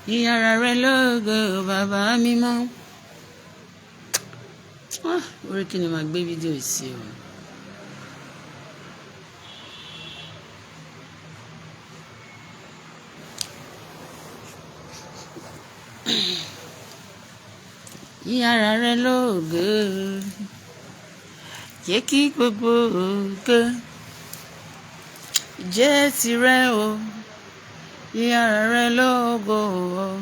Yin ara rẹ lógo, bàbá mímọ́. Ah, orí kí ni màá gbé fídíò yìí sí o? Yin ara rẹ lógo, jẹ́ kí gbogbo ògo jẹ́ tirẹ̀ o. Yin ara rẹ lógo o.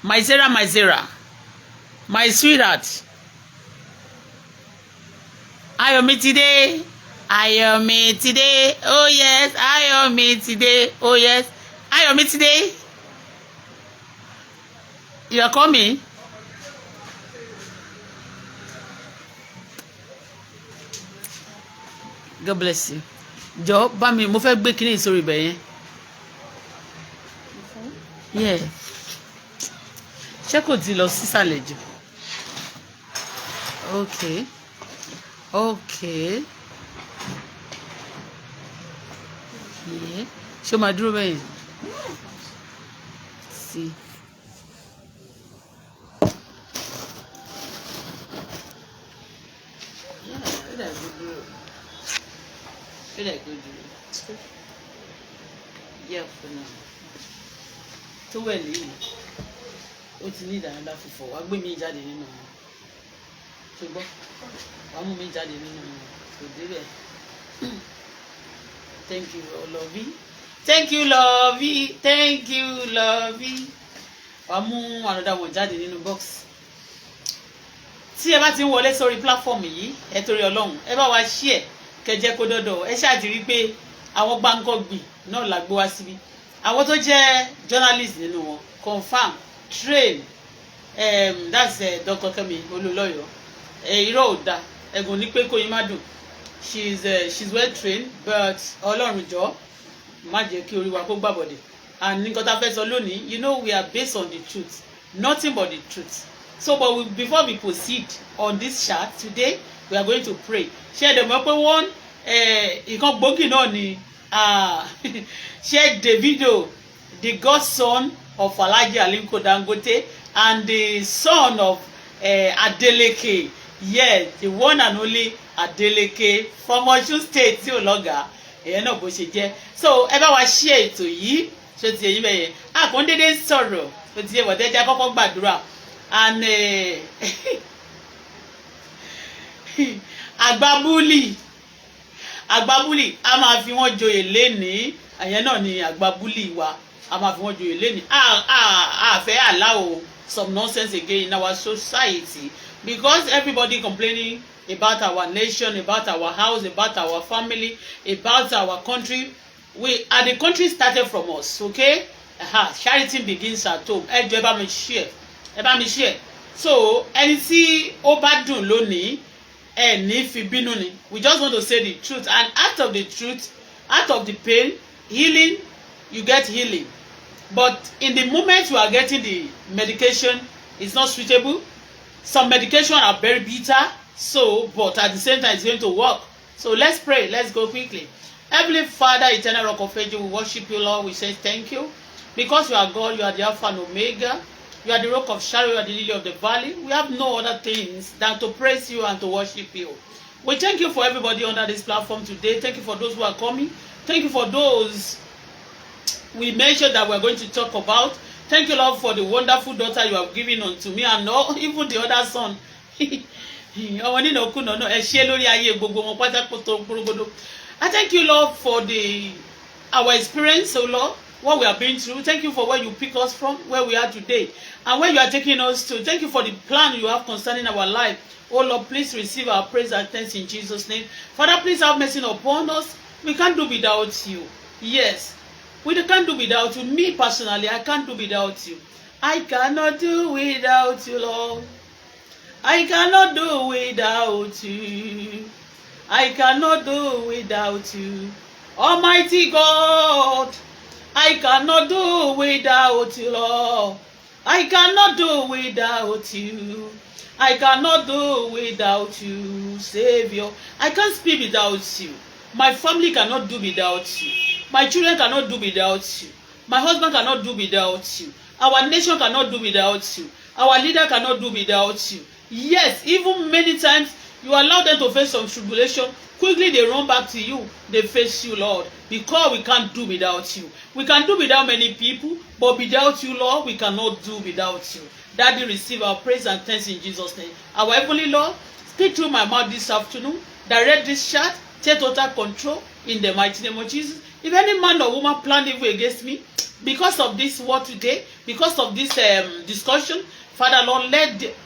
My Sarah, my Sarah, my sweetheart. Ayọ̀mí ti dé, Ayọ̀mí ti dé, oh yes, Ayọ̀mí ti dé, oh yes, Ayọ̀mí ti dé. You are coming? God bless you. Jọ bá mi, mo fẹ́ gbé kíní sórí ibẹ̀ yẹn. Yeah. Ṣé kò ti lọ sísàlẹ̀ jù? Okay. Okay. Yeah. Ṣé o máa dúró bẹ́ẹ̀ yẹn? Sí. Yeah, ó dà kó dúró. Ó dà kó dúró. Yeah, for now. Towel yìí, ó ti ní ìdánilá fífọ̀, wá gbé mi jáde nínú wọn. Ṣùgbọ́n wàá mú mi jáde nínú wọn. Kò débẹ̀. Thank you, Lovey. Thank you, Lovey. Thank you, Lovey. Wàá mú another one jáde nínú box. Tí ẹ bá ti ń wọlé sórí platform yìí, ẹ torí Ọlọ́run, ẹ bá wa share, kẹjẹ kó dọ́dọ̀. Ẹ ṣáà ti rí pé àwọn gbáǹkọ́gbì náà la gbé wá síbí. Àwọn tó jẹ́ journalist nínú wọn, confam, train, that's Dr. Kemi Olúnlọ́yọ̀. Irọ́ ò da, ẹ̀gùn ní pé kóyin má dùn. She's well trained, but Ọlọ́run jọ má jẹ́ kí orí wa kó gbàbọ̀dẹ̀. And nǹkan tá a fẹ́ sọ lónìí, we are based on the truth, nothing but the truth. So, but before we proceed on this chat today, we are going to pray. Ṣé ẹ dẹ̀ mọ̀ pé wọ́n ìkan gbòógì náà ni ṣé Davido, the godson of Alhaji Aliko Dangote and the son of Adeleke, yeah, the one and only Adeleke from Osun State tí ò lọ́gàá, èyàn náà bó ṣe jẹ́. So ẹ bá wa share ètò yìí. Ṣé ti èyí bẹ́yẹn? Àkóńdédé sọ̀rọ̀ tó ti yẹ bọ̀dẹ́jà kọ́kọ́ gbàdúrà. And àgbàbúlì, àgbàbúlì, a máa fi wọ́n joyè lénìí. Àyẹn náà ni àgbàbúlì wa, a máa fi wọ́n joyè lénìí. A fẹ́ allow some nonsense again in our society, because everybody complaining about our nation, about our house, about our family, about our country. We and the country started from us, okay? Aha, charity begins at home. Ẹ jọ̀ọ́, ẹ bá mi share, ẹ bá mi share. So ẹni tí ó bá dùn lónìí, ẹ ní fi bínú ni. We just want to say the truth, and out of the truth, out of the pain, healing, you get healing. But in the moment you are getting the medication, it's not suitable. Some medication are very bitter. So, but at the same time, it's going to work. So let's pray. Let's go quickly. Heavenly Father, eternal Rock of Ages, we worship you, Lord. We say thank you because you are God. You are the Alpha and Omega. You are the Rock of Sharon. You are the Lily of the Valley. We have no other things than to praise you and to worship you. We thank you for everybody under this platform today. Thank you for those who are coming. Thank you for those we mentioned that we're going to talk about. Thank you, Lord, for the wonderful daughter you have given unto me and all, even the other son. Ọmọ nínú òkú náà, ẹ ṣé lórí ayé gbogbo wọn pátákó gbogbo. I thank you, Lord, for the our experience, oh Lord, what we have been through. Thank you for where you pick us from, where we are today, and where you are taking us to. Thank you for the plan you have concerning our life. Oh Lord, please receive our praise and thanks in Jesus' name. Father, please have mercy upon us. We can't do without you. Yes, we can't do without you. Me personally, I can't do without you. I cannot do without you, Lord. I cannot do without you. I cannot do without you. Almighty God, I cannot do without you, Lord. I cannot do without you. I cannot do without you, Savior. I can't speak without you. My family cannot do without you. My children cannot do without you. My husband cannot do without you. Our nation cannot do without you. Our leader cannot do without you. Yes, even many times you allow them to face some tribulation. Quickly they run back to you. They face you, Lord, because we can't do without you. We can do without many people, but without you, Lord, we cannot do without you. Daddy, receive our praise and thanks in Jesus' name. Our heavenly Lord, speak through my mouth this afternoon. Direct this chat. Take total control in the mighty name of Jesus. If any man or woman plan evil against me, because of this word today, because of this discussion, Father Lord,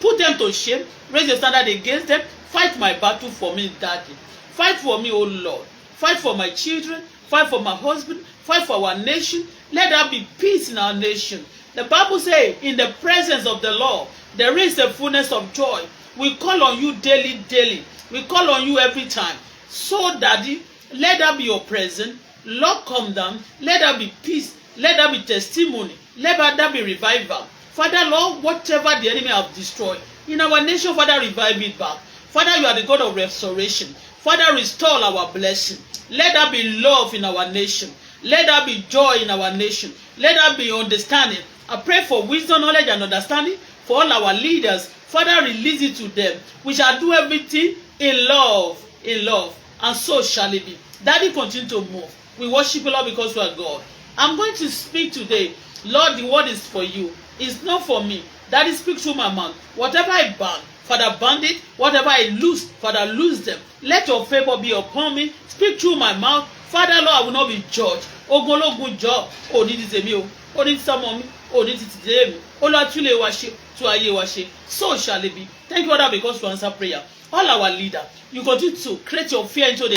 put them to shame, raise the standard against them, fight my battle for me, Daddy. Fight for me, O Lord. Fight for my children, fight for my husband, fight for our nation. Let there be peace in our nation. The Bible says, in the presence of the Lord, there is a fullness of joy. We call on you daily, daily. We call on you every time. So, Daddy, let there be your presence. Lord, come down. Let there be peace. Let there be testimony. Let there be revival. Father, Lord, whatever the enemy have destroyed in our nation, Father, revive it back. Father, you are the God of restoration. Father, restore our blessing. Let there be love in our nation. Let there be joy in our nation. Let there be understanding. I pray for wisdom, knowledge, and understanding for all our leaders. Father, release it to them. We shall do everything in love, and so shall it be. Daddy, continue to move. We worship you, Lord, because you are God. I'm going to speak today. Lord, the word is for you. It's not for me. Daddy, speak through my mouth. Whatever I bind, Father, bind it. Whatever I loose, Father, loose them. Let your favor be upon me. Speak through my mouth. Father, Lord, I will not be judged. Ogun ológun jọ, òní ti tèmi o, òní ti sọmọ mi, òní ti tìdílé mi. Olúwa, tún lè wa ṣe, tún ayé wa ṣe. So shall it be. Thank you, Father, because you answer prayer. All our leader, you continue to create your fear into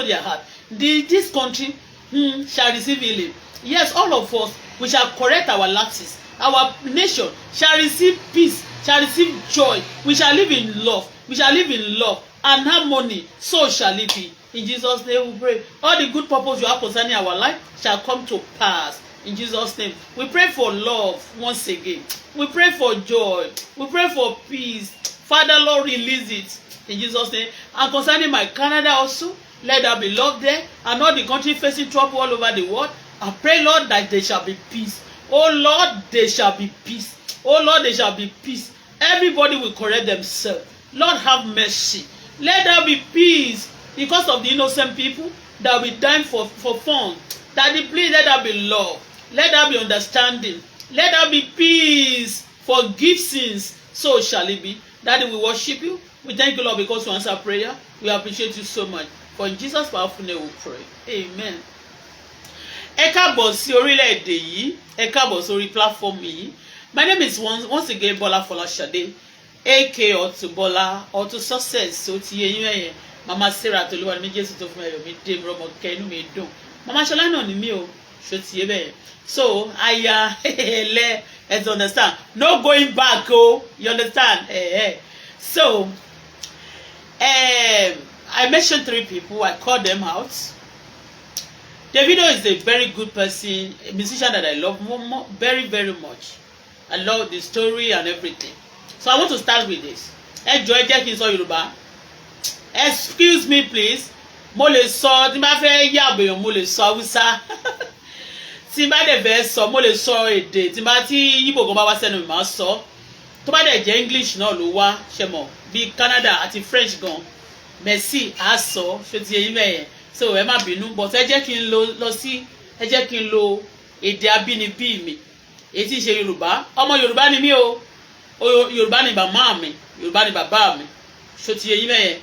their heart. This country shall receive healing. Yes, all of us, we shall correct our lapses. Our nation shall receive peace, shall receive joy. We shall live in love. We shall live in love and harmony. So shall it be. In Jesus' name we pray. All the good purpose you have concerning our life shall come to pass. In Jesus' name. We pray for love once again. We pray for joy. We pray for peace. Father, Lord, release it. In Jesus' name. And concerning my Canada also, let there be love there. And all the country facing trouble all over the world, I pray, Lord, that there shall be peace. Oh Lord, there shall be peace. Oh Lord, there shall be peace. Everybody will correct themselves. Lord, have mercy. Let there be peace because of the innocent people that will die for fun. Daddy, please let there be love. Let there be understanding. Let there be peace. Forgive sins. So shall it be. Daddy, we worship you. We thank you, Lord, because you answer prayer. We appreciate you so much. For in Jesus' powerful name we pray. Amen. Ẹ káàbọ̀ sí orílẹ̀-èdè yìí. Ẹ káàbọ̀ sórí platform yìí. My name is once again Bola Folashade, aka Auto Bola, Auto Success. Ó ti yé yín ẹ̀yẹn. Mama Sarah Tolúwa ní Jésù tó fún ẹyọ mi dé mi rọmọ kẹ inú mi dùn. Mama Ṣọlá náà ni mí o. Ṣó ti yé bẹ́ẹ̀? So, aya ẹlẹ ẹ ti understand. No going back o. You understand? Eh, eh. So, I mentioned three people. I called them out. Davido is a very good person, a musician that I love more, very, very much. I love the story and everything. So I want to start with this. Ẹ jọ̀ọ́, ẹ jẹ́ kí n sọ Yorùbá. Excuse me, please. Mo lè sọ tí n bá fẹ́ yàbẹ̀yàn, mo lè sọ Haúsá. Tí n bá dẹ̀ fẹ́ sọ, mo lè sọ èdè tí n bá tí Yíbò kan bá wá sẹ́nu mi, máa sọ. Tó bá dẹ̀ jẹ́ English náà ló wá, ṣe mọ̀ bíi Canada àti French gan. Merci á sọ, ṣé ti eyín mẹ́yẹn. So ẹ má bínú, but ẹ jẹ́ kí n lo lọ sí ẹ jẹ́ kí n lo èdè abínibí mi, èyí tí í ṣe Yorùbá. Ọmọ Yorùbá ni mí o. Yorùbá ni màmá mi, Yorùbá ni bàbá mi. Ṣó ti eyín mẹ́yẹn?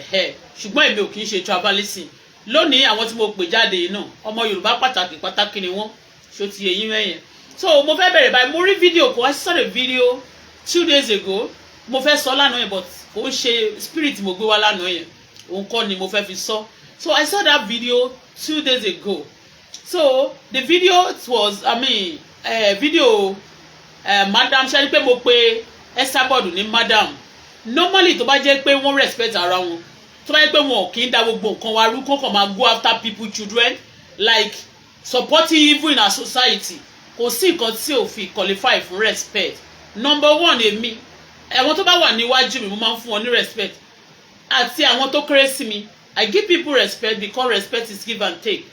Ẹ̀hẹ́, ṣùgbọ́n èmi ò kì í ṣe tribalism. Lónìí, àwọn tí mo pè jáde yìí náà, ọmọ Yorùbá pàtàkì pàtàkì ni wọ́n. Ṣó ti eyín mẹ́yẹn? So mo fẹ́ bẹ̀rẹ̀ báyìí. Mo rí fídíò kan, I saw a video 2 days ago. Mo fẹ́ sọ lánàá yẹn, but kò ń ṣe spirit mo gbé wá lánàá yẹn, òun kọ́ ni mo fẹ́ fi sọ. So I saw that video 2 days ago. So the video was, I mean, video madam. Ṣe ni pé mo pe Esabod ní madam. Normally, tó bá jẹ́ pé wọ́n respect ara wọn, tó bá jẹ́ pé wọn ò kí ń da gbogbo nǹkan wa rú, kókàn máa go after people children, like supporting evil in our society. Kò sí nǹkan tí ò fi qualify fún respect. Number one, èmi, àwọn tó bá wà níwájú mi, mo máa ń fún wọn ní respect, àti àwọn tó kéré sí mi. I give people respect because respect is give and take.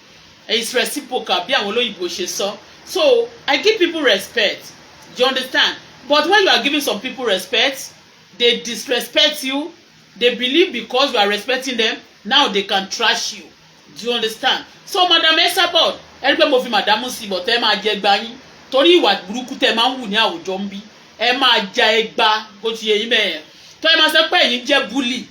It's reciprocal, bí àwọn olóyìnbó ṣe sọ. So I give people respect, do you understand? But when you are giving some people respect, they disrespect you. They believe because you are respecting them now, they can trash you. Do you understand? So Madam Esabod, ẹ rí pé mo fi madam sí, but ẹ máa jẹ gba yín torí ìwà burúkú tẹ máa ń wù ní àwùjọ ń bí. Ẹ máa ja ẹgba bó ti yẹ yín bẹ́ẹ̀ tó. Ẹ máa sọ pé ẹ̀yin jẹ́ bully.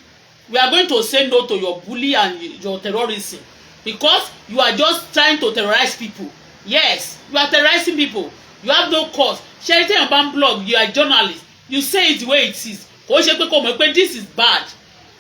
We are going to say no to your bully and your terrorism, because you are just trying to terrorize people. Yes, you are terrorizing people. You have no cause. Ṣé ẹni téèyàn bá ń blog, you are a journalist, you say it the way it is. Kò ṣe pé kò mọ̀ pé this is bad,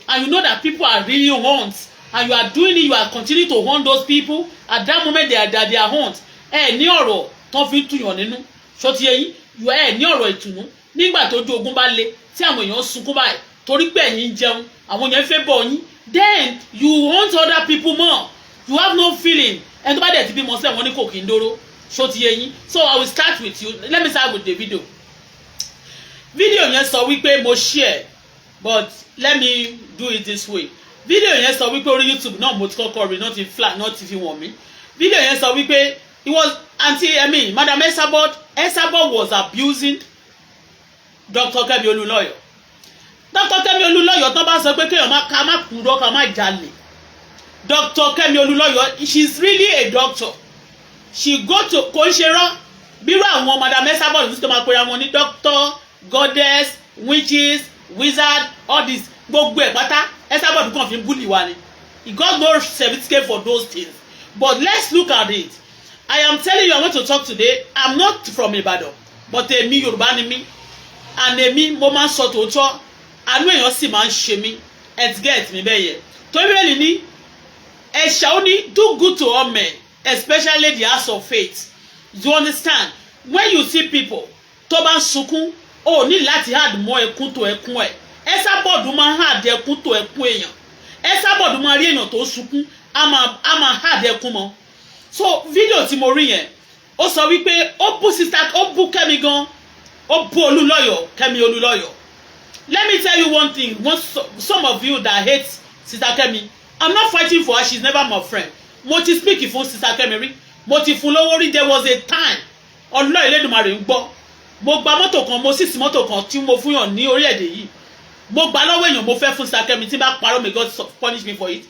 and you know that people are really haunt, and you are doing it, you are continuing to haunt those people. At that moment they are haunt. Ẹ ní ọ̀rọ̀ tó fi ń tuyàn nínú, ṣó ti yé yín? Ẹ ní ọ̀rọ̀ ìtùnú nígbà tó ojú ogun bá le, tí àwọn èèyàn sunkún báyìí torí pé ẹ̀yin ń jẹun, àwọn èèyàn fẹ́ bọ̀ yín, then you haunt other people more. You have no feeling. Ẹni tó bá dẹ̀ ti bímọ sílẹ̀, wọ́n ní kò kí ń dóró. Ṣó ti yé yín? So I will start with you. Let me start with the video. Video yẹn sọ wípé mo share, but let me do it this way. Video yẹn sọ wípé orí YouTube náà mo ti kọ́kọ́ rí, náà ti flat náà ti fi wọ̀n mí. Video yẹn sọ wípé it was aunty, I mean, Madam Esabod. Esabod was abusing Dr. Kemi Olunloyo. Dr. Kemi Olunloyo, tó bá sọ pé kéèyàn má ká má kúrò, ká má jalè, Dr. Kemi Olunloyo, she is really a doctor. She go to, kò ń ṣe rán bírú àwọn Madam Esabod tó máa pera wọn ní doctor, goddess, witches, wizard, all this, gbogbo ẹ̀ pátá, Esabod kàn fi ń bully wa ni. He got no certificate for those things. But let's look at it. I am telling you, I want to talk today. I'm not from Ibadan, but èmi, Yorùbá ni mí, and èmi, mo máa ń sọ tòótọ́, àánú èèyàn sì máa ń ṣe mí. Ẹ get mi bẹ́ẹ̀ yẹ? Torí bẹ́ẹ̀ ni ẹ̀ṣà ó ní, do good to all men, especially the house of faith. Do you understand? When you see people tó bá ń sunkún, o ní láti add mọ́ ẹkún tó ẹkún ẹ̀. Esabod máa ń add ẹkún tó ẹkún èèyàn. Esabod máa rí èèyàn tó ń sunkún, á máa add ẹkún mọ́. So fídíò tí mo rí yẹn, ó sọ wípé ó bú sister, ó bú Kẹ́mi gan, ó bú Olúlọ́yọ̀, Kẹ́mi Olúlọ́yọ̀. Let me tell you one thing. One, some of you that hate Sister Kẹ́mi, I'm not fighting for her. She's never my friend. Mo ti speak fún Sister Kẹ́mi rí, mo ti fún lówó rí. There was a time, Ọlọ́ọ̀ Elédùmarè ń gbọ́, mo gba mọ́tò kan, mo sì sí mọ́tò kan tí mo fún yàn ní orílẹ̀-èdè yìí. Mo gbà lọ́wọ́ èèyàn, mo fẹ́ fún Sister Kẹ́mi. Tí bá parọ́, may God punish me for it.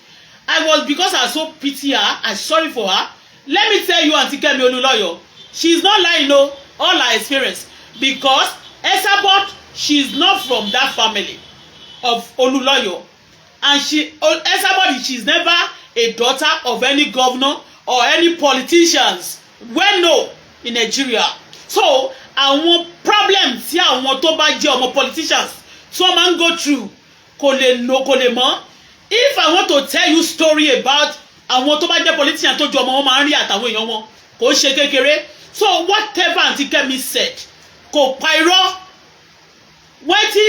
I was, because I so pity her, I sorry for her. Let me tell you, Aunty Kẹ́mi Olúnlọ́yọ̀, she is not lying o. All her experience, because Esabod, she is not from that family of Olúnlọ́yọ̀, and she, Esabod, she is never a daughter of any governor or any politicians well known in Nigeria. So àwọn problem tí àwọn tó bá jẹ́ ọmọ politicians tí wọ́n máa ń go through, kò lè no, kò lè mọ̀. If I want to tell you story about àwọn tó bá jẹ́ politician tó ju ọmọ wọn máa ń rí àtàwọn èèyàn wọn, kò ń ṣe kékeré. So whatever Aunty Kemi said, kò pa irọ́. Wọ́n tí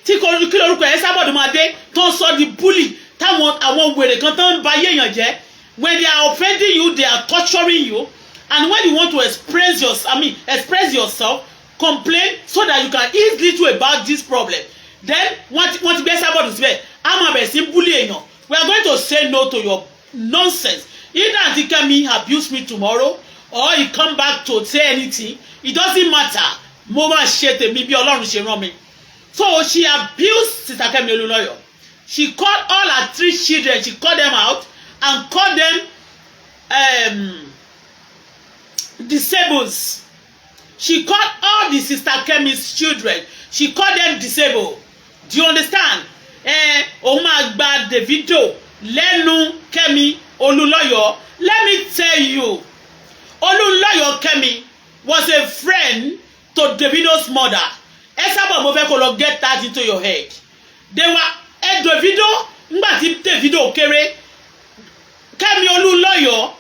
kí lorúkọ ẹ̀, Esabod máa dé tó ń sọ di bully, táwọn àwọn wèrè kan tó ń ba ayé èèyàn jẹ́. When they are offending you, they are torturing you, and when you want to express your, I mean, express yourself, complain so that you can ease little about this problem, then wọ́n ti gbé Esabod síbẹ̀, á máa bẹ̀rẹ̀ sí bully èèyàn. We are going to say no to your nonsense. Either Aunty Kemi abuse me tomorrow or he come back to say anything, it doesn't matter. Mo máa ṣe tèmi bí Ọlọ́run ṣe rán mi. So she abused Sister Kemi Olunloyo. She called all her three children, she called them out and called them disabled. She called all the Sister Kemi's children, she called them disabled. Do you understand? Eh, òun máa gba Davido lẹ́nu Kemi Olunloyo. Let me tell you, Olunloyo Kemi was a friend to Davido's mother. Esabod, mo fẹ́ kó lọ get that into your head. They were ẹ Davido, ngbà tí Davido kéré, Kẹ́mi Olúnlọ́yọ̀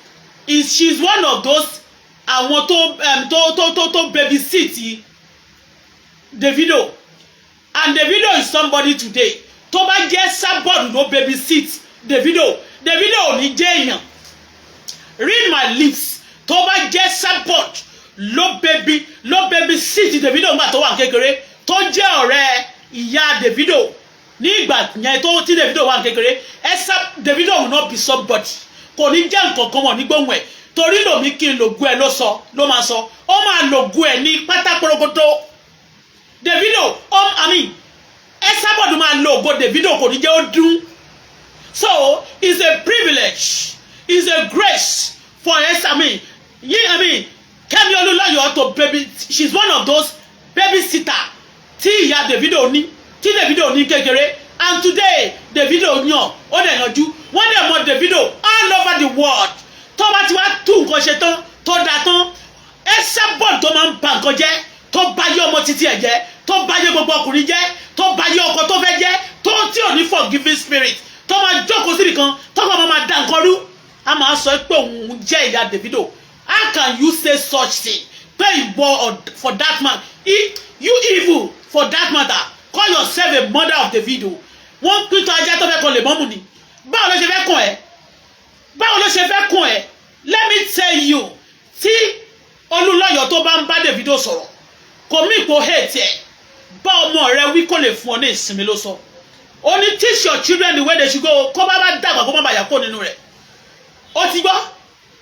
is, she is one of those àwọn tó babysit Davido, and Davido is somebody today. Tó bá jẹ́ Esabod ló babysit Davido, Davido ò ní jẹ́ èèyàn. Read my lips. Tó bá jẹ́ Esabod Ló baby, ló baby sit Davido ńgbà tó wà kékeré, tó jẹ́ ọ̀rẹ́ ìyá Davido ní ìgbà yẹn tó tí Davido wà kékeré. Ẹsẹ Davido will not be somebody, kò ní jẹ́ nǹkan kan wọ̀n nígbóhùn ẹ̀, torí lòmí kí n lògùn ẹ̀ ló sọ, ló máa sọ, ó máa lògùn ẹ̀ ní pátákórógótó. Davido, I mean, Esabod máa lo ògo Davido, kò ní jẹ́ ó dún. So it's a privilege, it's a grace for I mean, I mean, Kẹ́mi Olúnlọ́yọ̀ to baby. She's one of those babysitter tí ìyá Davido ní, tí Davido ní kékeré. And today Davido yàn, ó dẹ̀ yanjú, wọ́n dẹ̀ mọ Davido all over the world. Tó bá ti wá tú nǹkan ṣe tán, tó da tán, Esabod tó máa ń ba nǹkan jẹ́, tó bá yé ọmọ títí ẹ̀ jẹ́, tó bá yé gbogbo ọkùnrin jẹ́, tó bá yé ọkọ tó fẹ́ jẹ́, tó tí ò ní forgiving spirit, tó máa jókòó síbi kan, tó kàn máa da nǹkan rú, a máa sọ pé òun jẹ́ ìyá Davido. How can you say such thing, pé ìwọ, for that man, you evil for that matter, call yourself a mother of Davido? Wọ́n pítọ́ ajá tó fẹ́ kan lè mọ́mù ni. Báwo ló ṣe fẹ́ kàn ẹ́? Báwo ló ṣe fẹ́ kàn ẹ́? Let me tell you, tí Olúlọ́yọ̀ tó bá ń bá Davido sọ̀rọ̀, kò mí ipò hate ẹ̀. Bá ọmọ rẹ wí, kó lè fún ọ ní ìsinmi ló sọ. Ó ní, "Teach your children the way they should go," kó bá bá dàgbà, kó má bàa yà kó nínú rẹ̀. Ó ti gbọ́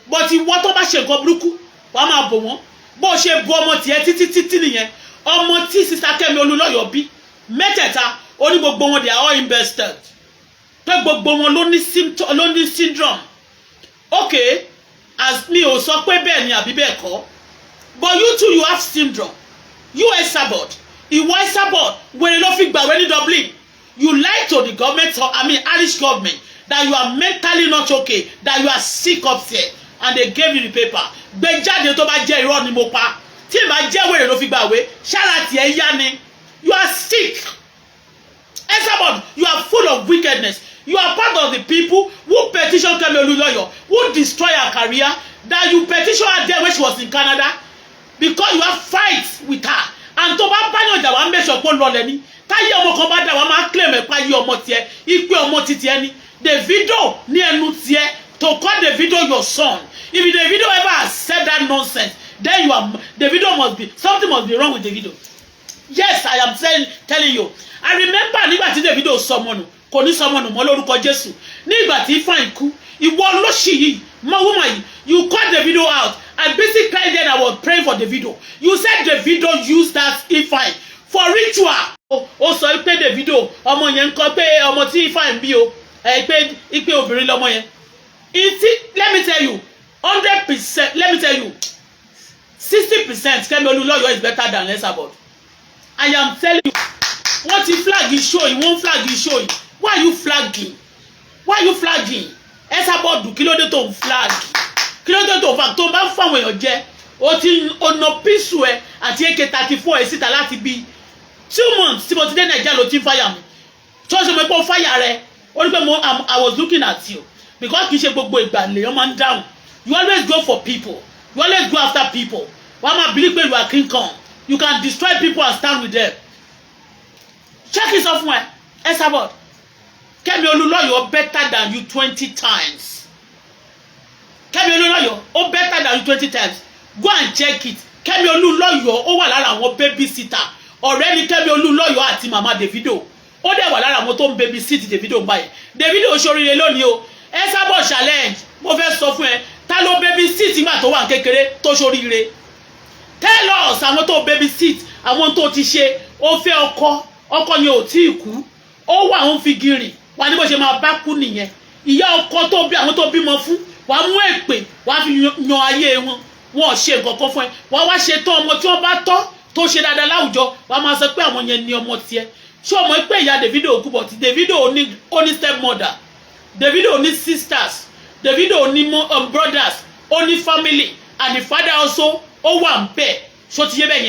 bó ti wọ́. Tó bá ṣe nǹkan burúkú, wàá máa bò wọ́n. Bó ṣe bu ọmọ tiẹ̀ títí títí nìyẹn. Ọmọ tí Sister Kẹ́mi Olúlọ́yọ̀ bí mẹ́tẹ̀ẹ̀ta, ó ní gbogbo wọn, they are all invested, pé gbogbo wọn ló ní symptom, ló ní syndrome. Okay, as mi ò sọ pé bẹ́ẹ̀ ni àbí bẹ́ẹ̀ kọ́, but you too, you have syndrome. You Esabod, ìwọ Esabod, wèrè ló fi gbàwé ní Dublin. You lie to the government, I mean Irish government, that you are mentally not okay, that you are sick upstairs, and they gave you the paper. Gbé jáde, tó bá jẹ́ irọ́ ni mo pa. Tí ìbá jẹ́ wèrè ló fi gbàwé, ṣára tiẹ̀ yá ni. You are sick, Esabod. You are full of wickedness. You are part of the people who petition Kemi Olunloyo, who destroy her career, that you petition her there when she was in Canada, because you have fight with her. And tó bá báyọ̀ jà, wá mẹ́sàn pé lọlẹ̀ ni. Táyé ọmọ kan bá dà, wá máa claim ẹ̀ páyé ọmọ tiẹ̀, ipe ọmọ titi ẹ ni Davido ní ẹnu tiẹ̀, to call Davido your son. If Davido ever accept that nonsense, then you are Davido must be, something must be wrong with Davido. Yes, I am telling you. I remember nígbà tí Davido sọmọ nù, kò ní sọmọ nù mọ́ lórúkọ Jésù. Nígbà tí Ifeanyi kú, ìwọ olóṣì yìí mọ woman yìí, you call Davido out. I basically cried then. I was praying for Davido. You said Davido used that Ifeanyi for ritual. Ó sọ pé Davido, ọmọ yẹn ń kọ́ pé ọmọ tí Ifeanyi bí o, ẹ pé ipe obìnrin lọmọ yẹn. Ìtí, let me tell you, 100%, let me tell you, 60%, Kẹ́mi Olúnlọ́yọ̀ is better than Esabod. I am telling you. Wọ́n ti flag show yìí, wọ́n flag show yìí. Why are you flagging? Why are you flagging, Esabod? Kí ló dé tó ń flag? Kí ló dé tó ń flag, tó ń bá fún àwọn èèyàn jẹ? O ti ọ̀nà písù ẹ àti AK-34 ẹ síta láti bí 2 months tí mo ti dé Nàìjíríà, ló ti ń fàyà mi. Tí wọ́n ṣe mọ̀ pé ó fàyà rẹ, ó ní pé mo, I was looking at you, because kì í ṣe gbogbo ìgbà lèèyàn máa ń dáhùn. You always go for people, you always go after people. Wàá máa believe pé you are King Kong, you can destroy people and stand with them. Ṣé kí n sọ fún ẹ, Esabod, Kẹ́mi Olúlọ́yọ̀ better than you 20 times. Kẹ́mi Olúlọ́yọ̀ ó better than you 20 times. Go and check it. Kẹ́mi Olúlọ́yọ̀, ó wà lára àwọn babysitter. Ọ̀rẹ́ ni Kẹ́mi Olúlọ́yọ̀ àti màmá Davido. Ó dẹ̀ wà lára àwọn tó ń babysit Davido ń báyìí. Davido ṣoríire lónìí o. Esabod challenge, mo fẹ́ sọ fún ẹ, ta ló babysit nígbà tó wà kékeré tó ṣoríire? Tell us àwọn tó babysit, àwọn tó ti ṣe. Ó fẹ́ ọkọ, ọkọ yẹn ò tí ì kú, ó wà ń fi gírì wà ní bó ṣe máa bá kú nìyẹn. Ìyá ọkọ tó bí, àwọn tó bímọ fún, wàá mú èpè, wàá fi yan ayé wọn. Wọn ò ṣe nǹkan kan fún ẹ. Wàá wá ṣe tán, ọmọ tí wọ́n bá tọ́ tó ṣe dáadáa láwùjọ, wàá máa sọ pé àwọn yẹn ní ọmọ tiẹ̀. Ṣé ọmọ pé ìyá Davido kú, but Davido ó ní stepmother, Davido ní sisters, Davido ní brothers, ó ní family, and the father also ó wà ń bẹ̀. Ṣó ti yé bẹ́ẹ̀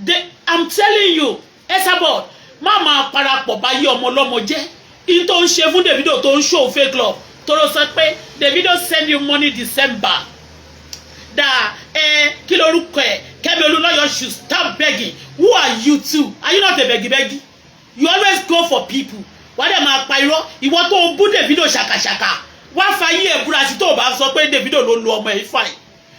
yẹn? I'm telling you, Esabod, má máa parapọ̀ bá yé ọmọ ọlọ́mọ jẹ́. In tó ń ṣe fún Davido, tó ń show fake love, tó ló sọ pé Davido send you money December, that ẹ kí lorúkọ ẹ, Kẹ́mi Olúnlọ́yọ̀ should stop begging. Who are you too? Are you not a beggy beggy? You always go for people. Wàá dẹ̀ máa pa irọ́. Ìwọ tó ń bú Davido ṣàkàṣàkà, wá fa yí ẹ̀ búra sí tó o bá sọ pé Davido ló lu ọmọ ẹ̀ fine.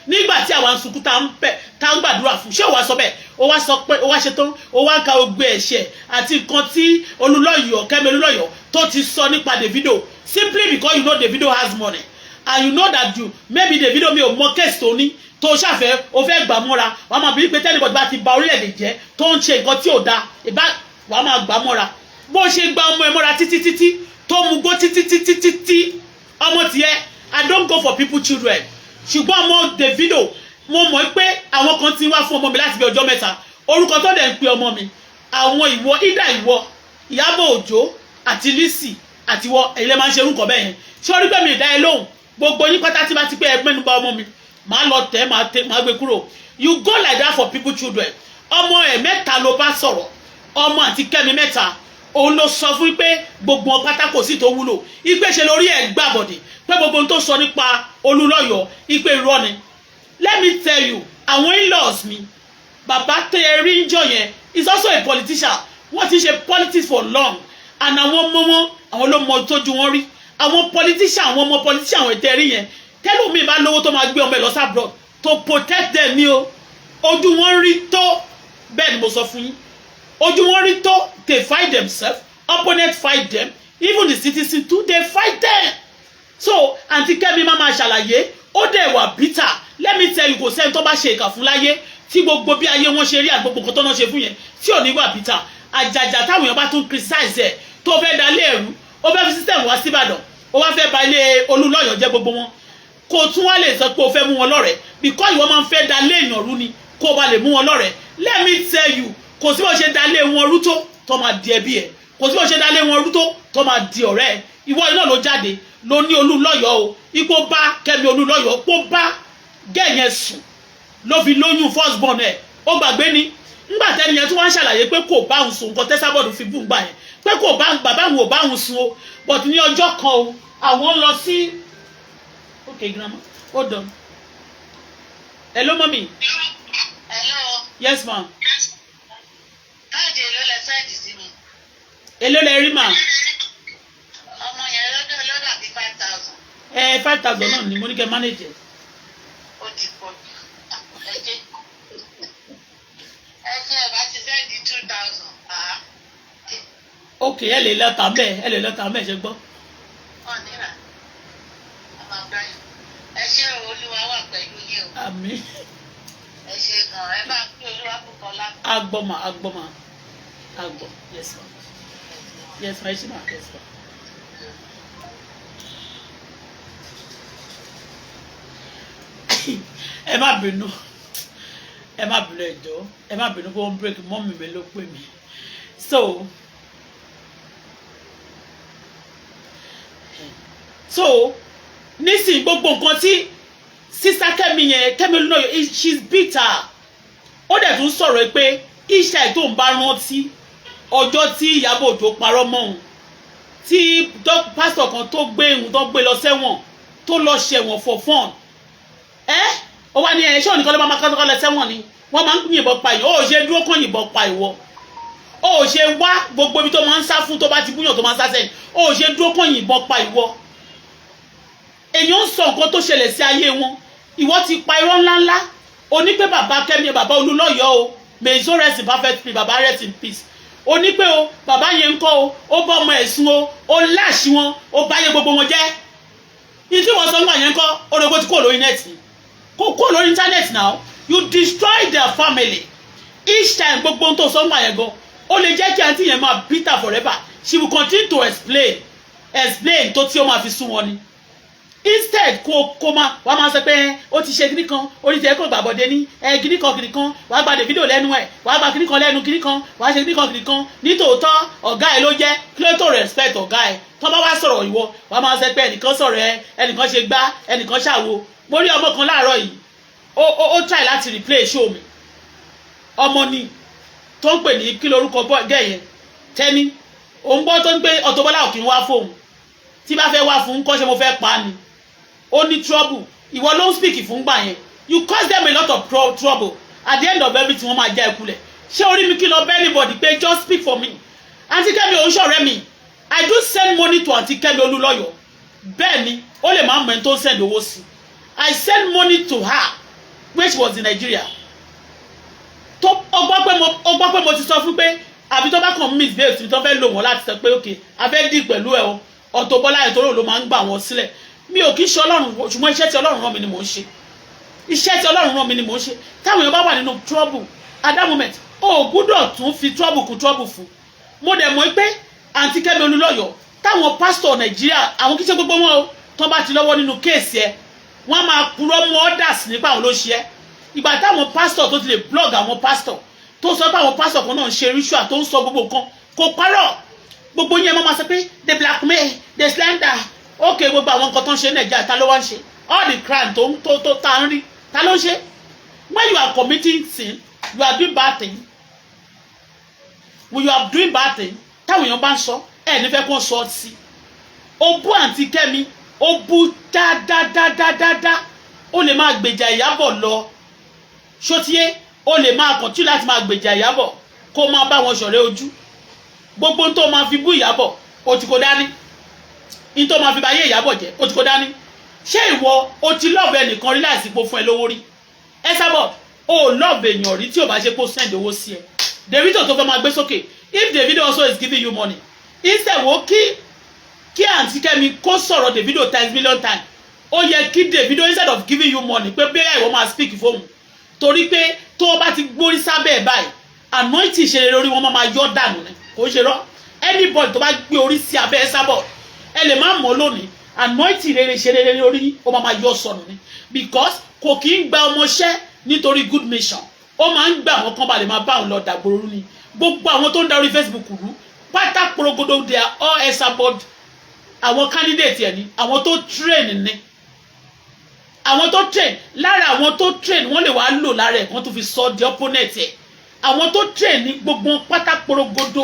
Nígbà tí àwa ń sunkún, tá ń bẹ̀, tá ń gbàdúrà fún, ṣé o wá sọ bẹ́ẹ̀? O wá sọ pé o wá ṣe tán, o wá ń ka ogbe ẹ̀ṣẹ̀ àti nǹkan tí Olúlọ́yọ̀, Kẹ́mi Olúlọ́yọ̀ tó ti sọ nípa Davido, simply because you know Davido has money and you know that you maybe Davido, mi ò mọ case tó ní, tó ṣàfẹ́ o fẹ́ gbà mọ́ra. Wàá máa bí pé tẹ́lifọ̀tì bá ti ba orílẹ̀-èdè jẹ́, tó ń ṣe nǹkan tí ò da ìbá, wàá máa gbà mọ́ra. Bó ṣe gba ọmọ ẹ mọ́ra títí títí, tó mu gbó títí títí títí, ọmọ tiẹ̀. I don't go for people children, ṣùgbọ́n ọmọ Davido, mo mọ̀ pé àwọn kan ti wá fún ọmọ mi láti bí ọjọ́ 3. Orúkọ tó dẹ̀ ń pe ọmọ mi, àwọn ìwọ ìdá, ìwọ Ìyábọ̀ Òjó àti Lizzy àti ìwọ, èyí lè máa ń ṣe orúkọ bẹ́ẹ̀ yẹn. Ṣé orí pé mi ì dá ẹ lóhùn? Gbogbo yín pátá tí bá ti pé ẹ mẹ́nu bà ọmọ mi, màá lọ tẹ̀, màá tẹ̀, màá gbé kúrò. You go like that for people children. Ọmọ ẹ̀ mẹ́ta ló bá sọ̀rọ̀, ọmọ àti Kẹ́mi mẹ́ta. Òun ló sọ fún pé gbogbo wọn pátá kò sí tó wúlò, ipe ṣe lórí ẹ̀ gbàbọ̀dì, pé gbogbo ohun tó sọ nípa Olúlọ́yọ̀, ipe irọ́ ni. Let me tell you, àwọn in-laws mi, bàbá tó yẹ rí ń jọ yẹn is also a politician. Wọ́n ti ṣe politics for long, and àwọn ọmọ wọn, àwọn ló mọ tójú wọn rí. Àwọn politician, àwọn ọmọ politician, àwọn ètò ẹ̀rí yẹn, tẹ́lómi bá lówó tó máa gbé ọmọ ẹ̀ lọ sí abroad to protect them ni o. Ojú wọn rí tó bẹ́ẹ̀ ni mo sọ fún yín. Ojú wọn rí tó. They fight themselves, opponents fight them, even the citizen too, they fight them. So Àǹtí Kẹ́mi máa ma ṣàlàyé, ó dẹ̀ wà bitter. Let me tell you, kò sẹ́ni tó bá ṣe ìkà fún láyé tí gbogbo bí ayé wọn ṣe rí, àgbogbo nǹkan tó náà ṣe fún yẹn, tí ò ní wà bitter. Àjàjà táwọn èèyàn bá tún criticize ẹ̀, tó fẹ́ dalé ẹ̀rú, ó fẹ́ fi system wá síbàdàn, ó wá fẹ́ ba ilé Olúlọ́yọ̀ jẹ́, gbogbo wọn, kó tún wá lè sọ pé o fẹ́ mú wọn lọ́rẹ̀ẹ́, because ìwọ máa ń fẹ́ dalé èèyàn rú ni, kó o bá lè mú wọn lọ́rẹ̀ẹ́. Let me tell you, kò sí bó ṣe dalé wọn rú tó máa di ẹbí ẹ̀. Kò sí bó ṣe dalé wọn rú tó máa di ọ̀rẹ́ ẹ̀. Ìwọ iná ló jáde ló ní Olúlọ́yọ̀ o, ipò bá Kẹ́mi Olúlọ́yọ̀, pó bá gẹ̀yẹn sùn ló fi lóyún first born ẹ̀. Ó gbàgbé ni ńgbà tẹ́ni yẹn tí wọ́n ń ṣàlàyé pé kò bá òun sùn, nǹkan tẹ́sàbọ̀dù fi bú gbà yẹn, pé kò bá bàbá òun ò bá òun sùn o, but ní ọjọ́ kan o, àwọn ń lọ sí. Okay grandma, hold on. Hello, mommy. Hello. Yes, ma. Káàdì èló lẹ send sí mi? Èló lẹ rí, mà? Ọmọ yẹn lọ́dọ̀ lọ́dọ̀ àbí 5,000. Ẹ 5,000 náà ni mo ní kẹ́ manage ẹ. Ó ti pọ̀ jù. Ẹ jẹ́. Ẹ ṣe ẹ̀ bá ti send 2,000. Ok, ẹ lè lọ́ta mẹ́, ẹ lè lọ́ta mẹ́, ṣe gbọ́. Ọ̀ níra. Ẹ máa gbá yín. Ẹ ṣé o, Olúwa wà pẹ̀lú yín o. Àmín. Ẹ ṣé gan. Ẹ bá kí Olúwa kúkọ lá. Agbọ́ mà, agbọ́ mà, agbọ́. Yes ma, yes ma, ẹ ṣé ma, yes ma. Ẹ má bínú, ẹ má bínú, ẹ jọ̀ọ́, ẹ má bínú pé wọ́n break mọ́mì mi ló pè mí. So nísìnyí, gbogbo nǹkan tí sister Kẹ́mi yẹn, Kẹ́mi Olúnlọ́yọ̀, she's bitter. Ó dẹ̀ tún sọ̀rọ̀ pé iṣẹ́ ẹ̀ tó ń bá rántí ọjọ́ tí Ìyábọ̀ Òjó parọ́ mọ́ òun, tí pásítọ̀ kan tó gbé òun, tó gbé lọ sẹ́wọ̀n, tó lọ ṣẹ̀wọ̀n for fun. Ẹ́ ó wá ní ẹ̀ ṣé òun nìkan ló máa kọ́ lọ sẹ́wọ̀n ni? Wọ́n máa ń yìnbọn pa ìyẹn. Ó ṣe dúró kàn yìnbọn pa ìwọ. Ó ṣe wá gbogbo ibi tó máa ń sá fún, tó bá ti búyàn tó máa ń sá sẹ́yìn. Ó ṣe dúró kàn yìnbọn pa ìwọ. Èèyàn ń sọ nǹkan tó ṣẹlẹ̀ sí ayé wọn, ìwọ ti pa irọ́ ńláńlá. O ní pé bàbá Kẹ́mi, bàbá Olúlọ́yọ̀ o, may his soul rest in perfect peace, bàbá rest in peace. O ní pé o bàbá yẹn ń kọ́ o, ó bá ọmọ ẹ̀sùn o, ó láṣì wọn, ó báyé gbogbo wọn jẹ́. Ní tí wọ́n sọ ń gbà yẹn kọ́, ó lè kó ti kó lórí net, kó kó lórí internet. Now you destroy their family each time. Gbogbo ohun tó sọ ń gbà yẹn gan, ó lè jẹ́ kí àǹtí yẹn máa bitter forever. She will continue to explain, explain, tó tí ó máa fi sún wọn ni. Instead kó máa wàá máa sọ pé ó ti ṣe kíní kan, orí tiẹ̀ kò gbàbọ̀dé ní ẹ kíní kan kíní kan, wàá gba Davido lẹ́nu ẹ̀, wàá gba kíní kan lẹ́nu kíní kan, wàá ṣe kíní kan kíní kan. Nítòótọ́ ọ̀gá ẹ̀ ló jẹ́. Kí ló tó respect ọ̀gá ẹ̀? Tó bá wá sọ̀rọ̀ ìwọ, wàá máa sọ pé ẹnìkan sọ̀rọ̀ ẹ, ẹnìkan ṣe gbá, ẹnìkan ṣàwo. Mo rí ọmọ kan láàárọ̀ yìí, ó try láti replay show mi. Ọmọ ni tó ń pè ní kí lorúkọ gẹ̀ yẹn, tẹ́ni òun gbọ́ tó ń pé Auto Bola ò kí ń wá fóun. Tí bá fẹ́ wá fún kọ́, ṣe mo fẹ́ pa á ni? Ó ní trouble. Ìwọ ló ń speak fún gbà yẹn. You cause them a lot of trouble. At the end of everything, wọ́n máa já ẹkulẹ̀. Ṣé orí mi kí lọ bẹ́ anybody pé just speak for me? Àǹtí Kẹ́mi òun ṣọ̀rẹ́ mi. I do send money to Àǹtí Kẹ́mi Olúlọ́yọ̀. Bẹ́ẹ̀ ni, ó lè máa mọ ẹni tó ń send owó sí. I send money to her. When she was in Nigeria, tó ó gbọ́ pé mo ti sọ fún pé àbí tó bá kàn misbehave tí tó fẹ́ lò wọ́n láti sọ pé, "OK, a fẹ́ dì pẹ̀lú ẹ o." Auto Bola ẹ̀ tó ló máa ń gbà wọ́n sílẹ̀. Mi ò kí ń ṣe Ọlọ́run, ṣùgbọ́n iṣẹ́ tí Ọlọ́run rán mi ni mò ń ṣe. Iṣẹ́ tí Ọlọ́run rán mi ni mò ń ṣe. Táwọn èèyàn bá wà nínú trouble at that moment, o ò gbúdọ̀ tún fi trouble kún trouble fún. Mo dẹ̀ mọ̀ pé Àǹtí Kẹ́mi Olúlọ́yọ̀, táwọn pásítọ̀ Nàìjíríà, àwọn kí ṣe gbogbo wọn o, tó bá ti lọ́wọ́ nínú case ẹ, wọ́n máa purọ́ mọ́ others nípa àwọn ló ṣe é. Ìgbà táwọn pásítọ̀ tó ti lè blog, àwọn pásítọ̀ tó sọ pé àwọn pásítọ̀ kan náà ń ṣe ritual, tó ń sọ gbogbo nǹkan, kò parọ́. Gbogbo yẹn máa sọ pé they blackmail, they slander. OK, gbogbo àwọn nǹkan tó ń ṣe ní Nàìjíríà, ta ló wá ń ṣe? All the crime tó ń tó tó tá ń rí, ta ló ń ṣe? When you are committing sin, you are doing bad thing. When you are doing bad thing, táwọn èèyàn bá ń sọ ẹ nífẹ̀ẹ́ kó sọ sí. Ó bú Àǹtí Kẹ́mi, ó bú dáadáadáadáa. Ó lè máa gbèjà Ìyábọ̀ lọ ṣótíyé, ó lè máa kọ̀tí láti máa gbèjà Ìyábọ̀, kó máa bá wọn ṣọ̀rẹ́ ojú. Gbogbo tó máa fi bú Ìyábọ̀, ó ti kó dání. Ní tó máa fi báyé Ìyábọ̀ jẹ́, ó ti kó dání. Ṣé ìwọ o ti love ẹnìkan rí láìsí pé ó fún ẹ lówó rí? Esabod, o love èèyàn rí tí ò bá ṣe kó send owó sí ẹ? Davido tó fẹ́ máa gbé sókè, if Davido also is giving you money instead, wo kí Àǹtí Kẹ́mi kó sọ̀rọ̀ Davido times million times, ó yẹ kí Davido, instead of giving you money pé bẹ́ẹ̀ ìwọ máa speak fóun, torí pé tó o bá ti gbórí sábẹ́ ẹ̀ báyìí, anointing ṣe lórí wọn máa yọ dànù ni. Kò ń ṣe rọ́. Anybody tó bá gbé orí sí abẹ́ Esabod, ẹ lè má mọ̀ lónìí, anointing rere ṣe rere lórí ó máa yọ sọnù ni, because kò kí ń gba ọmọṣẹ́ nítorí good mission. Ó máa ń gbà àwọn kan balẹ̀ máa bá òun lọ dàgbòrò ni. Gbogbo àwọn tó ń darí Facebook rú pátá porogodo, they are all Esabod. Àwọn candidate ẹ̀ ni, àwọn tó train ni, àwọn tó train. Lára àwọn tó train, wọ́n lè wá lò lára ẹ̀ kán tó fi sọ di opponent ẹ̀. Àwọn tó train ní gbogbo pátá porogodo,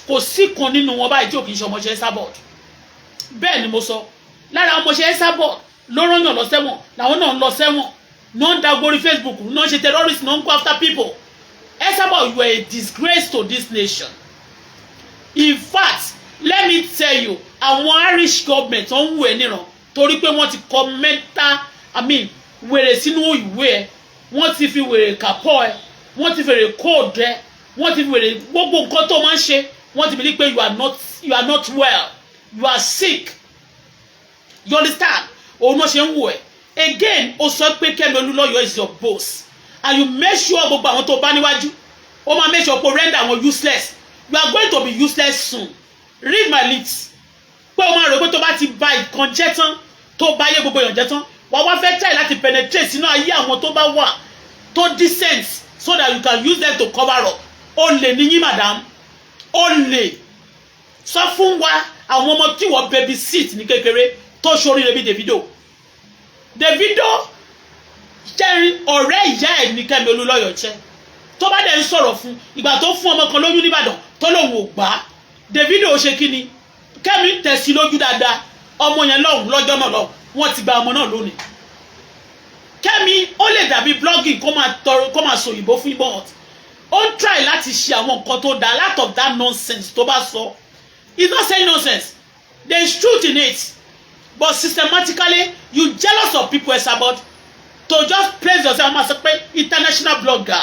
kò sí kan nínú wọn báyìí tí ò kì í ṣe ọmọọṣẹ́ Esabod. Bẹ́ẹ̀ ni mo sọ. Lára ọmọọṣẹ́ Esabod ló rányàn lọ sẹ́wọ̀n, làwọn náà ń lọ sẹ́wọ̀n, náà ń dagbórí Facebook, náà ń ṣe terrorist, náà ń go after people. Esabod, you are a disgrace to this nation. In fact, let me tell you, àwọn Irish government tó ń wù ẹ́ níran torí pé wọ́n ti kọ mental, I mean, wèrè sínú ìwé ẹ. Wọ́n ti fi wèrè kàpọ̀ ẹ, wọ́n ti fi wèrè code ẹ, wọ́n ti fi wèrè gbogbo nǹkan tó máa ń ṣe. Wọ́n ti believe pé you are not well, you are sick, you understand? Òun náà ṣe ń wù ẹ́. Again, ó sọ pé Kẹ́mi Olúlọ́yọ̀ is your boss, and you make sure gbogbo àwọn tó bá níwájú, ó máa make sure pé render àwọn useless. You are going to be useless soon, read my lips. Pé o máa rò pé tó bá ti ba ìkan jẹ́ tán, tó bá yé gbogbo èèyàn jẹ́ tán, wàá wá fẹ́ try láti penetrate sínú ayé àwọn tó bá wà tó decent so that you can use them to cover up. Ó lè níyín, madam, ó lè sọ fún wa àwọn ọmọ tí wọ́n baby sit ní kékeré tó ṣoríire bí Davido. Davido jẹ́rin ọ̀rẹ́ ìyá ẹ̀ ní Kẹ́mi Olúlọ́yọ̀ jẹ́. Tó bá dẹ̀ ń sọ̀rọ̀ fún ìgbà tó fún ọmọ kan lóyún nìbàdàn tó lòun ò gbà á, Davido ṣe kí ni? Kẹ́mi tẹ̀sí lójú dáadáa. Ọmọ yẹn lọ́hùn lọ́jọ́ náà lọ, wọ́n ti gba ọmọ náà lónìí. Kẹ́mi ó lè dàbí blogging, kó máa tọrọ, kó máa sọ òyìnbó fún ibot. Ó ń try láti ṣe àwọn nǹkan tó dáa out of that nonsense tó bá sọ. He's not saying nonsense, there is truth in it, but systematically you jealous of people. Esabod, to just praise yourself, máa sọ pé international blogger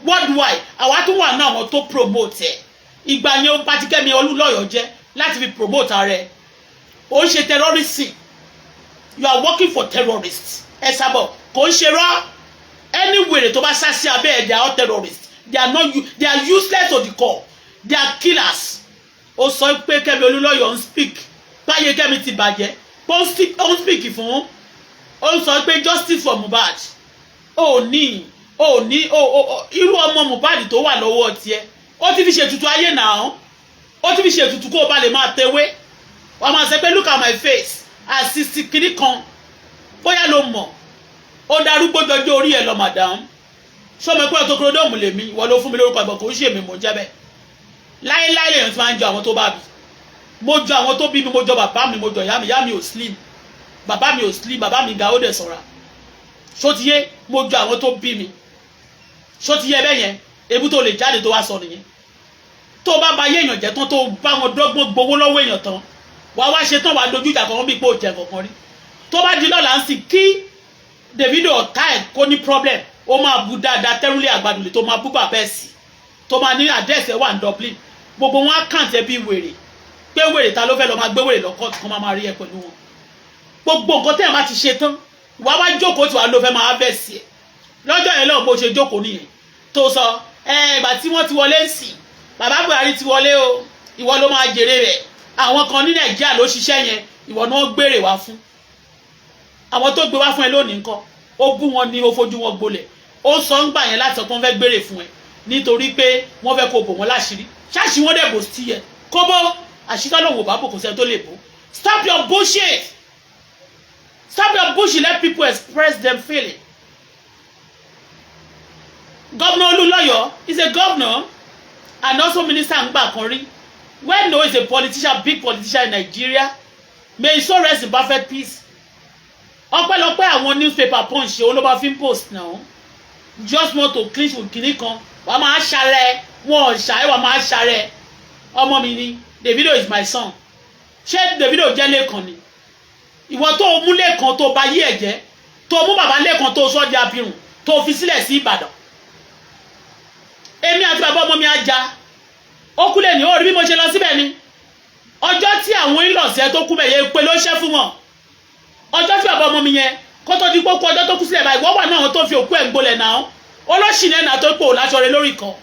worldwide. Àwa tún wà náà, àwọn tó promote ẹ̀. Ìgbà yẹn, ó bá ti Kẹ́mi Olúlọ́yọ̀ jẹ́ láti fi promote ara ẹ̀. Ó ń ṣe terrorism, you are working for terrorists. Esabod, kò ń ṣe rọ́. Any wèrè tó bá sá sí abẹ́ ẹ̀, they are all terrorists. They are not, they are useless to the core, they are killers. Ó sọ pé Kẹ́mi Olúlọ́yọ̀ ń speak báyé, Kẹ́mi ti bàjẹ́, ó ń speak fún, ó ń sọ pé justice for Mohbad. Ó ní ó ní irú ọmọ Mohbad tó wà lọ́wọ́ tiẹ̀, ó ti fi ṣètùtù ayé náà, ó ti fi ṣètùtù kó o bá lè máa tewé. Wọ́n máa sọ pé, "Look at my face at 60 kìíní kan." Bóyá ló mọ̀, ó darúgbó jọjọ́ orí ẹ̀ lọ. Madam, sọmọ pé ọtọ kúròdọ́ọ̀mù lèmi, ìwọ ló fún mi lórúkọ ìbọn, kò ń ṣèmi mò ń jẹ́ bẹ́ẹ̀. Láéláé lèèyàn ti máa ń jọ àwọn tó bá bí. Mo jọ àwọn tó bí mi, mo jọ bàbá mi, mo jọ ìyá mi. Ìyá mi ò slim, bàbá mi ò slim, bàbá mi ga, ó dẹ̀ sọ̀ra. Ṣó ti yé? Mo jọ àwọn tó bí mi. Ṣó ti yé bẹ́ẹ̀ yẹn? Ebú tó lè jáde tó wá sọ nìyẹn. Tó bá ba ayé èèyàn jẹ́ tán, tó bá wọn dọ́gbọ́n gbowó lọ́wọ́ èèyàn tán, wàá wá ṣe tán, wàá dojú ìjà kan bí pé ó jẹ kankan rí. Tó bá di lọ́la ń sìn kí Davido ọ̀tá ẹ̀ kó ní problem, ó máa bu dáadáa tẹ́rùlé àgbàdùlé tó máa bú bàbá ẹ̀ sí, tó máa ní àdírẹ́sì ẹ̀ wà ní Dublin. Gbogbo wọn á kàn tẹ́ bí wèrè pé wèrè ta ló fẹ́ lọ máa gbé wèrè lọ kóòtù kan, máa rí ẹ pẹ̀lú wọn. Gbogbo nǹkan tẹ́yàn bá ti ṣe tán, wàá wá jókòó tí wàá ló fẹ́ máa bẹ̀ sí ẹ lọ́jọ́ yẹn lọ́wọ́. Bó ṣe jókòó nìyẹn tó sọ ẹ, ìgbà tí wọ́n ti wọlé sí, bàbá Buhari ti wọlé o, ìwọ ló máa jèrè rẹ̀. Àwọn kan ní Nàìjíríà ló ṣiṣẹ́ yẹn, ìwọ ni wọ́n gbèrè wá fún. Àwọn tó gbé wá fún ẹ lónìí ńkọ́? Ó bú wọn ní, ó fojú wọn gbolẹ̀. Ó sọ ń gbà yẹn láti sọ pé wọ́n fẹ́ gbèrè fún ẹ nítorí pé wọ́n fẹ́ kó bò wọ́n láṣìírí. Ṣáàṣì wọ́n dẹ̀ bò sí ẹ kó bó àṣìṣe lòun ò bá bò, kò sẹ́ni tó lè bò. Stop your bullshit, stop your bullshit. Let people express them feeling. Governor Olúnlọ́yọ̀ is a governor and also minister ngbà kan rí. Well known is a politician, big politician in Nigeria. May his soul rest in perfect peace. Ọpẹ́lọpẹ́ àwọn newspaper Punch, òun ló bá fi ń post now. Just want to clinch with kinní kan, wàá máa ṣàrẹ wọn ò ṣàrẹ, wàá máa ṣàrẹ. Ọmọ mi ni Davido, is my son. Ṣé Davido jẹ́ lẹ́kan ni? Ìwọ tó mú lẹ́kan tó bà yí ẹ̀ jẹ́, tó mú bàbá lẹ́kan tó sọ́ di abirùn, tó fi sílẹ̀ sí Ìbàdàn. Èmi àti bàbá ọmọ mi á ja ó kú lè ní ó rí bí mo ṣe lọ síbẹ̀ ni. Ọjọ́ tí àwọn ìlọ̀sẹ̀ tó kú bẹ̀ yẹ pé ló ṣẹ́ fún wọn. Ọjọ́ tí bàbá ọmọ mi yẹn kó tó di pókó, ọjọ́ tó kú sílẹ̀ báyìí, wọ́n wà náà tó fi òkú ẹ̀ gbolẹ̀ náà. Olóṣì náà tó pò láṣọ rẹ lórí kan.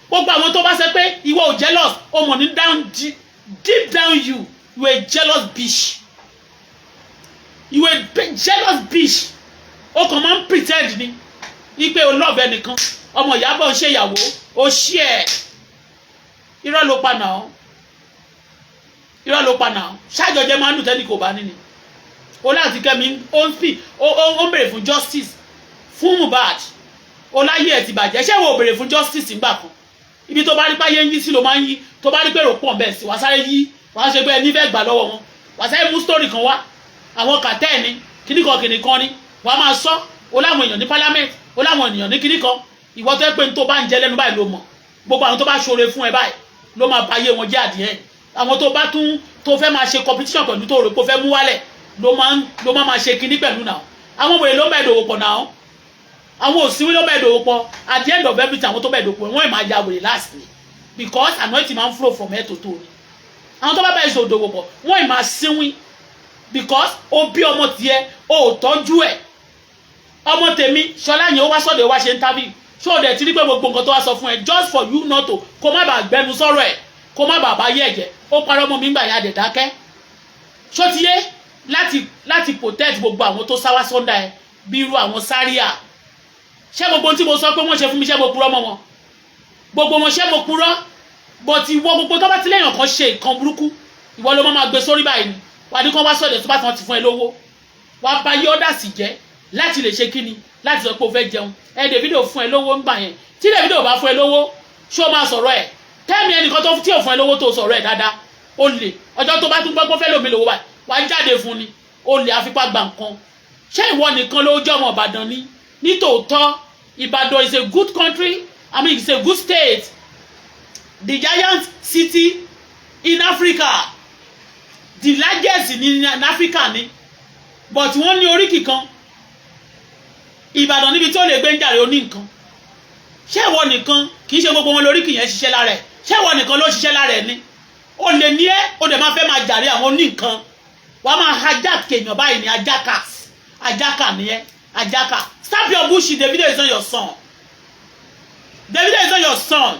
Gbogbo àwọn tó bá ṣe pé ìwọ ò jealous, o mọ̀ ní down deep down, you a jealous bitch, you a jealous bitch. O kàn máa ń pretend ni wípé o love ẹnìkan. Ọmọ Ìyábọ̀ ń ṣe ìyàwó, o ṣí ẹ̀. Irọ́ ló pa náà, irọ́ ló pa náà. Ṣáàjọjẹ máa ń dùn tẹ́nì kò bá níní o láti kẹ́mi. Ó ń fi ó ń béèrè fún justice fún Mohbad. Ó láyé ẹ̀ ti bàjẹ́. Ṣé wo ò béèrè fún justice ńgbà kan? Ibi tó bá rí páyé ń yí sí ló máa ń yí. Tó bá rí pé èrò pọ̀ bẹ́ẹ̀ sí, wàá sáré yí, wàá ṣe pé ẹni fẹ́ gbà lọ́wọ́ wọn, wàá sáré mú story kan wá. Àwọn kàtẹ́ẹ̀ ni kíní kan kíní kan ni wàá máa sọ. Ó láwọn èèyàn ní parliament, ó láwọn èèyàn ní kíní kan. Ìwọ tó yẹ pé tó bá ń jẹ lẹ́nu báyìí ló mọ̀. Gbogbo àwọn tó bá ṣoore fún ẹ báyìí ló máa ba ayé wọn jẹ́ àdìẹ. Àwọn tó bá tún tó fẹ́ máa ṣe competition pẹ̀lú, tó rò pé ó fẹ́ mú wálẹ̀, ló máa ṣe kíní pẹ̀lú náà. Àwọn wèrè ló bá ìdòwò pọ̀ náà, àwọn òsínwó ló bá ìdòwò pọ̀. At the end of everything, àwọn tó bá ìdòwò pọ̀, wọ́n ì máa ya wèrè last ni, because anointing máa ń flow from head to toe ni. Àwọn tó bá bá ìdòwò pọ̀, wọ́n ì máa sínwín, because ó bí ọmọ tiẹ̀, ó ò tọ́jú ẹ̀. Ọmọ tèmi Ṣọlá yẹn, ó wá sọ́dọ̀, ó wá ṣe interview. Ṣó o dẹ̀ ti rí pé gbogbo nǹkan tó wá sọ fún ẹ, just for you not to, kó má bàa gbẹnu sọ̀rọ̀ ẹ̀, kó má bàa bá yé ẹ̀jẹ̀. Ó parọ́ ọmọ mi ń gbà yà dẹ̀ dákẹ́. Ṣó ti yé? Láti protect gbogbo àwọn tó sáwá sọ́ndà ẹ, bí irú àwọn sáríà. Ṣé gbogbo tí mo sọ pé wọ́n ṣe fún mi, ṣé mo purọ́ mọ́ wọn? Gbogbo wọn, ṣé mo purọ́? But ìwọ, gbogbo tó bá ti léèyàn kan ṣe nǹkan burúkú, ìwọ ló máa gbé sórí báyìí ni. Wà ní kán wá sọ̀dẹ̀ tó bá tán ti fún ẹ lówó, wà bá yí ọ́dà sì jẹ́ láti lè ṣe kíni, láti sọ pé o fẹ́ jẹun ẹ. Davido fún ẹ lówó ńgbà yẹn. Tí Davido bá fún ẹ lówó, ṣé o máa sọ̀rọ̀ ẹ̀? Tẹ́mi ẹnìkan tó tí ò fún ẹ lówó tó sọ̀rọ̀ ẹ̀ dáadáa, ó lè ọjọ́ tó bá tún gbọ́ pé fẹ́ lómi lówó báyìí, wà á jáde fún ni. Ó lè àfipá gba nǹkan. Ṣé ìwọ nìkan ló jẹ́ ọmọ Ìbàdàn ni? Nítòótọ́, Ìbàdàn is a good country, I mean, it's a good state, the giant city in Africa, the largest in Africa ni. But wọ́n ní oríkì kan Ìbàdàn níbi tí ó lè gbé ń jàre oní nǹkan. Ṣé ìwọ nìkan? Kì í ṣe gbogbo wọn lóríkì yẹn ṣiṣẹ́ lára ẹ̀. Ṣé ìwọ nìkan ló ṣiṣẹ́ lára ẹ̀ ni? Ó lè ní ẹ́, ó dẹ̀ máa fẹ́ máa jàre àwọn oní nǹkan. Wàá máa hijack èèyàn báyìí ní ajaka. Ajaka ni ẹ́, ajaka. Stop your bullshit. Davido is not your son. Davido is not your son.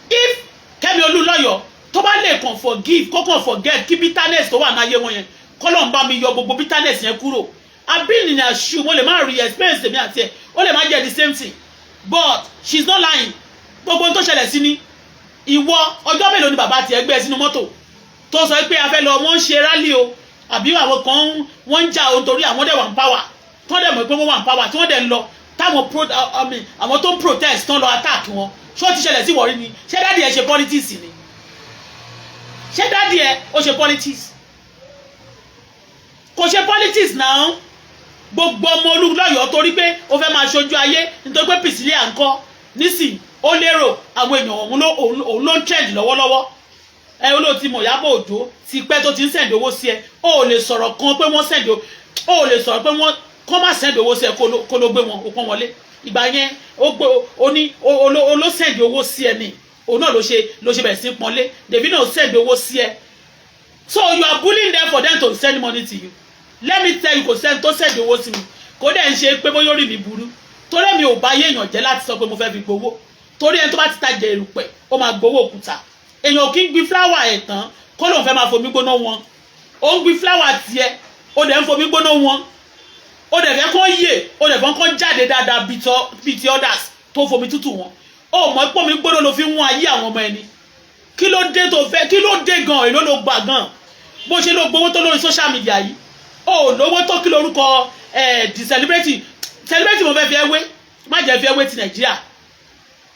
If Kẹ́mi Olúnlọ́yọ̀ tó bá lè kàn forgive, kó kàn forget, kí bitterness tó wà ní ayé wọn yẹn, kọ́lọ̀ ń bá mi yọ gbogbo bitterness yẹn kúrò. I've been in her shoe. Mo lè má rí experience tèmi àti ẹ̀, ó lè má jẹ́ the same thing, but she's not lying. Gbogbo ohun tó ṣẹlẹ̀ sí ni. Ìwọ, ọjọ́ mélòó ni bàbá tiẹ̀ gbé ẹ sínú mọ́tò tó sọ pé a fẹ́ lọ, wọ́n ń ṣe rally o, àbí àwọn kan wọ́n ń jà o, nítorí àwọn dẹ̀ wà ń power, tí wọ́n dẹ̀ mọ̀ pé wọ́n wà ń power, tí wọ́n dẹ̀ ń lọ táwọn pro, I mean, àwọn tó ń protest tán lọ attack wọn? Ṣé ó ti ṣẹlẹ̀ sí ìwọ̀rí ni? Ṣé daddy ẹ ṣe politics ni? Ṣé daddy ẹ ó ṣe politics? Kò ṣe politics náà. Gbogbo ọmọ Olúlọ́yọ̀, torí pé ó fẹ́ máa ṣojú ayé, nítorí pé Priscilla ń kọ́ nísìn, ó lérò àwọn èèyàn òun ló ń trend lọ́wọ́lọ́wọ́. Ẹ olóòtú mọ̀ Ìyábọ̀ Òjó ti pẹ́ tó ti ń send owó sí ẹ. Ó lè sọ̀rọ̀ kan pé wọ́n send, ó lè sọ̀rọ̀ pé wọ́n Kọ́ má send owó sí ẹ, kó ló gbé wọn, ó pọ́n wọlé. Ìgbà yẹn ó gbé, ó ní ó ló send owó sí ẹ ní òun náà ló ṣe bẹ̀rẹ̀ sí pọ́nlé. Davido send owó sí ẹ, so you are bullying them for them to send money to you. Let me tell you, kò send tó send owó sí mi, kò dẹ̀ ń ṣe pé bóyá orí mi burú, torí mi ò bá yéèyàn jẹ́ láti sọ pé mo fẹ́ fi gbowó. Torí ẹni tó bá ti tajà erùpẹ̀, ó máa gbowó òkúta. Èèyàn kì í gbin flower ẹ̀ tán kó lóun fẹ́ máa fomi gbóná wọn. Ó ń gbin flower tiẹ̀, ó dẹ̀ ń fomi gbóná wọn, ó dẹ̀ fẹ́ kó yè, ó dẹ̀ fẹ́ kó jáde dáadáa bíi ti others tó fomi tútù wọn. Ó mọ̀ pé omi gbóná ló fi ń wọ́n ayé àwọn ọmọ ẹni. Kí ló dé tó fẹ́? Kí ló dé gan? Èló ló gbà gan bó ṣe ló gbowó tó lórí social media yìí? Ó lówó tó. Kí lórúkọ ẹ̀? The celebrity, celebrity mo fẹ́ fi ẹ́ wé, má jẹ́ fi ẹ́ wé ti Nàìjíríà.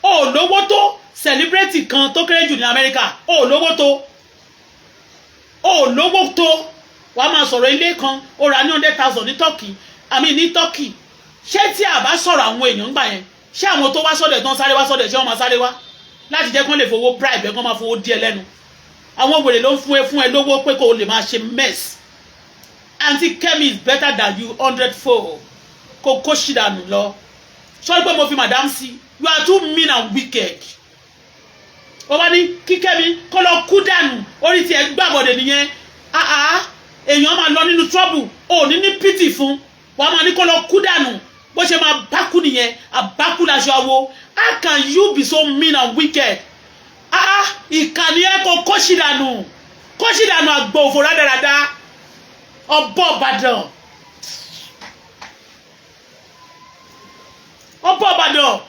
Ó lówó tó celebrity kan tó kéré jù ní Amẹ́ríkà. Ó lówó tó, ó lówó tó. Wàá máa sọ̀rọ̀ ilé kan ó rà ní 100,000 ní Turkey, àmì ní Turkey. Ṣé tí a bá sọ̀rọ̀ àwọn èèyàn ńgbà yẹn, ṣé àwọn tó wá sọ́dọ̀ ẹ̀ tán sáré wá sọ́dọ̀ ẹ̀, ṣé wọ́n máa sáré wá láti jẹ́ kán lè fowó bribe ẹ̀, kán máa fowó díẹ̀ lẹ́nu? Àwọn wèrè ló ń fún ẹ lówó pé kó o lè máa ṣe mess. Aunty Kemi is better than you hundred fold. Kó ṣì dànù lọ. Sọ pé mo fi madam sí. You are too mean and wicked. Ó wá ní kí Kẹ́mi kó lọ kú dànù. Orí tiẹ̀ gbàbọ̀dẹ̀ nìyẹn. Ah, èèyàn máa lọ nínú trouble, ò ní ní pity fún wàá, máa ní kó lọ kú dànù. Bó ṣe máa bákú nìyẹn, àbákú laṣọ awo. How can you be so mean and wicked? Ah, ìkànnì ẹ, kò kó ṣì dànù, kó ṣì dànù. Àgbò òfò rádaràda, ọbọ̀ Ìbàdàn, ọbọ̀ Ìbàdàn.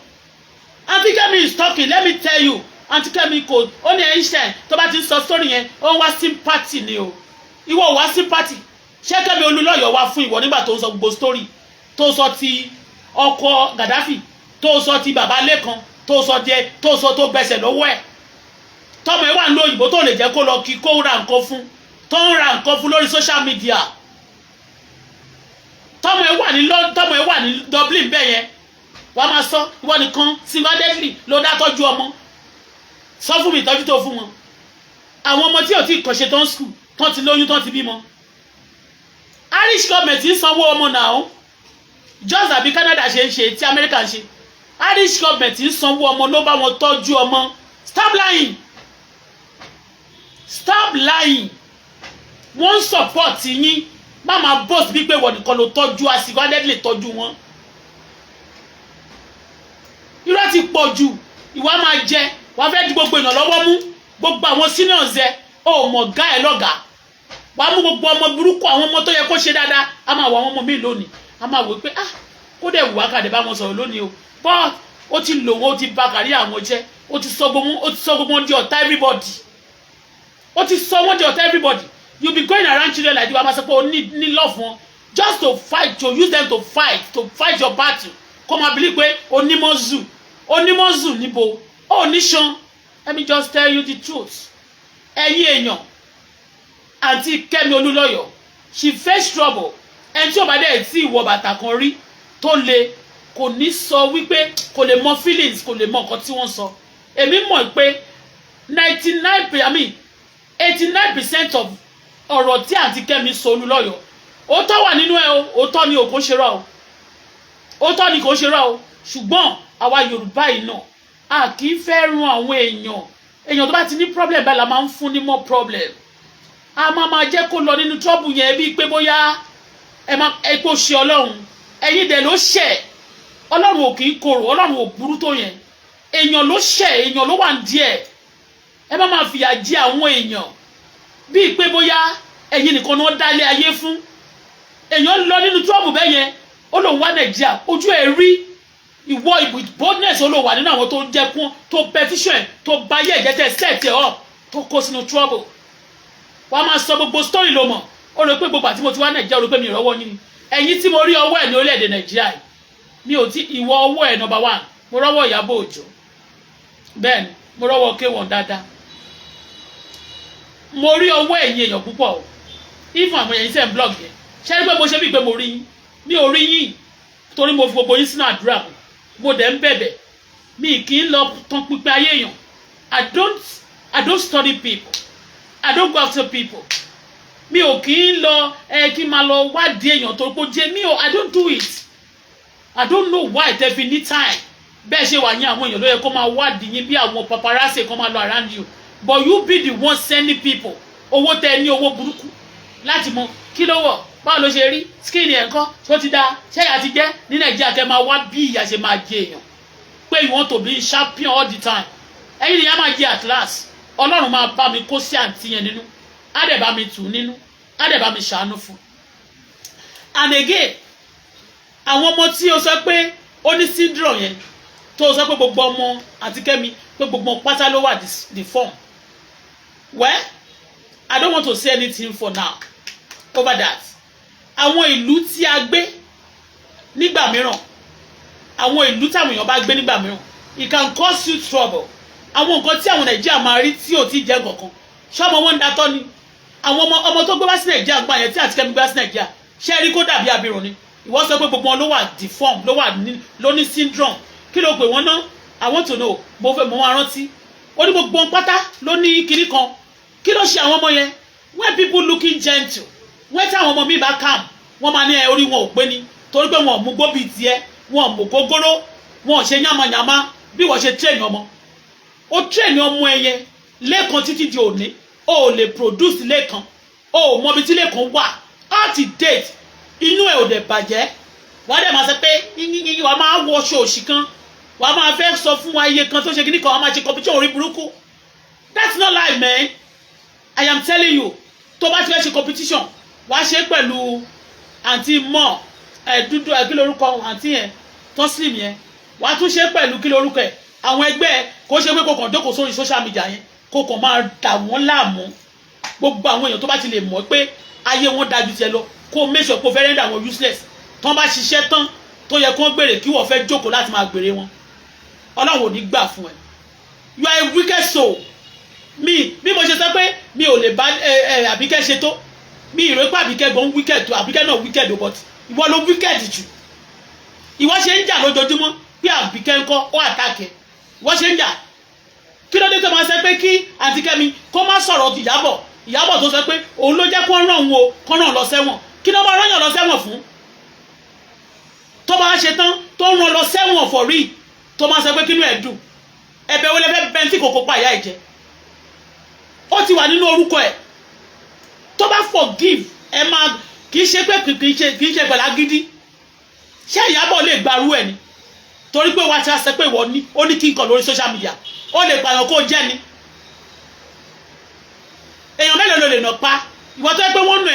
Aunty Kemi is talking. Let me tell you, Aunty Kemi kò ó ní Einstein tó bá ti ń sọ story yẹn, ó ń wá sympathy ni o. Ìwọ ò wá sympathy. Ṣé Kẹ́mi Olúlọ́yọ̀ wá fún ìwọ nígbà tó ń sọ gbogbo story tó sọ ti ọkọ Gaddafi, tó sọ ti bàbá Lẹ́kan, tó sọ jẹ, tó sọ tó gbẹsẹ̀ lọ́wọ́ ẹ̀, tọmọ ẹ wà ní òyìnbó, tó lè jẹ́ kó lọ kí, kó ra nǹkan fún, tó ń ra nǹkan fún lórí social media, tọmọ ẹ wà ní Dublin bẹ́ẹ̀ yẹn, wàá máa sọ ìwọ nìkan single-handedly ló dá tọ́jú ọmọ? Sọ fún mi ìtọ́jú tó fún wọn. Àwọn ọmọ tí ò tí kàn ṣe tán school, tán ti lóyún, tán ti bímọ. Irish government ń sanwó ọmọ náà, just àbí Canada ṣe ń ṣe, tí America ń ṣe. Irish government ń sanwó ọmọ, ló bá wọn tọ́jú ọmọ. Stop lying, stop lying. Wọ́n ń support yín. Má máa boast bí pé wọ́n nìkan ló tọ́jú, àsìkò handedly tọ́jú wọn. Irọ́ ti pọ̀ jù. Ìwà máa jẹ, wàá fẹ́ di gbogbo èèyàn lọ́wọ́ mú, gbogbo àwọn seniors ẹ, ó mọ̀ gá ẹ lọ́gàá. Wàá mú gbogbo ọmọ burúkú, àwọn ọmọ tó yẹ kó ṣe dáadáa. A máa wọ àwọn ọmọ mi lónìí, a máa wò pé, ah, kó dẹ̀ wù wá kàdé bá wọn sọ̀rọ̀ lónìí o, but ó ti lò wọ́n, ó ti bà kárí àwọn jẹ́, ó ti sọ gbogbo wọn di ọ̀tá everybody, ó ti sọ wọ́n di ọ̀tá everybody. You be going around children like you, wàá máa sọ pé o ní love wọn, just to fight, to use them to fight your battle. Kó máa believe pé onímọ̀zù, onímọ̀zù níbo ó níṣan. Let me just tell you the truth, ẹ̀yin èèyàn. Àǹtí Kẹ́mi Olúlọ́yọ̀, she face trouble. Ẹni tí ò bá dẹ̀ tí ìwọ bàtà kan rí tó le, kò ní sọ wípé kò lè mọ feelings, kò lè mọ nǹkan tí wọ́n sọ. Èmi mọ̀ pé 99, I mean 89% of ọ̀rọ̀ tí àǹtí Kẹ́mi sọ Olúlọ́yọ̀, òótọ́ wà nínú ẹ o. Òótọ́ ni o, kò ṣe rọ o. Òótọ́ ni, kò ṣe rọ o. Ṣùgbọ́n àwa Yorùbá yìí náà, a kì í fẹ́ ran àwọn èèyàn. Èèyàn tó bá ti ní problem báyìí la máa ń fún ní more problem. A máa máa jẹ́ kó lọ nínú trouble yẹn bíi pé bóyá ẹ máa ẹ kó ṣe Ọlọ́run. Ẹ̀yin dẹ̀ ló ṣẹ̀. Ọlọ́run ò kì í korò, Ọlọ́run ò burú tó yẹn. Èèyàn ló ṣẹ̀, èèyàn ló wà ní díẹ̀. Ẹ má máa fìyà jẹ àwọn èèyàn bíi pé bóyá ẹ̀yin nìkan ni wọ́n dálé ayé fún. Èèyàn lọ nínú trouble bẹ́ẹ̀ yẹn, ó lòun wá Nàìjíríà, ojú ẹ̀ rí. Ìwọ with boldness, ó lò wà nínú àwọn tó jẹ́ kún, tó petition, tó bá yẹ ẹ̀jẹ̀ tẹ̀ set ẹ̀ up, tó kó sínú trouble. Wàá máa sọ gbogbo story ló mọ̀. Ó rò pé gbogbo àti mo ti wá Nàìjíríà, ó rò pé mi ìrọ́wọ́ yín ni. Ẹ̀yin tí mo rí ọwọ́ ẹ̀ ní orílẹ̀-èdè Nàìjíríà yìí, mi ò tí ìwọ ọwọ́ ẹ̀ number one. Mo rọ́wọ́ Ìyábọ̀ Òjó, bẹ́ẹ̀ ni mo rọ́wọ́ K1 dáadáa. Mo rí ọwọ́ ẹ̀yin èèyàn púpọ̀ o. Even àwọn ẹ̀yin tẹ̀ ń blog yẹn, ṣé ẹ pé mo ṣe bíi pé mo rí yín? Mi ò rí yín, torí mo fi gbogbo yín sínú àdúrà mi. Mo dẹ̀ ń bẹ̀bẹ̀. Mi kì í lọ tán pípẹ́ ayé èèyàn. I don't study people. I don't go after people. Mi ò kì í lọ ẹ kí n máa lọ wádìí èèyàn tó kó jẹ mi ò. I don't do it. I don't know why tẹ́ fi ní time. Bẹ́ẹ̀ ṣe wà ní àwọn èèyàn ló yẹ kó máa wádìí yín bí àwọn paparazzi kan máa lọ around you, but you be the one sending people, owó tẹ ní, owó burúkú, láti mọ kí ló wọ̀, báwo ló ṣe rí, skin ẹ̀ ńkọ́, ṣó ti dáa, ṣé ìyà ti jẹ́ ní Nàìjíríà, kẹ́ máa wá bí ìyà ṣe máa jẹ èèyàn, pé you want to be champion all the time. Ẹ̀yin ni ìyà máa jẹ at last. Ọlọ́run máa bá mi kó sí àǹtí yẹn nínú, á dẹ̀ bá mi tù nínú, á dẹ̀ bá mi ṣàánú fún. And again, àwọn ọmọ tí o sọ pé ó ní syndrome yẹn, tó o sọ pé gbogbo ọmọ àti Kẹ́mi, pé gbogbo pátá ló wà deform, well, I don't want to say anything for now over that. Àwọn ìlú tí a gbé nígbà mìíràn, àwọn ìlú táwọn èèyàn bá gbé nígbà mìíràn, it can cause you trouble. Àwọn nǹkan tí àwọn Nàìjíríà máa rí tí ò tí jẹ́ kankan, ṣọ́mọ wọn ń datọ́ ni. Àwọn ọmọ ọmọ tó gbé wá sí Nàìjíríà gbà yẹn, tí àti Kẹ́mi gbé wá sí Nàìjíríà, ṣé rí kó dàbí abirùn ni? Ìwọ sọ pé gbogbo wọn ló wà deform, ló wà ní, ló ní syndrome. Kí ló pè wọ́n ná? I want to know. Mo fẹ́ mo máa rántí. Ó ní gbogbo wọn pátá ló ní kinní kan. Kí ló ṣe àwọn ọmọ yẹn? When people looking gentle, when táwọn ọmọ mi bá calm, wọ́n máa ní ẹ orí wọn ò pé ni, torí pé wọn ò mú gbó bíi tiẹ̀, wọn ò mú gógóró, wọn ò ṣe yánmayànmá bí wọ́n ṣe train ọmọ. Ó train ọmọ ẹ yẹn lẹ́ẹ̀kan títí di òní, o ò lè produce lẹ́ẹ̀kan, o ò mọ ibi tí lẹ́ẹ̀kan wà out to date. Inú ẹ̀ ò dẹ̀ bàjẹ́. Wàá dẹ̀ máa sọ pé yíyíyí, wàá máa wọṣọ òṣì kan, wàá máa fẹ́ sọ fún wa iye kan tó ṣe kíní kan, wàá máa ṣe competition orí burúkú. That's not life, man. I am telling you, tó bá ti fẹ́ ṣe competition, wàá ṣe pẹ̀lú àǹtí mọ́ ẹ̀ dúdú ẹ̀, kí lorúkọ àǹtí yẹn tó slim yẹn? Wàá tún ṣe pẹ̀lú, kí lorúkọ ẹ̀, àwọn ẹgbẹ́ ẹ̀. Kó ṣe pé kò kàn jókòó sórí social media yẹn, kó kàn máa dà wọ́n láàmú. Gbogbo àwọn èèyàn tó bá ti lè mọ̀ pé ayé wọn dájú tiẹ̀ lọ, kó make sure kó fẹ́ render wọn useless. Tán bá ṣiṣẹ́ tán tó yẹ kó gbèrè, kí wọ́n fẹ́ jókòó láti máa gbèrè wọn, Ọlọ́run ò ní gbà fún ẹ. You are a wicked soul. Mi bí mo ṣe sọ pé mi ò lè bá ẹ ẹ Àbíkẹ́ ṣe tó, mi ìrò pé Àbíkẹ́ gan wicked tó. Àbíkẹ́ náà wicked o, but ìwọ ló wicked jù. Ìwọ ṣe ń jà lójoojúmọ́ pé Àbíkẹ́ ńkọ́, ó attack ẹ. Ìwọ ṣe ń jà, kí ló dé tó máa ṣe pé kí àǹtí Kẹ́mi kó má sọ̀rọ̀ Ìyábọ̀? Ìyábọ̀ tó sọ pé òun ló jẹ́ kó ràn òun o, kó ràn lọ sẹ́wọ̀n. Kí ló máa rán yàn lọ sẹ́wọ̀n fún? Tó bá ṣe tán tó ràn lọ sẹ́wọ̀n for real, tó máa sọ pé kínú ẹ̀ dùn, ẹ̀bẹ̀ wo lẹ fẹ́ bẹ́ẹ̀ tí kòkó pa ìyá ẹ̀ jẹ? Ó ti wà nínú orúkọ ẹ̀. Tó bá forgive ẹ máa, kì í ṣe pé kì í ṣe pẹ̀lú agídí. Ṣé Ìyábọ̀ lè gbarú ẹ̀ ni? Torí pé wàá ti sọ pé ìwọ ní ó ní kí n kàn lórí social media, ó lè pààyàn kó jẹ́ ni. Èèyàn mélòó ló lè nà pa? Ìwọ tó yẹ pé wọ́n nù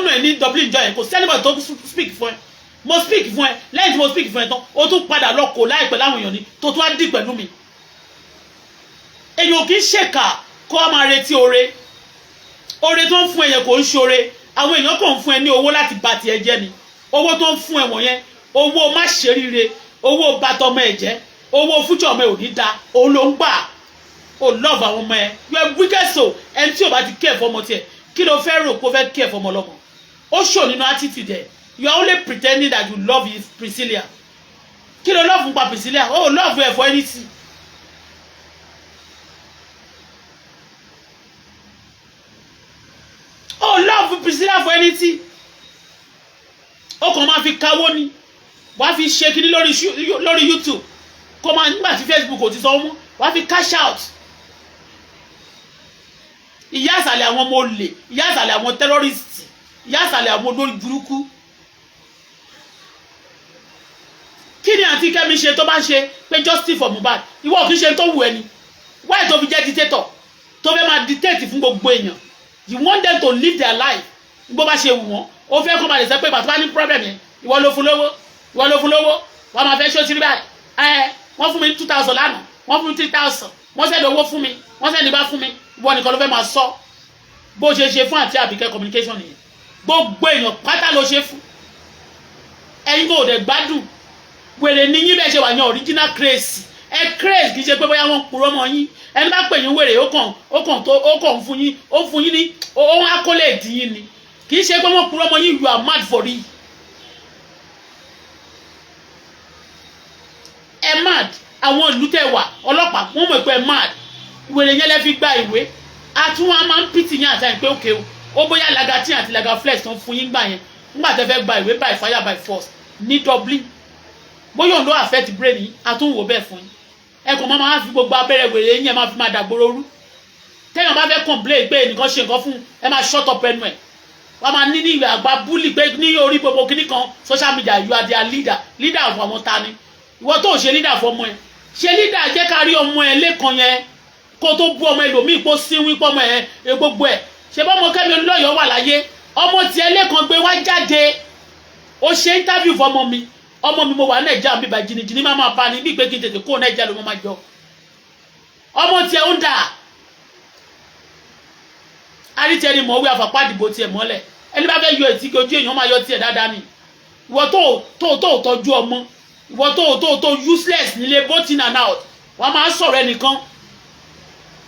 ẹ́ ní Dublin jọ yẹn, kò sí anybody tó speak fún ẹ. Mo speak fún ẹ. Lẹ́yìn tí mo speak fún ẹ tán, ó tún padà lọ kò láìpẹ́ láwọn èèyàn ni tó tún á dì pẹ̀lú mi. Èèyàn kì í ṣèkà kó a máa retí oore. Oore tó ń fún ẹ yẹn kò ń ṣoore. Àwọn èèyàn kàn ń fún ẹ ní owó láti bà tiẹ̀ jẹ́ ni. Owó tó ń fún ẹ wọ̀nyẹn, owó má ṣe ríire, owó bàtọ́ ọmọ ẹ jẹ́, owó fújọ́ ọmọ ẹ ò ní da, òun ló ń gbà. Ó love àwọn ọmọ ẹ. You are wicked soul. Ẹni tí ò bá ti care fọmọ tiẹ̀, kí ló fẹ́ rò pé ó fẹ́ care fọmọ lọ́mọ? Ó ṣò nínú attitude ẹ. You are only pretending that you love Priscilla. Kí ló love nípa Priscilla? Ó love ẹ for anything. Ó love Priscilla for anything. Ó kàn máa fi kawó ni, wàá fi ṣe kinní lórí YouTube, kó máa nígbà tí Facebook ò ti sọ mọ́, wàá fi cash out. Ìyá àsàlẹ̀ àwọn ọmọ olè, ìyá àsàlẹ̀ àwọn terrorist, ìyá àsàlẹ̀ àwọn olórí burúkú. Kí ni àǹtí Kẹ́mi ṣe tó bá ṣe pé justice for Mohbad? Ìwọ kì í ṣe tó wù ẹni. Why tó fi jẹ́ dictator, tó fẹ́ máa dictate fún gbogbo èèyàn? You want them to live their life bó bá ṣe wù wọ́n. Ó fẹ́ kó máa lè sọ pé bàtú bá ní problem yẹn, ìwọ ló fún lówó, ìwọ ló fún lówó. Wọ́n máa fẹ́ ṣó tiri báyìí. Ẹ wọ́n fún mi 2,000 lánàá, wọ́n fún mi 3,000, wọ́n send owó fún mi, wọ́n send ibà fún mi. Ìwọ nìkan ló fẹ́ máa sọ. Bó ṣe ṣe fún àǹtí Àbíkẹ́ communication nìyẹn. Gbogbo èèyàn pátá ló ṣe fún. Ẹ̀yin kò dẹ̀ gbádùn. Wèrè ní yín bẹ́ẹ̀ ṣe wà yẹn, original craze. Ẹ craze, kì í ṣe pé bóyá wọ́n purọ́ mọ́ yín. Ẹni bá pè yín wèrè, ó kàn fún yín, ó fún yín ní ó ń akólé ìdí yín ni. Kì í ṣe pé wọ́n purọ́ mọ́ yín. You are mad for real. Ẹ mad. Àwọn ìlú tẹ wà, ọlọ́pàá wọ́n mọ̀ pé ẹ mad. Wèrè yẹn lẹ fi gba ìwé. Àtúnwá máa ń pìtì yín àtàyìn pé òkè o. Ó bóyá Lagatin àti Lagaflex tó ń fún yín gbà yẹn nígbà tẹ́ fẹ́ gba ìwé by fire by force ní Dublin, bóyá òun ló affect brain yín. Àtúnwò bẹ́ẹ̀ fún yín. Ẹ kàn máa fi gbogbo abẹ́rẹ́ wèrè yín, ẹ máa fi máa dàgbòrò rú. Téèyàn bá fẹ́ complain pé ẹnìkan ṣe nǹkan fún ẹ, máa shut up ẹnu ẹ̀. Wọ́n máa ní ní ìwé àgbà bully pé ní orí gbogbo kíní kan social media, you are their leader. Leader of àwọn ta ni? Ìwọ tó ṣe leader fún ọmọ ẹ, ṣe leader, jẹ́ ká rí ọmọ ẹ lẹ́kan yẹn kó tó bú ọmọ ẹlòmíì kó sínwín pọ́ ọmọ ẹ gbogbo ẹ. Ṣe bọ́ ọmọ Kẹ́mi Olúlọ́yọ̀ wà láyé? Ọmọ tiẹ̀ lẹ́kan gbé wá jáde, ó ṣe interview fọmọ mi. Ọmọ mi, mo wà Nàìjíríà bíbá jìnnìjìnnì máa máa bá ní bí pé kí n tètè kó Nàìjíríà ló máa jọ. Ọmọ tiẹ̀ ń dà àrítẹ́ ni mọ̀wé àfàpá-dìbò tiẹ̀ mọ́lẹ̀. Ẹni bá fẹ́ yọ ètí ojú èèyàn, máa yọ tiẹ̀ dáadáa ni. Ìwọ tó tọ́jú ọmọ, ìwọ tó useless nílé, both in and out, wọ́n máa sọ̀rọ̀ ẹnìkan.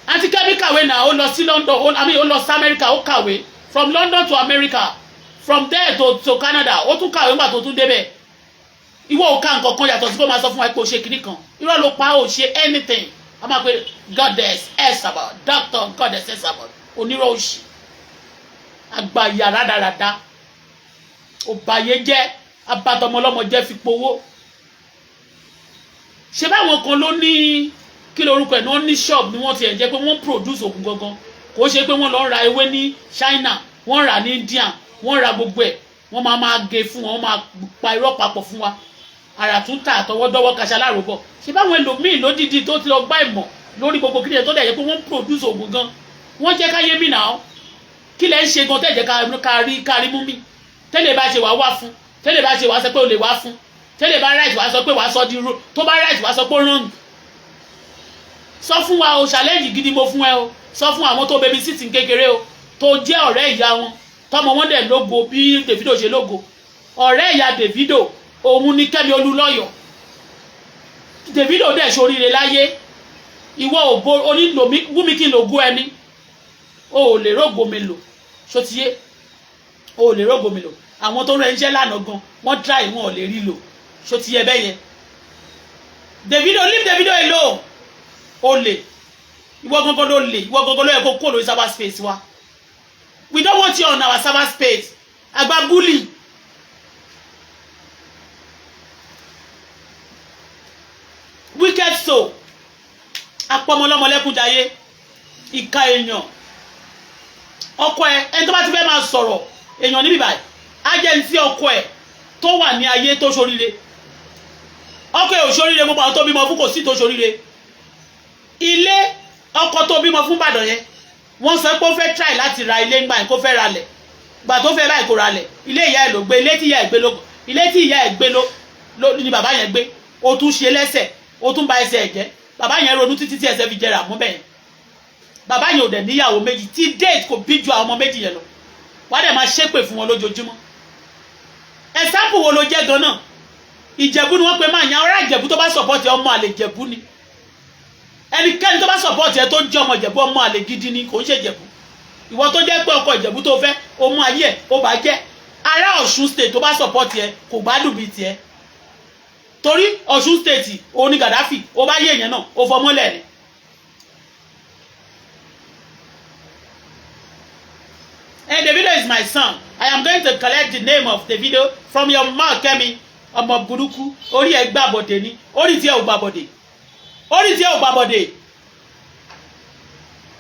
Àǹtí Kẹ́mi kàwé náà, ó lọ sí London, I mean, ó lọ sí America, ó kàwé from London to America, from there to Canada. Ó tún kàwé nígbà tó tún débẹ̀. Ìwọ ò ka nǹkan kan yàtọ̀ sí kó máa sọ fún wa pé o ṣe kinní kan. Irọ́ ló pa, ó ṣe anything. A máa pe Goddess Esabod, Doctor Goddess Esabod, onírọ̀ òṣì, àgbàyà rádaràda, òbàyé jẹ́, abatọmọlọ́mọ jẹ́, fi powó. Ṣé báwọn kan ló ní kí lorúkọ ẹ̀ ní, wọ́n ní shop ni wọ́n ti ẹ̀ jẹ́ pé wọ́n produce oògùn gangan. Kò ṣe pé wọ́n lọ ń ra ewé ní China, wọ́n rà ní India, wọ́n ra gbogbo ẹ̀, wọ́n máa máa gé fún wọn, wọ́n máa pa irọ́ papọ̀ fún wa, àrà tún tà àtọwọ́dọ́wọ́ kaṣá láròbọ̀. Ṣé báwọn ẹlòmíì lódìdí tó ti lọ gbá ìmọ̀ lórí gbogbo kí ni tó dẹ̀ yẹ pé wọ́n produce oògùn gan, wọ́n jẹ́ káyé mi náà. Kí lẹ́ ń ṣe gan tẹ́jẹ́ kárí mú mi? Tẹ́lẹ̀ bá ṣe wàá wá fún, tẹ́lẹ̀ bá ṣe wàá sọ pé o lè wá fún, tẹ́lẹ̀ bá right, wàá sọ pé wàá sọ di tó bá right, wàá sọ pé wrong. Sọ fún wa o. Challenge gidi mo fún ẹ o. Sọ fún àwọn tó baby sitting kékeré o, tó jẹ́ ọ̀rẹ́ ìyá wọn, tọmọ wọn dẹ̀ lógo bí Davido ṣe lógo. Ọ̀rẹ́ ìyá Davido òun ni Kẹ́mi Olúlọ́yọ̀. Davido dẹ̀ ṣoríire láyé. Ìwọ ògo onílòmí wúmi kí n lògo ẹni o ò lè rógo mi lò. Ṣótiyé o ò lè rógo mi lò. Àwọn tó rẹ ń jẹ́ lánàá gan, wọ́n try, wọn ò lè rí lò. Ṣótiyé bẹ́ẹ̀ yẹn? Davido, leave Davido alone. O lè, ìwọ gangan ló lè, ìwọ gangan ló yẹ kó kó lórí cyber space wa. We don't want you on our cyber space. Àgbà bully. Wicked soul, apọmọlọmọlẹkúnjayé, ìka èèyàn. Ọkọ ẹ, ẹni tó bá ti fẹ́ máa sọ̀rọ̀ èèyàn níbí báyìí, á jẹ́ ní tí ọkọ ẹ tó wà ní ayé tó ṣoríire. Ọkọ ẹ ò ṣoríire. Gbogbo àwọn tó bímọ fún, kò sí tó ṣoríire. Ilé ọkọ tó bímọ fún Ìbàdàn yẹn, wọ́n sọ pé ó fẹ́ try láti ra ilé ńgbà yẹn, kó fẹ́ ra lẹ̀ gbà tó fẹ́ báyìí, kó ra lẹ̀. Ilé ìyá ẹ̀ ló gbé, ilé tí ìyá ẹ̀ gbé ló, ilé tí ìyá ẹ̀ gbé ló ní bàbá yẹn gbé. Ó tún ṣe lẹ́sẹ̀, ó tún ba ẹsẹ̀ ẹ̀ jẹ́. Bàbá yẹn ronú títí tí ẹsẹ̀ fi jẹrà mú bẹ́ẹ̀. Bàbá yẹn ò dẹ̀ níyàwó méjì tí date kò bí ju àwọn ọmọ méjì yẹn lọ. Wàá dẹ̀ máa ṣépè fún wọn lójoojúmọ́. Example wo ló jẹ́ gan-an? Ìjẹ̀bú ni wọ́n pe máa yan ará Ìjẹ̀bú. Tó bá support ọmọ àlè Ìjẹ̀bú ni. Ẹnikẹ́ni tó bá support ẹ tó jẹ́ ọmọ Ìjẹ̀bú, ọmọ àlè gidi ni, kò ń ṣe Ìjẹ̀bú. Ìwọ tó jẹ́ pé ọkọ Ìjẹ̀bú tó fẹ́, o mú ayé ẹ̀ ó bá jẹ́. Ará Ọ̀ṣun State tó bá support ẹ kò gbádùn bíi tiẹ̀, torí Ọ̀ṣun State òun ni Gaddafi. Ó bá yé èèyàn náà, ó fọmọ́lẹ̀ ni. And Davido is my son. I am going to collect the name of Davido from your mouth, Kemi. Ọmọ burúkú, orí ẹ gbàbọ̀dé ni, orí tí ẹ ò gbàbọ̀dé, orí tí ẹ ò gbàbọ̀dé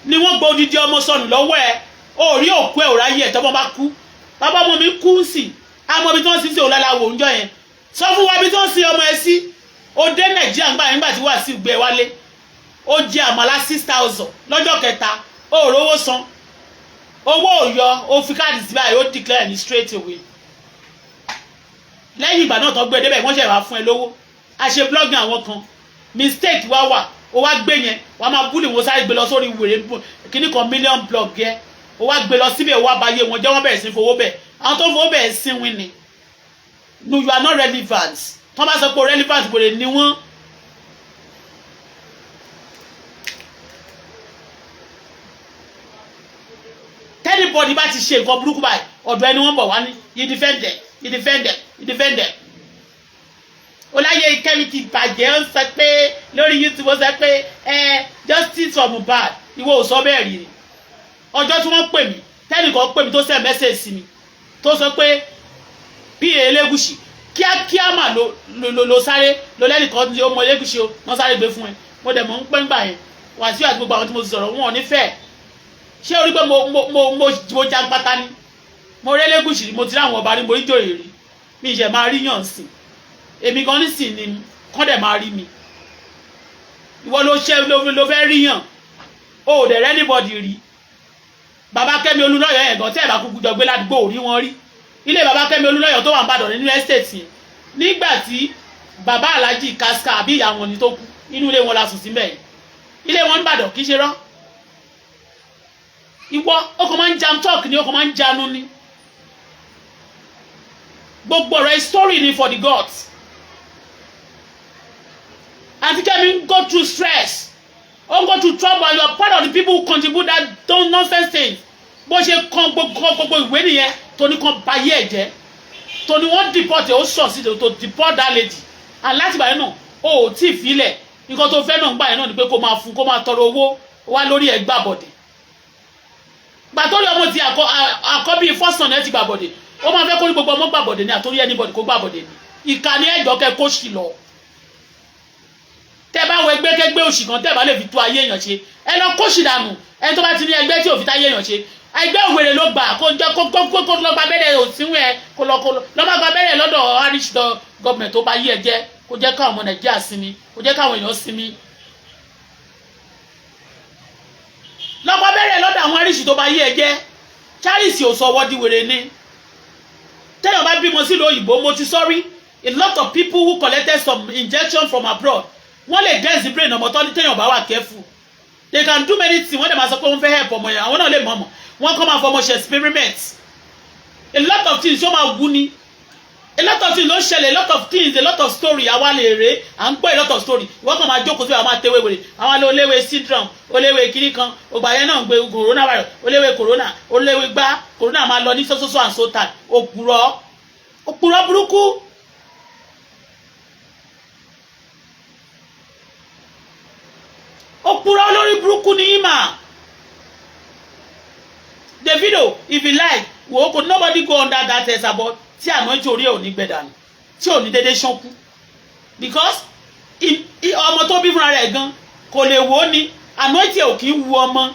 ni. Wọ́n gba odidi ọmọ sọnù lọ́wọ́ ẹ, orí òkú ẹ ò ráyè ẹ. Tọ́mọ bá kú, bàbá ọmọ mi kú sí, àmọ́ ibi tí wọ́n sì sí òun láláwo ń jọ yẹn. Sọ fún wa ibi tí wọ́n sin ọmọ ẹ sí. Ó dé Nàìjíríà ńgbà yẹn, nígbà tí wàá sí gbé wálé, ó jẹ àmàlà 6,000 lọ́jọ́ kẹta, ó rówó san, owó ò yọ, ó fi káàdì sí báyìí, ó declare ní straight away. Lẹ́yìn ìgbà náà tó gbé débẹ̀, wọ́n ṣe wá fún ẹ lówó. A ṣe blogging àwọn kan, mistake wá wà, ó wá gbé yẹn, wàá máa bully wọn, sáré gbé lọ sórí wèrè kíní kan million blog yẹn, ó wá gbé lọ síbẹ̀, ó wá bá yé wọn jẹ́, wọ́n bẹ̀rẹ̀ sí fowó bẹ̀. Àwọn tó fowó bẹ̀ sínwín ni. No, you are not relevant. Tó bá sọ pé relevant, wèrè ni wọ́n. Anybody bá ti ṣe nǹkan burúkú báyìí, ọ̀dọ̀ ẹni wọ́n bọ̀ wá ní, you defend them, you defend them, you defend them. Ọláyé Kẹ́mi ti bàjẹ́. Ó ń sọ pé lórí YouTube, ó sọ pé ẹ justice for Mohbad. Ìwọ ò sọ bẹ́ẹ̀ rí ni. Ọjọ́ tí wọ́n pè mí Tẹ́nìkan pè mí, tó send message sí mi, tó sọ pé pa Elégùṣì, kíákíá mà ló ló ló sáré ló lẹ́nìkan tí ó mọ Elégùṣì o, wọ́n sáré gbé fún ẹ. Mo dẹ̀ mọ̀ ń pẹ́ ńgbà yẹn. Wàsíù àti gbogbo àwọn tí mo ti sọ̀rọ̀, wọn ò ní fẹ́. Ṣé o rí pé mo jàǹpátá ni? Mo rí Elégùṣì, mo ti rí àwọn ọba rí, mo rí jòyè rí. Mi ìṣẹ̀ máa rí yàn sìn èmi gan nísìn ni kán dẹ̀ máa rí mi. Ìwọ ló ṣe ló fẹ́ rí yàn, o ò dẹ̀ rẹ́ anybody rí. Bàbá Kẹ́mi Olúlọ́yọ̀ yẹn gan, tí ẹ̀ bá kúkú jọ gbé ládùúgbò, ò rí wọn rí. Ilé bàbá Kẹ́mi Olúlọ́yọ̀ tó wà ń Bàdàn nínú estate yẹn, nígbà tí bàbá Aláàjì Kaska àbí ìyá wọn ni tó kú, inú ilé wọn la sùn sí mẹ́yìn, ilé wọn ń Bàdàn, kì í ṣe rọ́. Ìwọ ó kàn máa ń jam talk ni, ó kàn máa ń janu ni. Gbogbo ọ̀rọ̀ story ni for the gods. Aunty Kemi go through stress, ó go through trouble, and you are part of the people who contribute that don't nonsense things. Bó ṣe kan gbogbo ìwé nìyẹn tó ní kan bayé ẹ̀ jẹ́, tó ní wọ́n deport ẹ̀. Ó sọ̀ sí to deport that lady, and láti ìgbà yẹn náà, ó ò tí ì filẹ̀. Nǹkan tó fẹ́ náà ń gbà yẹn náà ni pé kó máa fún, kó máa tọrọ owó wá lórí ẹ̀. Gbà bọ̀dẹ̀ gbà tó rí ọmọ ti àkọ́bí fọ́sàn ẹ̀ ti gbà bọ̀dẹ̀. Ó máa fẹ́ kó ní gbogbo ọmọ gbà bọ̀dẹ̀ ni, àtòrí anybody kó gbà bọ̀dẹ̀ ni. Ìkà ni ẹ̀jọ̀ kẹ́ kó sì lọ. Tẹ́ bá wọ ẹgbẹ́ kẹgbẹ́ òṣì kan, tẹ́ bá lè fi tó ayé èèyàn ṣe, ẹ lọ kó sì dànù. Ẹni tó bá ti ní ẹgbẹ́ tí ò fi táyé èèyàn ṣe, ẹgbẹ́ òwèrè ló gbà. Kó jẹ́ kó lọ gba abẹ́rẹ́ òsínwó ẹ, kó lọ kó lọ lọ má gba abẹ́rẹ́ lọ́dọ̀ Irish government tó bá yí ẹ jẹ́. Kó jẹ́ káwọn ọmọ Nàìjíríà sinmi, kó jẹ́ káwọn èèyàn sinmi. Lọ gba abẹ́rẹ́ lọ́dọ̀ àwọn Irish tó bá yí ẹ jẹ́. Charles ò sọ wọ́n di wèrè ni. Téèyàn bá bímọ sílùú òyìnbó, mo ti sọ́rí, a lot of people who collected some injection from abroad, wọ́n lè dense brain ọmọ tó ní. Téèyàn bá wà careful, they can do many things. Wọ́n dẹ̀ máa sọ pé wọ́n fẹ́ help ọmọ yẹn. Àwọn náà lè mọ̀ ọmọ wọ́n kọ́ máa fọmọ ṣe experiment. A lot of things yóò máa wú ni. A lot of things ló ṣẹlẹ̀, a lot of things, a lot of story. Àwa lè rè à ń gbọ́ a lot of story. Ìwọ́n kàn máa jókòó sí, àwọn máa tewé wèrè, àwọn alẹ́ oléwé syndrome, oléwé kiri kan, ògbà yẹn náà ń gbé coronavirus, oléwé corona, oléwé gbá corona, máa lọ ní so and so time. Òpùrọ̀, òpùrọ̀ burúkú. Òpùrọ̀ olórí burúkú ni yín mà. Davido, if you like, wo kò nobody go under that Esabod tí àná tí orí ẹ̀ ò ní gbẹ dànù, tí ò ní dédé ṣánkú, because ọmọ tó bí fúnra rẹ̀ gan kò lè wò ó ni. Àná tí ò kì í wu ọmọ,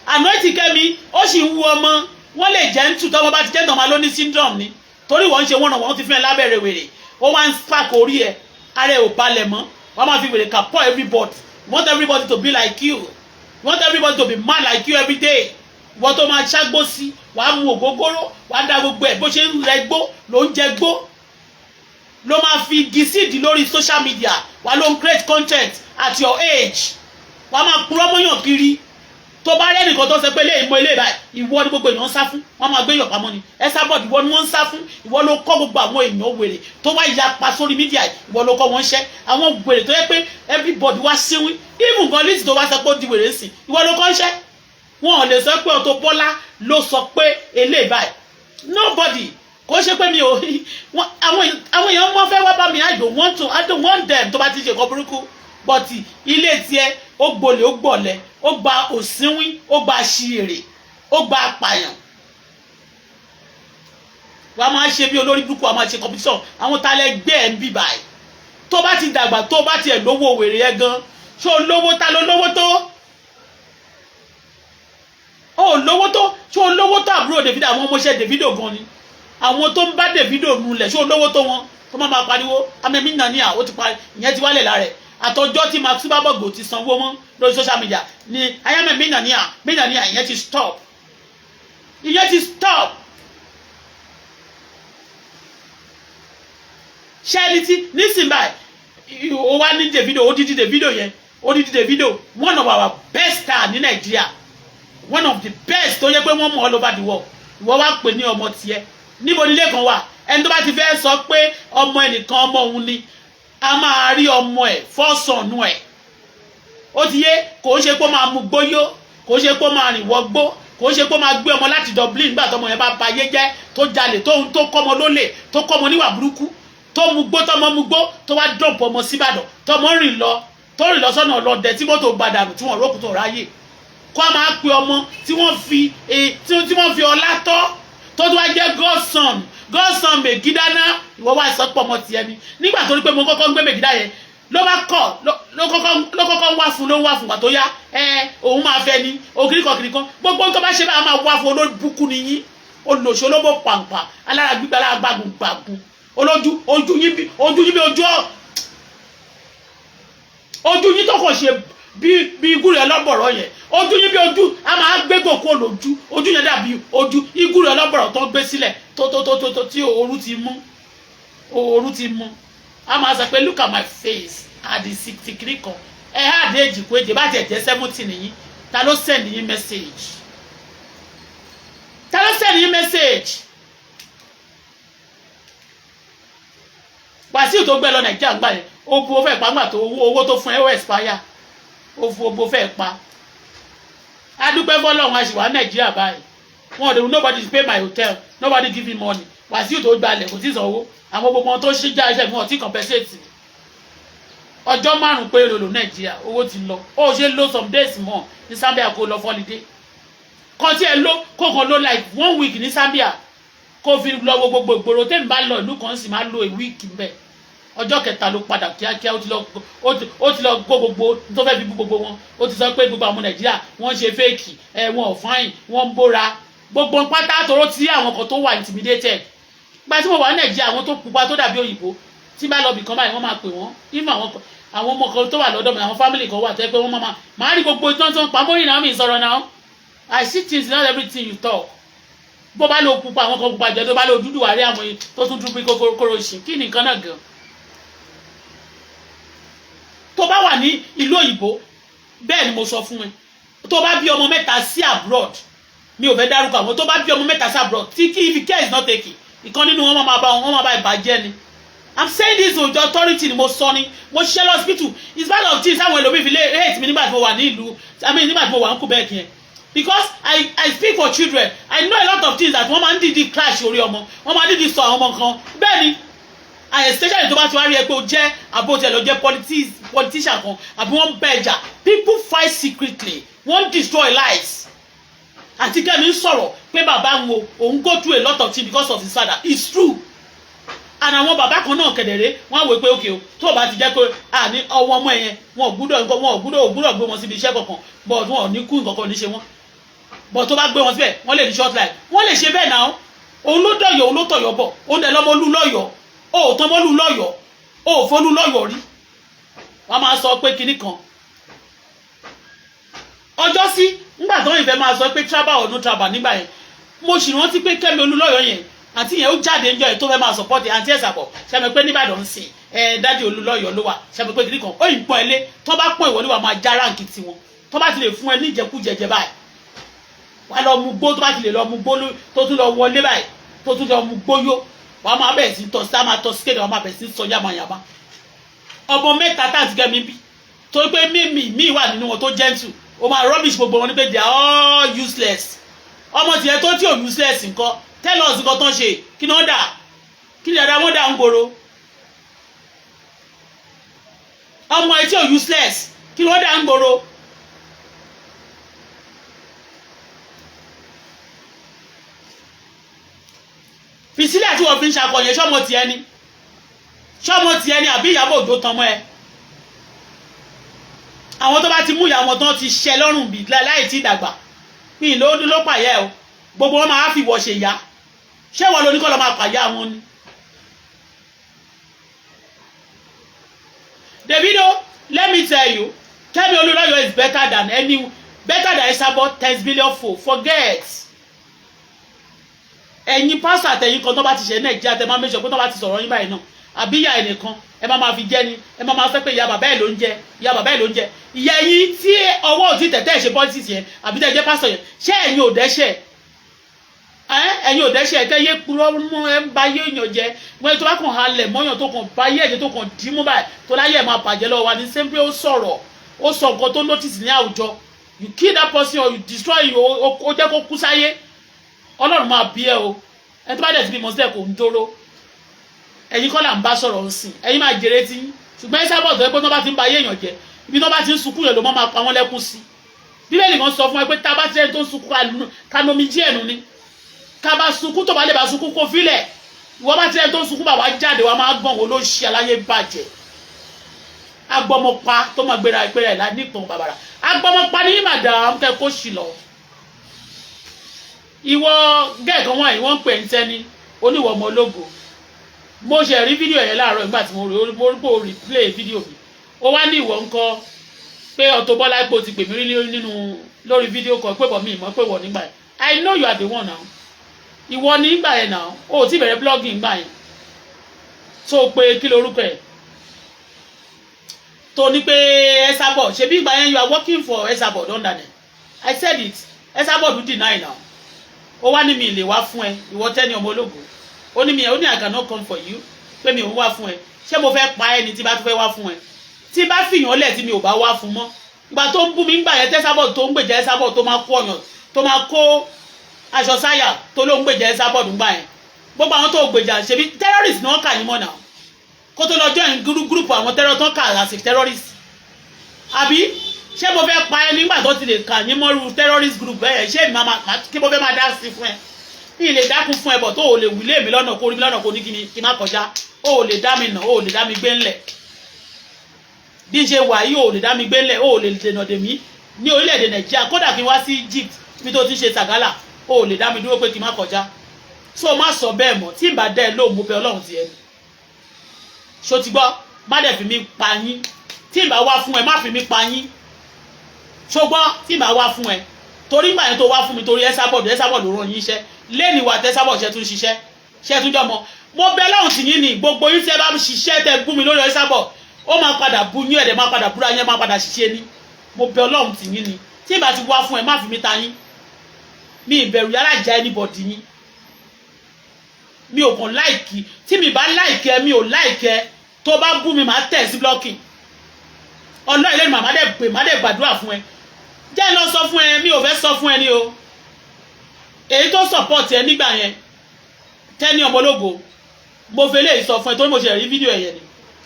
àná tí Kẹ́mi ó sì ń wu ọmọ. Wọ́n lè jẹ́ ń tù tọ́mọ bá ti jẹ́ tọ́mọ ló ní syndrome ni, torí wọ́n ń ṣe wọ́n náà, wọ́n ti fún ẹ lábẹ́rẹ́ wèrè. Ó wá ń spark orí ẹ, ara ẹ ò balẹ̀ mọ́. Wọ́n máa fi wèrè kà pour everybody. You want everybody to be like you, you want everybody to be mad like you every day. Wọ́n tó máa ṣágbó sí, wàá mu ògógóró, wàá da gbogbo ẹ̀. Bó ṣe ń rẹ gbó ló ń jẹ gbó, ló máa fi igi síìdì lórí social media, wàá ló ń create content at your age. Wàá máa purọ́ mọ́yàn kiri. Tó bá rẹ́ nìkan tó ṣe pé ilé ìmọ̀ ilé ìbáyìí, ìwọ ni gbogbo èèyàn ń sá fún. Wọ́n máa gbé yọ̀ pamọ́ ni. Esabod, ìwọ ni wọ́n ń sá fún. Ìwọ ló kọ́ gbogbo àwọn èèyàn wèrè tó wá yapa sórí media, ìwọ ló kọ́ wọn ṣẹ́. Àwọn wèrè tó yẹ pé everybody wá síwín, even gan Lizzy tó wá sọ pé ó di wèrè sí, ìwọ ló kọ́ ń ṣẹ́. Wọn ò lè sọ pé Auto Bola ló sọ pé eléyìí báyìí. Nobody. Kò ṣe pé mi ò àwọn èèyàn wọn fẹ́ wá bá mi. I don't want them tó bá ti ṣe nǹkan burúkú, but ilé tiẹ̀, ó gbolè, ó gbọ̀lẹ̀, ó gba òsínwín, ó gba aṣièrè, ó gba apààyàn. Wàá máa ṣe bí olórí burúkú, wàá máa ṣe competition. Àwọn talẹ̀ gbé ẹ̀ ń bì báyìí. Tó bá ti dàgbà, tó bá tiẹ̀ lówó wèrè ẹ gan, ṣó lówó? Ta ló lówó tó? Ó lówó tó? Ṣó lówó tó àbúrò Davido? Àwọn ọmọọṣẹ́ Davido gan ni, àwọn tó ń bá Davido nulẹ̀, ṣó lówó tó wọn tó máa máa pariwo amẹ́mí nàníà? Ó ti parí, ìyẹn ti wálẹ̀ lára ẹ̀. Àtọjọ́ tí Mark Zuckerberg ti sanwó mọ́ lórí social media ni ayámẹ́ mílíọ̀nìyà mílíọ̀nìyà. Ìyẹn ti stop, ìyẹn ti stop. Ṣé ẹni tí nísìnyí báyìí, ó wá ní Davido, odidi Davido yẹn, odidi Davido, one of our best star ní Nàìjíríà, one of the best tó yẹ pé wọ́n mọ̀ all over the world, ìwọ wá pè ní ọmọ tiẹ̀. Níbo nílé kan wà? Ẹni tó bá ti fẹ́ sọ pé ọmọ ẹnìkan ọmọ òun ni, a máa rí ọmọ ẹ̀ fọ́sọ̀nù ẹ̀. Ó ti yé. Kò ń ṣe pé ó máa mú gbóyó, kò ń ṣe pé ó máa rìn wọgbó, kò ń ṣe pé ó máa gbé ọmọ láti Dublin nígbà tọmọ yẹn bá ba ayé jẹ́, tó jalè, tó kọ́mọ lólè, tó kọ́mọ níwà burúkú, tó mú gbó, tọmọ mú gbó, tó wá dọ̀pọ̀ ọmọ síbàdàn, tọmọ rìn lọ, tó rìn lọ sọ́nà ọlọ́dẹ tí mọ́tò gbadànù, tí wọ́n rókùn tó ráyè. Kó a máa pe ọmọ tí wọ́n fi ọlá tọ́, tó tún wá jẹ́ godson, godson Megidana. Ìwọ wá sọ pé ọmọ tiẹ̀ ni. Nígbà tó rí pé mo kọ́kọ́ ń gbé Megida yẹn, ló bá kọ̀, ló kọ́kọ́ wá fún, ló ń wá fún. Wà tó yá ẹ, òun máa fẹ́ ni òkìrí kan kìrì kan. Gbogbo tó bá ṣe bá máa wá fún. Olórí búkú ni yín, olòṣì, olóbó pàǹpà, alára gbígbà, alára gbàgùn gbàgùn, olójú ojú yín bí ojú yín, bí ojú ọ ojú yín tó kàn ṣe bí igúrẹ̀ ọlọ́bọ̀rọ̀ yẹn. Ojú yín bí ojú a máa gbé gòkó lójú. Ojú yẹn dàbí ojú igúrẹ̀ ọlọ́bọ̀rọ̀ tó gbé sílẹ̀ tó tí ooru ti mú, ooru ti mú. A máa sọ pé, "Look at my face at the 63 kan." Ẹ á dé èjì kó èjì bá tiẹ̀ jẹ́ 70 nìyí. Ta ló send yín message? Ta ló send yín message? Wàsíù tó gbẹ lọ Nàìjíríà gbà yẹn, ó bu, ó fẹ́ pa. Ńgbà tó owó tó fún ẹ ó expire, ó fún ó fẹ́ pa. Adúpẹ́ fọlọ́run, a sì wà Nàìjíríà báyìí. Wọn ò dé, nobody pay my hotel, nobody give me money. Wàsíù tó gbalẹ̀ kò tí ì sanwó. Àwọn gbogbo wọn tó ṣe já iṣẹ́ fún ọ tí compensate. Ọjọ́ 5 péré lò Nàìjíríà, owó ti lọ. Ó ṣe lo some days more ní Zambia, kó lọ holiday kan tí ẹ ló kó kan ló like one week ní Zambia, kó fi lọ wo gbogbo ìgboro. Tẹ́mi bá lọ ìlú kan, sì máa lo a week mbẹ́. Ọjọ́ kẹta ló padà kíákíá. Ó ti lọ gbó gbogbo tó fẹ́ fi bú gbogbo wọn. Ó ti sọ pé gbogbo àwọn Nàìjíríà, wọ́n ṣe fake ẹ̀, wọn ò fine, wọ́n ń bóra gbogbo pátá toró tí àwọn kan tó wà intimidated. Gba tí mo wà ní Nàìjíríà, àwọn tó pupa tó dàbí òyìnbó, tí bá lọ bìkan báyìí, wọ́n máa pè wọ́n. Even àwọn ọmọ kan tó wà lọ́dọ̀ mi, àwọn family kan wà tó yẹ pé wọ́n máa rí gbogbo ìtàn tó ń pa mọ́yìn náà. Mi sọ̀rọ̀ náà, I see things, not everything you talk. Bó bá lo pupa, àwọn kan pupa jẹ. Tó bá lo dúdú, wà rí àwọn tó tún dúdú bí kókóró ṣì. Kí ni nǹkan náà gan? Tó bá wà ní ìlú òyìnbó, bẹ́ẹ̀ ni mo sọ fún ẹ, tó bá bí ọmọ mẹ́ta sí abroad, mi ò fẹ́ dárúkọ àwọn, tó bá bí ọmọ mẹ́ta sí abroad, tí kí if care is not taken, ìkan nínú wọn máa bá wọn máa bá ìbàjẹ́ ni. I'm saying this with authority ni mo sọ ni. Mo ṣiṣẹ́ lọ́sibítù. It's part of things àwọn ẹlòmíì fi lè hate mi nígbà tí mo wà ní ìlú, I mean, nígbà tí mo wà ní Quebec yẹn, because I speak for children. I know a lot of things that wọ́n máa ń dìídì crash orí ọmọ, wọ́n máa ń dìídì sọ àwọn ọmọ kan. Bẹ́ẹ̀ ni, especially tó bá ti wá rí ẹ pé o jẹ́ àbótẹ́ lọ jẹ́ politician kan, àbí wọ́n ń bẹ ẹja. People fight secretly, wọ́n destroy lives. Àti Kẹ́mi ń sọ̀rọ̀ pé bàbá ń wo òun go through a lot of things because of his father. It's true. And àwọn bàbá kan náà kẹ̀dẹ̀rẹ́, wọ́n á wò pé okay o, tó o bá ti jẹ́ pé àní ọwọ́ ọmọ yẹn, wọn ò gbúdọ̀ gbé wọn síbi iṣẹ́ kankan, but wọn ò ní kú, nǹkan kan ò ní ṣe wọn, but tó bá gbé wọn síbẹ̀, wọ́n lè ní short life, wọ́n lè ṣe bẹ́ẹ̀ náà. Òun ló dọ̀yọ̀, òun ló tọ̀yọ̀ bọ̀, òun dẹ̀ lọ́mọ olú lọ́yọ̀. Ó ò tán mọ́lú lọ́yọ̀, ó ò fọ́lú lọ́yọ̀ rí. Wọ́n máa sọ pé kinní kan ọjọ́ sí ńgbà tó ń fẹ́ máa sọ pé tribal or no tribal. Nígbà yẹn, mo sì rántí pé Kẹ́mi Olúlọ́yọ̀ yẹn, àǹtí yẹn, ó jáde ńjọ́ yẹn tó fẹ́ máa support àǹtí Ẹ̀sàbọ̀. Ṣẹ́mi pé nìbàdàn ń sìn ẹ, daddy Olúlọ́yọ̀ ló wà. Ṣẹ́mi pé kinní kan ó yìn pọ́n ẹ lé. Tó bá pọ́n ìwọ níwà, máa já rank tiwọn. Tó bá ti lè fún ẹ ní ìjẹkújẹjẹ báyìí, wà lọ mú gbó. Tó bá ti lè lọ mú gbó, tó tún lọ wọlé báyìí, tó tún lọ mú gbóyó, wà á máa bẹ̀rẹ̀ sí tọ́ sí, á máa tọ́ sí kéde, wà á máa bẹ̀rẹ̀ sí sọ yàmàyàmà. Ọmọ mẹ́ta tá àti Kẹ́mi bí, torí pé mímì míì wà nínú wọn tó gentle, ó máa rubbish gbogbo wọn ní pé they are all useless. Ọmọ tiẹ̀ tó tí ò useless nǹkan, tell us nǹkan tó ń ṣe. Kí ni wọ́n dà? Kí ni dàda wọ́n dà ń gbòòrò? Ọmọ ẹ tí ò useless, kí ni wọ́n dà ń gbòòrò? Fisílẹ̀ tí wọ́n fi ń ṣakọ yẹn, ṣọ́mọ tiẹ̀ ni? Ṣọ́mọ tiẹ̀ ni àbí Ìyábọ̀ Òjó tan mọ́ ẹ? Àwọn tó bá ti mú ìyá wọn tán ti ṣẹ lọ́rùn bí láì tí dàgbà mi ló ló pàyẹ́ o. Gbogbo wọn máa fi wọ́ ṣe ìyá. Ṣé wọn ló ní kọ́ lọ́ máa pàyà wọn ni? Davido, let me tell you, Kemi Olunloyo is better than any, better than Esabod 10 billion foe. Forget. Ẹ̀yin pásítọ̀ àtẹ̀yin kan tó bá ti ṣe Nàìjíríà, tẹ máa make sure pé tó bá ti sọ̀rọ̀ yín báyìí náà, àbí ìyá ẹnìkan ẹ máa máa fi jẹ́ ni, ẹ máa máa sọ pé ìyá bàbá ẹ̀ ló ń jẹ, ìyá bàbá ẹ̀ ló ń jẹ. Ìyá ẹ̀yin tí ọwọ́ ò tí tẹ̀tẹ̀ ṣe politics yẹn, àbí tẹ̀ jẹ́ pásítọ̀ yẹn, ṣé ẹ̀yin ò dẹ́ṣẹ̀? Ẹ̀yin ò dẹ́ṣẹ̀? Kẹ́ yé purọ́ mọ́. Ẹ ń ba yé èèyàn jẹ́. Wọ́n tó bá kàn halẹ̀ mọ́yàn, tó kàn bá yé ẹ̀jẹ̀, tó kàn dì mú báyìí, tó láyé ẹ̀ máa bàjẹ́ lọ́wọ́ wa ní sẹ́ńpé. Ó sọ̀rọ̀, ó sọ nǹkan tó notice ní àwùjọ. You kill that person or you destroy you, ó jẹ́ kó kú sáyé, Ọlọ́run máa bí ẹ o. Ẹni tó bá dẹ̀ ti bímọ sílẹ̀ kò ń dóró. Ẹ̀yin kọ́ là ń bá sọ̀rọ̀ ń sìn. Ẹ̀yin máa jèrè tí, ṣùgbọ́n ẹ sábà tó ẹ pé tó bá ti ń ba ayé èèyàn jẹ́, ibi tó bá ti ń sunkún yẹn ló máa pa wọ́n lẹ́kún sí. Bíbélì kan sọ fún ẹ pé tá a bá ti rẹ́ni tó ń sunkún, ká nomi jí ẹ̀nu ni, ká bá sunkún. Tó bá lè bá sunkún, kó fílẹ̀. Ìwọ bá ti rẹ́ni tó ń sunkún, bàbá jáde wa máa gbọ̀n wo ló ṣe aláyé bàjẹ́. Agbọmọpa tó máa gbéra ìpẹ́rẹ́ ẹ̀ nípọn bàbàrà, agbọmọpa ní madam kẹ́ kó sì lọ. Ìwọ gẹ́ẹ̀kan wọ̀nyí, wọ́n ń pè ń tẹ́ni oníwọ̀ ọmọ ológo. Mo ṣe rí fídíò yẹn láàárọ̀. Nígbà tí mo rí, mo rí pé o replay fídíò mi, ó wá ní ìwọ ńkọ́ pé Auto Bola pé o ti pè mí rí nínú lórí fídíò kan pé bọ̀ mí ìmọ̀ pé wọ̀ nígbà yẹn. I know you are the one now. Ìwọ ní nígbà yẹn now, o ò tí bẹ̀rẹ̀ blogging nígbà yẹn, tó pé kí lorúkọ ẹ̀ tó ní pé Esabod. Ṣebí ìgbà yẹn you are working for Esabod under them. I said it, Esabod deny now. Ó wá ní mi lè wá fún ẹ. Ìwọ tẹ́ni ọmọ ológo, ó ní mi, ó ní I cannot come for you, pé mi ò ń wá fún ẹ. Ṣé mo fẹ́ pa ẹ́ ni? Tí bá tún fẹ́ wá fún ẹ, tí bá fìyàn lẹ̀, tí mi ò bá wá fún mọ́, ìgbà tó ń bú mi ńgbà yẹn, tẹ́sàbọ̀ tó ń gbèjà Esabod, tó máa kó ọyàn, tó máa kó aṣọ sáyà, tó ló ń gbèjà Esabod ńgbà yẹn, gbogbo àwọn tó gbèjà, ṣebí terrorist ni wọ́n kà yín mọ́ náà kó tó lọ join group àwọn terror tó ń kà as a terrorist, àbí? Ṣé mo fẹ́ pa ẹ́ nígbà tó ti lè kà yín mọ́rú terrorist group bẹ́ẹ̀? Ṣé mi máa kí mo fẹ́ máa dá sí fún ẹ? Mi lè dákun fún ẹ bọ̀ tó o lè wílé mi lọ́nà, kó rí mi lọ́nà, kó ní kí ni kí n má kọjá. O ò lè dá mi nà, o ò lè dá mi gbé ńlẹ̀. Bí n ṣe wà yìí, o ò lè dá mi gbé ńlẹ̀, o ò lè dènà dè mí ní orílẹ̀-èdè Nàìjíríà. Kódà kí n wá sí Egypt bí tó ti ṣe sàgálà, o ò lè dá mi dúró pé kí n má kọjá. So má sọ bẹ́ẹ̀ mọ́. Tí n bá dá ẹ lóhùn, mo bẹ Ọlọ́run ti ẹni ṣó ti gbọ́. Má dẹ̀ fi mí pa yín. Tí n bá wá fún ẹ, má fi mí pa yín, ṣó gbọ́? Tí n bá wá fún ẹ, torí ìgbà yẹn tó wá fún mi torí Esabod, Esabod ló rán yín iṣẹ́ lẹ́ni wà. Tẹ́sàbọ̀d ṣe tún ṣiṣẹ́, ṣe tún jọmọ. Mo bẹ lọ́hùn tì yín ni. Gbogbo yín tí ẹ bá ṣiṣẹ́ tẹ bú mi lórí Esabod, ó máa padà bú yín, ẹ̀dẹ̀ máa padà búra yín, máa padà ṣiṣẹ́ ní. Mo bẹ Ọlọ́run tì yín ni. Tí ìbá ti wá fún ẹ, má fi mí ta yín. Mi ìbẹ̀rù yàrá ìjà anybody yín. Mi ò kàn like. Tí mi bá like ẹ, mi ò like ẹ. Tó bá bú mi, màá tẹ̀ sí blocking. Ọlọ́run ilé ni màmá dẹ̀ pè, má dẹ̀ gbàdúrà fún ẹ. Jẹ́ lọ sọ fún ẹ, mi ò fẹ́ sọ fún ẹ ní o. Èyí tó support ẹ nígbà yẹn, tẹ́ni ọmọ ológo, mo fẹ́ lè sọ fún ẹ torí mo ṣe rí fídíò ẹ̀yẹ ni.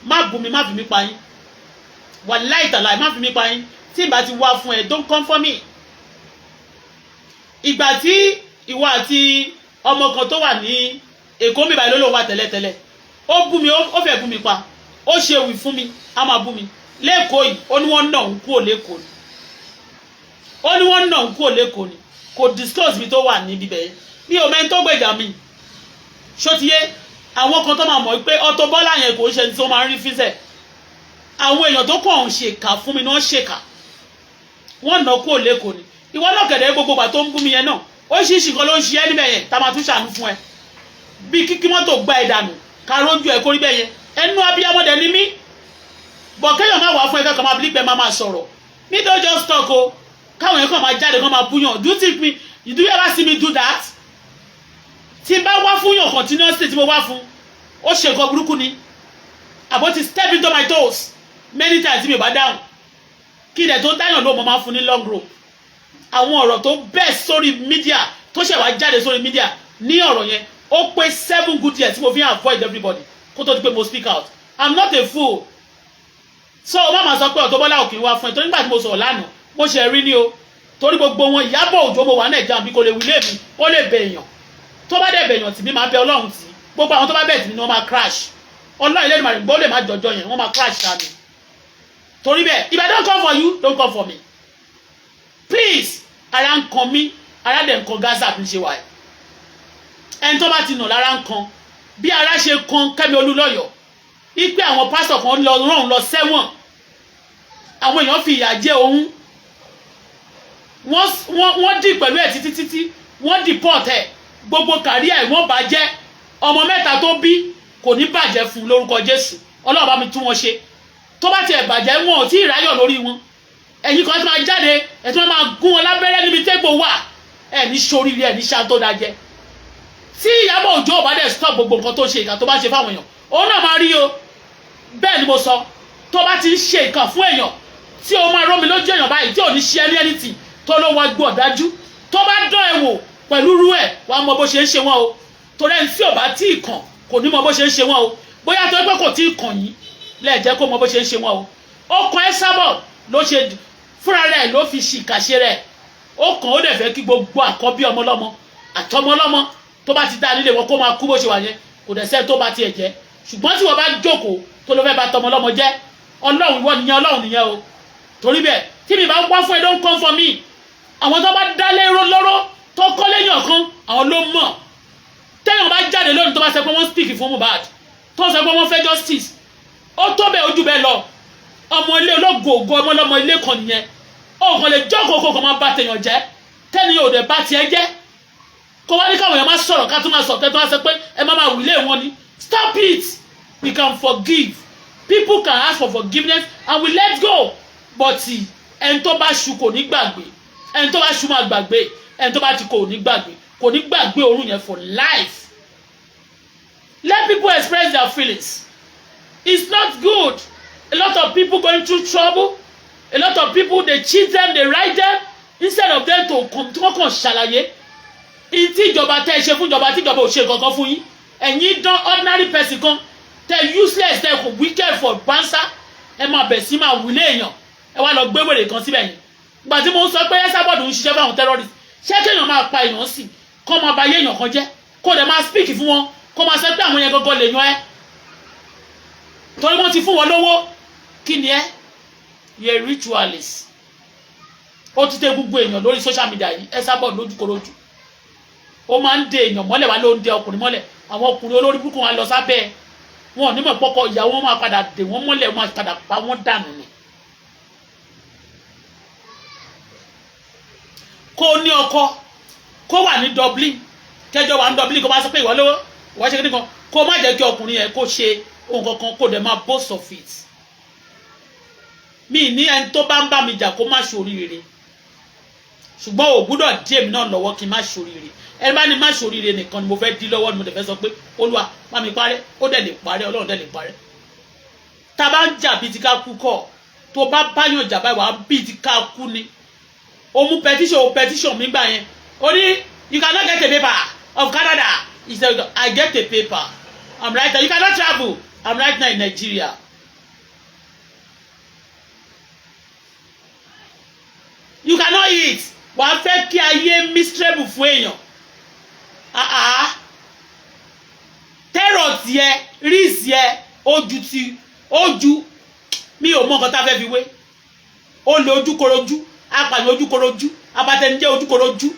Má bú mi, má fi mí pa yín. Wàláì tàláì, má fi mí pa yín. Tí ìbá ti wá fún ẹ, don't come for me. Ìgbà tí ìwọ àti ọmọ kan tó wà ní Èkó mi báyìí ló lóun wà tẹ́lẹ̀tẹ́lẹ̀, ó bú mi, ó fẹ́ bú mi pa, ó ṣe wì fún mi, á máa bú mi lẹ́kọ̀ọ́ yìí. Ó ní wọ́n nà ń kúrò lẹ́kọ̀ọ́ ni, ó ní wọ́n nà ń kúrò lẹ́kọ̀ọ́ ni. Kò disclose mi tó wà níbi bẹ́ẹ̀. Mi ò mẹ́ni tó gbèjà mi, ṣó ti yé? Àwọn kan tó máa mọ̀ pé Auto Bola yẹn kò ń ṣe tí wọ́n máa ń rí fíṣẹ̀. Àwọn èèyàn tó kàn ń ṣèkà fún mi ni wọ́n ṣèkà, wọ́n nà kúrò lẹ́kọ̀ọ́ ni. Ìwọ náà kẹ̀dẹ̀, gbogbo ìgbà tó ń bú mi yẹn náà, oríṣiríṣi nǹkan ló ń ṣe ẹ́ níbẹ̀ yẹn tá a máa tún ṣàánú fún ẹ, bí kíkí mọ́tò gba ẹ̀ dànù, ká rójú ẹ̀ kórí bẹ́ẹ̀ yẹn. Ẹnu abiyamọdẹ ni mí bọ̀. Kéèyàn má wà fún ẹ, kẹ́kọ̀ọ́ máa bí pẹ́ máa máa sọ̀rọ̀. Me don't just talk o. Káwọn yẹn kàn máa jáde, kàn máa búyàn. Do you think me, do you ever see me do that? Tí n bá wá fún yàn continuously, tí mo wá fún, ó ṣe nǹkan burúkú ni, àbó ti step into my toes many times, tí mi ò bá dáhùn, kí ilẹ̀ tó dáyàn ló mo máa fún ní long rope. Àwọn ọ̀rọ̀ tó bẹ́ẹ̀ sórí media, tó ṣẹ̀ wá jáde sórí media ní ọ̀rọ̀ yẹn, ó pé 7 good years tí mo fi ń avoid everybody kó tó di pé mo speak out. I'm not a fool. So má máa sọ pé Auto Bola ò kì í wá fún ẹ, torí nígbà tí mo sọ̀rọ̀ lánàá, mo ṣe rí ní o. Torí gbogbo wọn, Ìyábọ̀ Òjó, mo wà Nàìjíríà bí kò lè wílé mi, ó lè bẹ̀ èèyàn. Tó bá dẹ̀ bẹ̀yàn tì mí, máa bẹ Ọlọ́run tì. Gbogbo àwọn tó bá bẹ̀ tì mí ni wọ́n máa crash. Ọlọ́run ilé ìmọ̀ ìgbó lè má jọjọ yẹn, wọ́n máa crash ta mi. Torí bẹ́ẹ̀, if I don't come for you, don't come for me, please. Ara ń kan mí, ara dẹ̀ ń kan Gaza bí n ṣe wà ẹ̀. Ẹni tó bá ti nà lára ń kan. Bí ara ṣe kan Kẹ́mi Olúlọ́yọ̀ wípé àwọn pásítọ̀ kan lọ rán òun lọ sẹ́wọ̀n, àwọn èèyàn fi ìyà jẹ òun, wọ́n dì pẹ̀lú ẹ̀ títí títí, wọ́n deport ẹ̀, gbogbo career ẹ̀ wọ́n bàjẹ́. Ọmọ mẹ́ta tó bí kò ní bàjẹ́ fún lórúkọ Jésù. Ọlọ́run bá mi tún wọn ṣe. Tó bá tiẹ̀ bàjẹ́, wọn ò tí ì ráyọ̀ lórí wọn. Ẹ̀yin kan tí máa jáde ẹ̀, tí wọ́n máa gún wọn lábẹ́rẹ́ níbi tégbò wà. Ẹ̀ ní sóríire, ẹ̀ ní ṣàtó dájẹ́. Tí Ìyábọ̀ Òjó ò bá dẹ̀ stop gbogbo nǹkan tó ṣe, ìkà tó bá ṣe fáwọn èèyàn, òun náà máa rí o. Bẹ́ẹ̀ ni mo sọ. Tó bá ti ń ṣe ìkà fún èèyàn, tí o máa rọ́ mi lójú èèyàn báyìí, tí ò ní ṣe ẹni anything, tó ló wá gbọ́ dájú, tó bá dán ẹ wò pẹ̀lú rú ẹ̀, wàá mọ bó ṣe ń ṣe wọ́n o. Torí ẹni tí ò bá tí ì kàn kò ní mọ bó ṣe ń ṣe wọ́n o. Bóyá tó pé kò tí ì kàn yín lẹ́ẹ̀jẹ́ kó mọ bó ṣe ń ṣe wọ́n o. Ó kan Esabod ló ṣe Fúnra rẹ̀ ló fi ṣìkàṣe rẹ̀. Ó kàn ó dẹ̀ fẹ́ kí gbogbo àkọ́bí ọmọlọ́mọ àtọmọlọ́mọ tó bá ti dá nílé wọn kó máa kú bó ṣe wà yẹn. Kò dẹ̀ sẹ́ni tó bá tiẹ̀ jẹ́. Ṣùgbọ́n tí wọ́n bá jókòó tó ló fẹ́ bá tọmọlọ́mọ jẹ́, Ọlọ́run, ìwọ nìyẹn, Ọlọ́run nìyẹn o. Torí bẹ́ẹ̀, tí mi bá wá fún ẹ, don't come for me. Àwọn tó bá dá lérò lọ́rọ́ tó kọ́ lẹ́yìn ọ̀kan, àwọn ló mọ̀. Téèyàn bá jáde lónìí, tó bá sọ pé wọ́n speak fún Mohbad, tó sọ pé wọ́n fẹ́ justice, ó tó bẹ́ẹ̀, ojú bẹ́ẹ̀ lọ. Ọmọ ilé ológo ògo, ọmọ ọlọ́mọ ilé kan nìyẹn. Ó kàn lè jókòó kó kàn máa bá tèèyàn jẹ́, tẹ́ni ò dẹ̀ bá tiẹ̀ jẹ́, kó wá ní káwọn èèyàn máa sọ̀rọ̀, ká tún máa sọ, kẹ́ tó máa sọ pé ẹ má máa wílé wọn ni. Stop it. We can forgive. People can ask for forgiveness and we let go, but ẹni tó bá ṣu kò ní gbàgbé. Ẹni tó bá ṣu máa gbàgbé, ẹni tó bá ti kò ní gbàgbé, kò ní gbàgbé òórùn yẹn for life. Let people express their feelings. It's not good. A lot of people going through trouble. A lot of people, they cheat them, they write them instead of them to come tí wọ́n kàn ṣàlàyé tí ìjọba tẹ́ ẹ ṣe fún ìjọba, tí ìjọba ò ṣe kankan fún yín. Ẹ̀yin dán ordinary person kan tẹ́ useless, tẹ́ kò wicked for bansa, ẹ máa bẹ̀ sí máa wílé èèyàn. Ẹ wá lọ gbé wèrè kan síbẹ̀ yẹn. Ìgbà tí mo ń sọ pé Esabod ń ṣiṣẹ́ fáwọn terrorist, ṣé kéèyàn máa pa èèyàn sí, kó máa ba ayé èèyàn kan jẹ́, kó dẹ̀ máa speak fún wọn, kó máa sọ pé àwọn yẹn gangan lè yan ẹ́ torí wọ́n ti fún wọn lówó? Kí ni ẹ́? You a ritualist. Ó ti tẹ gbogbo èèyàn lórí social media yìí. Esabod lójúkorojú, ó máa ń de èèyàn mọ́lẹ̀, wá ló ń de ọkùnrin mọ́lẹ̀. Àwọn ọkùnrin olórí burúkú wọn lọ sábẹ́ wọn ò ní mọ̀ pọ́kọ ìyàwó wọn máa padà dè wọ́n mọ́lẹ̀, wọn máa padà pa wọ́n dànù ni. Kó ní ọkọ, kó wà ní Dublin, kẹjọ wà ní Dublin, kó máa sọ pé ìwọ lówó, ìwọ ṣe kíní kan, kó má jẹ́ kí ọkùnrin yẹn kó ṣe ohun kankan, kó dẹ̀ máa boast of it. Mi ní ẹni tó bá ń bá mi jà kó má ṣoríire, ṣùgbọ́n ò gbúdọ̀ dí èmi náà lọ́wọ́ kí n má ṣoríire. Ẹni bá ní má ṣoríire nìkan ni mo fẹ́ dí lọ́wọ́, ni mo dẹ̀ fẹ́ sọ pé Olúwa má mi parẹ́. Ó dẹ̀ lè parẹ́, Ọlọ́run dẹ̀ lè parẹ́. Tá a bá ń jà bíi ti ká kú kọ́, tó bá báyàn jà báyìí, wàá bíi ti ká kú ni. O mú petition, o petition mi gbà yẹn, o ní you cannot get a paper of Canada. He said, "I get a paper. I'm right now." You cannot travel. I'm right now in Nigeria. You cannot eat. Wàá fẹ́ kí ayé miserable fún èèyàn. Ah, terror tiẹ̀ ríìsì ẹ ojú ti ojú mi ò mọ nǹkan tá a fẹ́ fi wé. Ó lè ojúkorojú, apààyàn ojúkorojú, abatẹnijẹ́ ojúkorojú.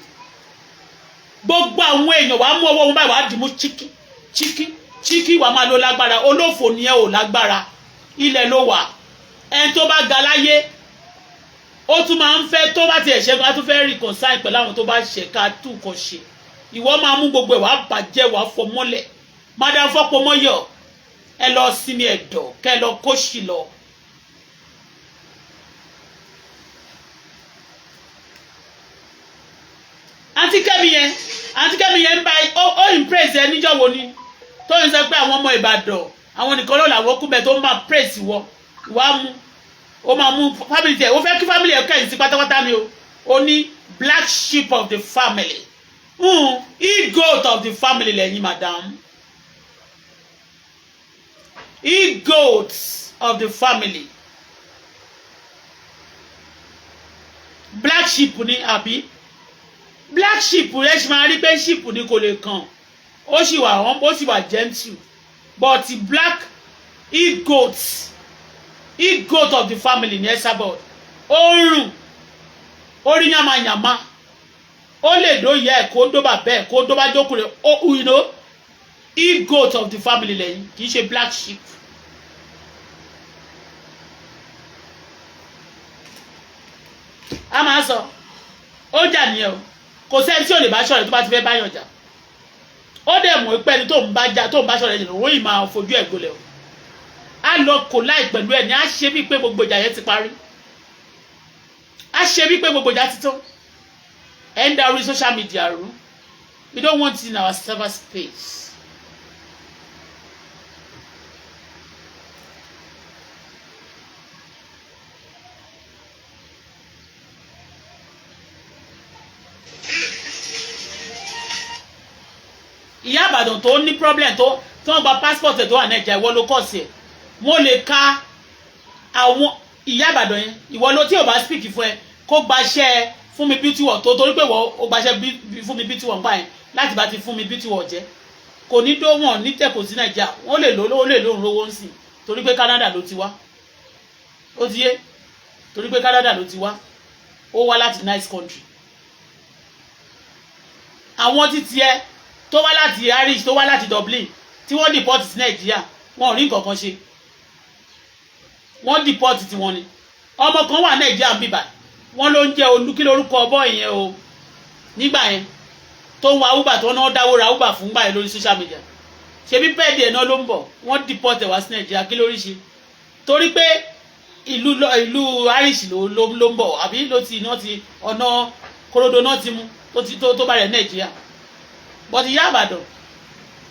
Gbogbo àwọn èèyàn, wàá mú ọwọ́ wọn báyìí, wàá dìímú chíkí chíkí chíkí, wàá máa lo lágbára. Olófò ni ẹ, ò lágbára, ilẹ̀ ló wà. Ẹni tó bá ga láyé, ó tún máa ń fẹ́ tó bá tiẹ̀ ṣẹ́gun, á tún fẹ́ reconcile pẹ̀lú àwọn tó bá ṣẹ̀ ká tún nǹkan ṣe. Ìwọ máa mú gbogbo ẹ̀, wàá bàjẹ́, wàá fọ mọ́lẹ̀. Madam fọ́pọ̀ mọ́yọ̀, ẹ lọ sinmi ẹ̀dọ̀, kẹ́ ẹ lọ kóṣì lọ. Àǹtí Kẹ́mi yẹn, àǹtí Kẹ́mi yẹn ń bá ó impress ẹ níjọ́ wo ni tó ń sọ pé àwọn ọmọ Ìbàdàn, àwọn nìkan ló làwọn kú bẹ́ẹ̀ tó ń máa praise wọ. Ìwà mú ó máa mú family tẹ, ó fẹ́ kí family ẹ̀ kẹ́yìn sí pátápátá ni o. Ó ní black sheep of the family, he goat of the family lẹ́yìn, madam, he goat of the family. Black sheep ni àbí black sheep rẹ ṣe máa rí pé sheep ni kò lè kàn, ó sì wà, ó sì wà gentle, but black he goat, he goat of the family ní Esabod. Ó ń rùn, ó rí yàmàyàmá, ó lè dó ìyá ẹ̀, kó dó bàbá ẹ̀, kó dó bá jókòó rẹ̀ ó. He goat of the family lẹ́yìn, kì í ṣe black sheep. A máa sọ ó jà nìyẹn o. Kò sẹ́ni tí ò lè bá ṣọ̀rẹ́ tó bá ti fẹ́ báyọ̀ jà. Ó dẹ̀ mọ̀ pé ẹni tó ń bá jà, tó ń bá ṣọ̀rẹ́ yẹn, òun yìí máa fojú ẹ̀ gbolẹ̀ o. Á lọ kò láì pẹ̀lú ẹ̀ ní, á ṣe bíi pé gbogbo ìjà yẹn ti parí, á ṣe bíi pé gbogbo ìjà ti tán. Ẹ̀ ń da orí social media rú. We don't want it in our server space. Ìyá Àbàdàn tó ní problem, tó ń gba passport ẹ̀ tó wà Nàìjíríà, ìwọ ló kọ̀ sí ẹ̀. Mo lè ka àwọn Ìyá Ìbàdàn yẹn, ìwọ ló tí ò bá speak fún ẹ kó gbaṣẹ́ fún mi Beauty World tó, torí pé ìwọ ó gbaṣẹ́ fún mi Beauty World gbà yẹn láti bá ti fún mi Beauty World jẹ́, kò ní dó wọn ní tẹ̀kọ̀ sí Nàìjíríà. Wọ́n lè lò ó, lè lóun rówó ń sìn, torí pé Canada ló ti wá. Ó ti yé, torí pé Canada ló ti wá, ó wá láti nice country. Àwọn títí ẹ tó wá láti Irish, tó wá láti Dublin, tí wọ́n deport sí Nàìjíríà, wọn ò rí nǹkan kan ṣe. Wọ́n deport tí wọ́n ní ọmọ kan wà Nàìjíríà ń bíbà, wọ́n ló ń jẹ́ olú, kí lórúkọ ọbọ̀ yẹn o, nígbà yẹn tó ń wa Uber, tó náà dáwó ra Uber fún gbà yẹn lórí social media. Ṣebí bẹ́ẹ̀dì ẹ̀ náà ló ń bọ̀, wọ́n deport ẹ̀ wá sí Nàìjíríà. Kí lórí ṣe? Torí pé ìlú Irish ló ń bọ̀, àbí ló ti iná ti ọ̀nà korodo náà ti mú tó ti tó bá rẹ̀ Nàìjíríà. But ìyá Ìbàdàn,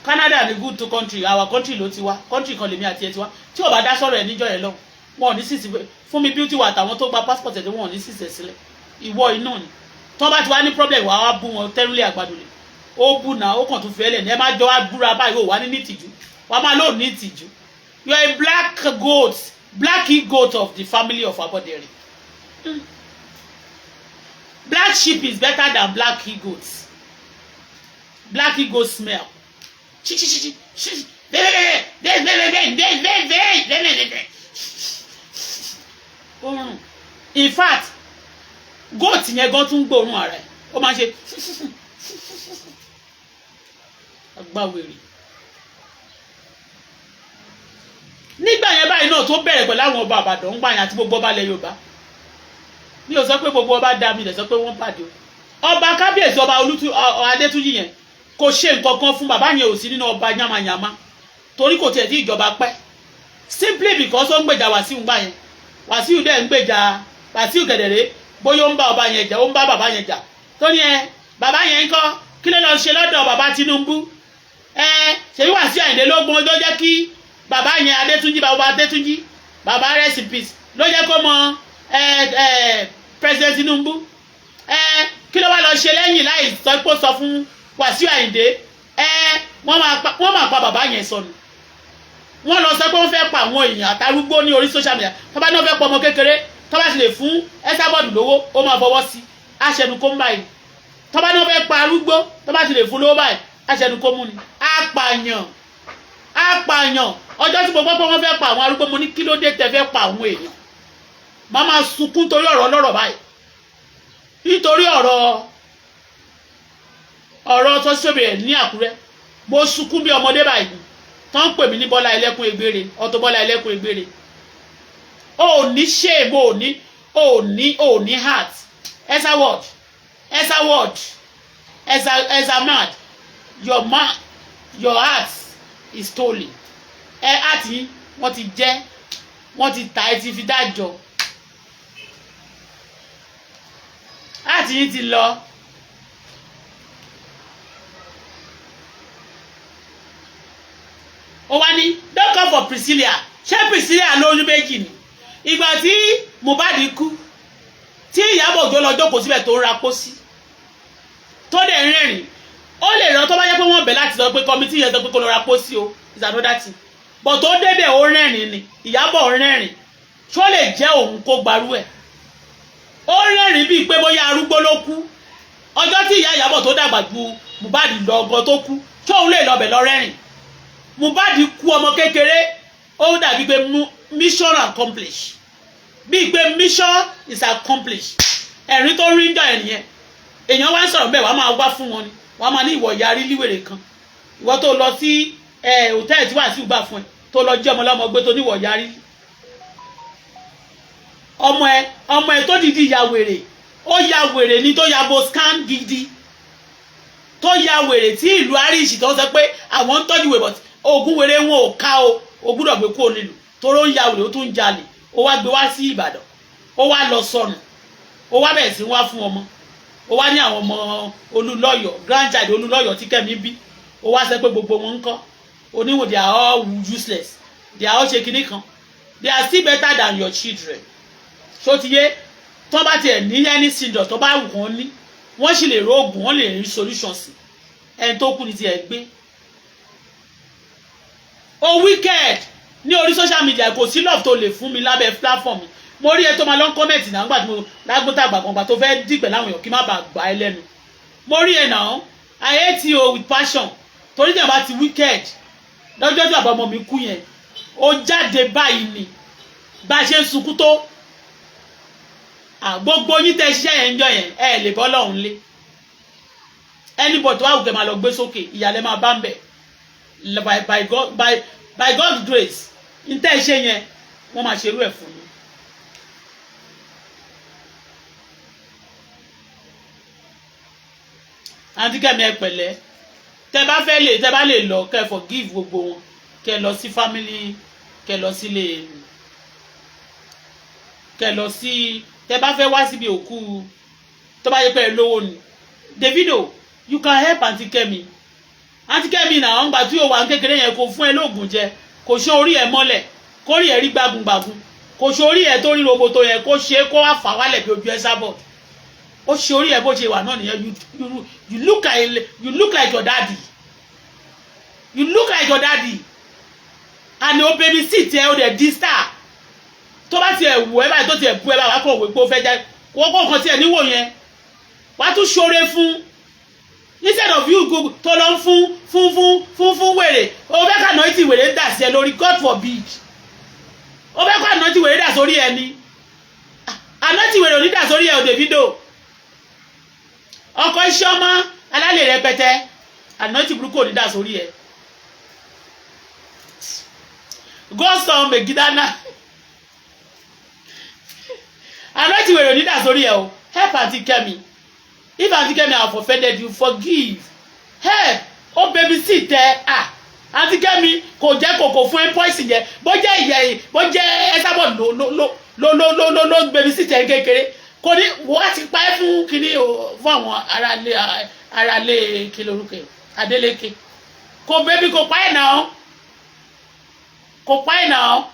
Canada ni good to country, our country ló ti wá, country kan lèmi àti ẹ ti wá. Tí ò bá dá sọ̀rọ̀ ẹ̀ níjọ́ yẹn lọ, wọn ò ní sísì fún mi Beauty wà, àtàwọn tó gba passport ẹ̀ tí wọn ò ní sísẹ̀ sílẹ̀. Ìwọ iná ni tó bá ti wá ní problem, wàá wá bú wọn tẹ́rùlẹ̀ àgbàdo lè ó bù náà, ó kàn tún fẹ́ lẹ̀ ní ẹ má jọ wá búra báyìí. Ó wà ní ìtìjú, wàá máa lóò ní ìtìjú. You are a black goat, black goat of the family of Abodere. Black sheep is better than black goat. Black goat smell. Chi chi chi chi. Bẹ́ẹ̀. Oorun, in fact, goat yẹn gan tún gbóòórùn ara ẹ̀, ó máa ń ṣe agbáwèrè. Nígbà yẹn báyìí náà tó bẹ̀rẹ̀ pẹ̀lú àwọn ọba Àbàdàn ń gbà yẹn àti gbogbo ọba ilẹ̀ Yorùbá. Mi ò sọ pé gbogbo ọba dá mi lè sọ pé wọ́n pàdé o. Ọba kábíyèsí, ọba Olútú Adétúnjì yẹn, kò ṣe nǹkan kan fún bàbá yẹn, ò sí nínú ọba yamayama, torí kò tiẹ̀ tí ìjọba pẹ́, simply because ó ń gbèjà Wàsíù ńgbà yẹn. Wàsíù dẹ̀ ń gbèjà Wàsíù gẹ̀dẹ̀rẹ̀, bóyá ó ń bá ọba yẹn jà, ó ń bá bàbá yẹn jà, tó ní ẹ bàbá yẹn ń kọ́ kí ló lọ ṣe lọ́dọ̀ bàbá Tinubu ẹ. Ṣèbí Wàsíù Àyìndé ló gbọ́n, ló jẹ́ kí bàbá yẹn Adétúnjì, bàbá Adétúnjì, bàbá rest in peace, ló jẹ́ kó mọ ẹ ẹ President Tinubu ẹ. Kí ló wá lọ ṣe lẹ́yìn láì sọ pé ó sọ fún Wàsíù Àyìndé ẹ? Wọ́n máa pa bàbá yẹn sọnù. Wọ́n lọ sọ pé wọ́n fẹ́ pa àwọn èèyàn àtàrúgbó ní orí social media. Tó bá ní wọ́n fẹ́ pa ọmọ kékeré, tó bá sì lè fún Esabod lówó, ó máa fọwọ́ sí aṣẹnu kó ń báyìí. Tó bá ní wọ́n fẹ́ pa arúgbó, tó bá sì lè fún lówó báyìí, aṣẹnu kó mú ni. Apààyàn, apààyàn. Ọjọ́ tí mo gbọ́ pé wọ́n fẹ́ pa àwọn arúgbó, mo ní kí ló dé tẹ́ fẹ́ pa àwọn èèyàn? Máa máa sunkún torí ọ̀rọ̀ ọlọ́rọ̀ báyìí, nítorí ọ̀rọ̀ tó ṣèbẹ̀rẹ̀ ní Àkúrẹ́. Mo sunkún bí ọmọdé báyìí tó ń pè mí ní Bọ́lá ẹlẹ́kùn egbére, Auto Bọ́lá ẹlẹ́kùn egbére. O ní shame, o ní heart. Esa word, esa word, esa esa mad. Your man, your heart is stolen. Ẹ heart yín, wọ́n ti jẹ́, wọ́n ti ta, ẹ ti fi dájọ́. Heart yín ti lọ. Ó wá ní don't come for Priscilla. Ṣé Priscilla lóyún méjì ni? Ìgbà tí Mohbad kú, tí Ìyábọ̀ Òjó lọ jókòó síbẹ̀ tó ń ra pósí, tó dẹ̀ ń rẹ́rìn, ó lè ràn tó bá jẹ́ pé wọ́n bẹ̀ láti sọ pé committee yẹn sọ pé kó lọ ra pósí o, is another thing, but tó débẹ̀, ó rẹ́rìn ni. Ìyábọ̀ rẹ́rìn, ṣó lè jẹ́ òun kó gbarú ẹ̀? Ó rẹ́rìn bíi pé bóyá arúgbó ló kú. Ọjọ́ tí ìyá Ìyábọ̀ tó dàgbà ju Mohbad lọ gan tó kú, ṣóun lè lọ bẹ̀ lọ rẹ́rìn? Mohbad kú ọmọ kékeré, ó dàbí pé mission accomplished, bíi pé mission is accomplished. Ẹ̀rín tó rí ń jọ ẹ̀ nìyẹn. Èèyàn wá ń sọ̀rọ̀ bẹ́ẹ̀, wàá máa wá fún wọn ni, wàá máa ní ìwọ ìyá rí líwèrè kan, ìwọ tó lọ sí hòtẹ́ẹ̀lì tí Wàsíù gbà fún ẹ, tó lọ jẹ́ ọmọ ọlọ́mọ gbé, tó níwọ̀ ìyá rí ọmọ ẹ, ọmọ ẹ tó dìdí ya wèrè, ó ya wèrè ni, tó ya bo scan gidi, tó ya wèrè tí ìlú Irish tó sọ pé àwọn ń tọ́jú wèrè, but oògùn wèrè wọn ò ká o. Ò gbúdọ̀ gbé kúrò nílùú toró ń ya wèrè, ó tún ń jalè. Ó wá gbé wá sí Ìbàdàn, ó wá lọ sọnù, ó wá bẹ̀rẹ̀ sí wá fún ọmọ, ó wá ní àwọn ọmọ Olúlọ́yọ̀, grandchild Olúlọ́yọ̀ tí Kẹ́mi bí. Ó wá sọ pé gbogbo wọn ń kọ́ oníwò, they are all useless, they are all ṣe kinní kan. They are still better than your children. Ṣó ti yé? Tó bá tiẹ̀ ní any syndrome tó bá wù kán ní, wọ́n sì lè róògùn, wọ́n lè rí solution sí. Ẹni tó kú ní tiẹ̀ gbé. O wicked ní orí social media. Kò sí love tó lè fún mi lábẹ́ platform. Mo rí ẹ tó máa lọ ń comment náà nígbà tí mo lágbótà àgbàgbọ̀ngbà tó fẹ́ dìgbẹ̀ láwọn èèyàn kí má bàa gbà ẹ lẹ́nu. Mo rí ẹ náà. I hate you with passion, torí tí a bá ti wicked. Lọ́jọ́ tí bàbá ọmọ mi kú yẹn, ó jáde báyìí ni bá a ṣe ń sunkún tó. Gbogbo yín tẹ́ ṣiṣẹ́ yẹn ń jọ yẹn, ẹ lè bọ́ lọ́hùn lé. Anybody tó wà wù kẹ́ máa lọ gbé sókè, ìyàlẹ́ máa bá ń bẹ̀. By God's grace, n tẹ́ ṣe yẹn, wọ́n máa ṣerú ẹ̀ fún yín. Àǹtí Kẹ́mi, ẹ pẹ̀lẹ́. Tẹ́ bá fẹ́ lè, tẹ́ bá lè lọ, kẹ́ forgive gbogbo wọn, kẹ́ lọ sí family, kẹ́ lọ sílé, kẹ́ lọ sí, tẹ́ bá fẹ́ wá síbi òkú, tó bá yẹ pé ẹ lówó ni. Davido, you can help Àǹtí Kẹ́mi. Àǹtí Kẹ́mi náà ń gbà tí o wà ń kékeré yẹn, kò fún ẹ lóògùn jẹ, kò ṣe orí ẹ mọ́lẹ̀ kórì ẹ rí gbágungbàgun, kò ṣe orí ẹ tó rí roboto yẹn, kó ṣe kó wá fà wálẹ̀ bí ojú ẹ sábọ̀. Ó ṣe orí ẹ bó ṣe wà náà nìyẹn. You look like your daddy. You look like your daddy and o baby sit ẹ, o dẹ̀ di star. Tó bá tiẹ̀ wù ẹ báyìí, tó tiẹ̀ bú ẹ báyìí, wàá kọ̀ wé pé ó fẹ́ jẹ́ wọ́n kọ́ nǹkan tiẹ̀ níwò yẹn, wàá tún ṣoore fún instead of you go tó lọ ń fún fún fún fún fún wèrè. O fẹ́ kà náà tí wèrè dà sí ẹ lórí, God forbid. O fẹ́ kà náà tí wèrè dà sórí ẹ ni, àná tí wèrè ò ní dà sórí ẹ o. Davido, ọkọ iṣẹ́ ọmọ alálẹ̀ rẹpẹtẹ, àná tí burúkú ò ní dà sórí ẹ. Godson megidana, àná tí wèrè ò ní dà sórí ẹ o. Help Aunty Kemi. If Aunty Kemi have offended you, forgive. Help ó baby sit ẹ. Ah, Aunty Kemi kò jẹ́ kòkò fún ẹ poison yẹn, bó jẹ́ ìyẹ, bó jẹ́ ẹsábọ̀ ló ló ló ló ló ló ló baby sit ẹ kékeré, kò ní wọ́n á ti pa ẹ́ fún kínní o, fún àwọn aráalé aráalé kí lorúkọ ẹ̀, Adeleke. Kò baby, kò pa ẹ̀ náà, kò pa ẹ̀ náà.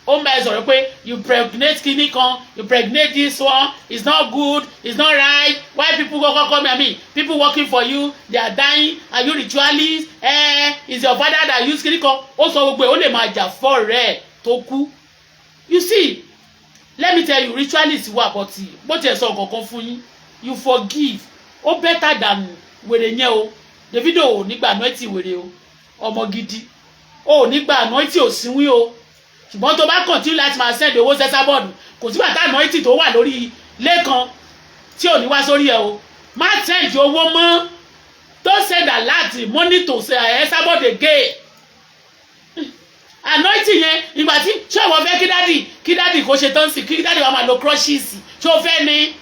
Ó ń bá ẹ sọ̀rọ̀ pé you pregnant kínní kan, you pregnant this one, it's not good, it's not right. Why people go come, I mean, people working for you, they are dying. Are you ritualist? Eh, is your father that use kínní kan? Ó sọ gbogbo ẹ̀, ó lè máa jà fọ́ rẹ̀ tó kú. You see, let me tell you, ritualist wà, but bó tiẹ̀ sọ nǹkan fún yín, you forgive, ó better than wèrè yẹn o. Davido ò nígbà náà ti wèrè o, ọmọ gidi o ò nígbà náà tí ò sínwín o. Ṣùgbọ́n tó bá continue láti máa send owó sẹ́sà bọ́ọ̀dù, kò sígbà tá àná tó wà lórí lẹ́kan tí ò ní wá sórí ẹ o. Má send owó mọ́. Don't send alert money to Esabod again. Anointing yẹn, ìgbà tí ṣé ìwọ fẹ́ kí daddy kó ṣe tán sí, kí daddy wa máa lo crutches, ṣé o fẹ́ ni?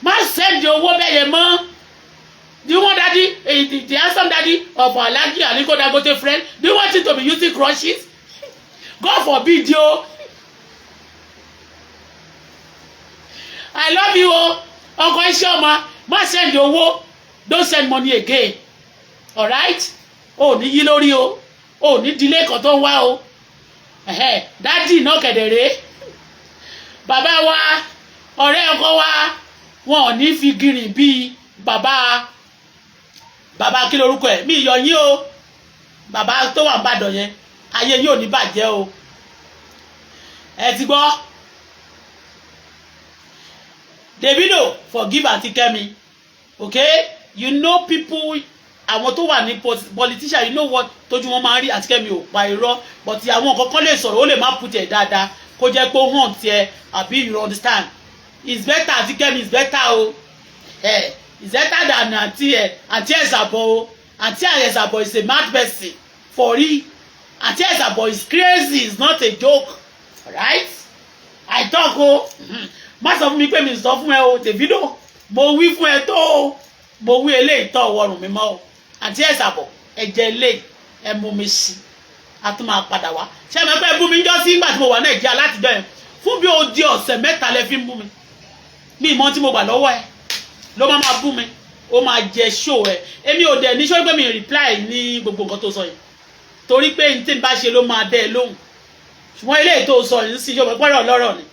Má send owó bẹ́ẹ̀ yẹn mọ́. Do you want daddy, the handsome daddy of Alhaji Aliko Dangote friend, do you want him to be using crutches? God forbid yo. I love you o. Ọkọ iṣẹ́ ọmọ, má send owó. Don't send money again, alright? O ní yí lórí o, o ní dílé kan tó ń wá o. Daddy náà kẹ̀dẹ̀rẹ́, bàbá wa, ọ̀rẹ́ ọkọ wa, wọn ò ní fi gírìn bíi bàbá bàbá kí lorúkọ ẹ̀, mi yọ yín o. Bàbá tó wà ń bàdàn yẹn, ayé yóò ní bàjẹ́ o. Ẹ ti gbọ́. Davido, forgive Aunty Kemi, okay? You know people, àwọn tó wà ní politician, you know what tójú wọn máa ń rí. Aunty Kemi ò pa irọ́, but àwọn kankan lè sọ̀rọ̀, ó lè má put ẹ̀ dáadáa, kó jẹ́ pé ó hàn tiẹ̀, àbí you understand? It's better, Aunty Kemi is better o. Eh, it's better than aunty ẹ̀, Aunty Esabod o. Aunty Esabod is a mad person for real. Aunty Esabod is crazy, it's not a joke, right? I talk o. Má sọ fún mi pé mi sọ fún ẹ o. Davido, mo wí fún ẹ tó o, mo wí eléyìí tọ́ ọwọ́rùn mi mọ́ o. Aunty Esabod, ẹ jẹ eléyìí, ẹ mú mi sí, a tún máa padà wá. Ṣé ẹ pẹ́ bú mi jọ́ sí ìgbà tí mo wà Nàìjíríà látijọ́ yẹn? Fún bí o di ọ̀sẹ̀ 3 lẹ fi ń bú mi. Mi ìmọ̀ tí mo gbà lọ́wọ́ ẹ ló máa máa bú mi, ó máa jẹ ṣó ẹ. Èmi ò dẹ̀ ní sọ pé mi reply ní gbogbo nǹkan tó sọ yìí, torí pé n tí n bá ṣe ló máa dẹ́ ẹ lóhùn. Ṣùgbọ́n eléyìí tó sọ yìí ń sí ṣọmọ pọ́rọ̀ ọlọ́rọ̀ ni,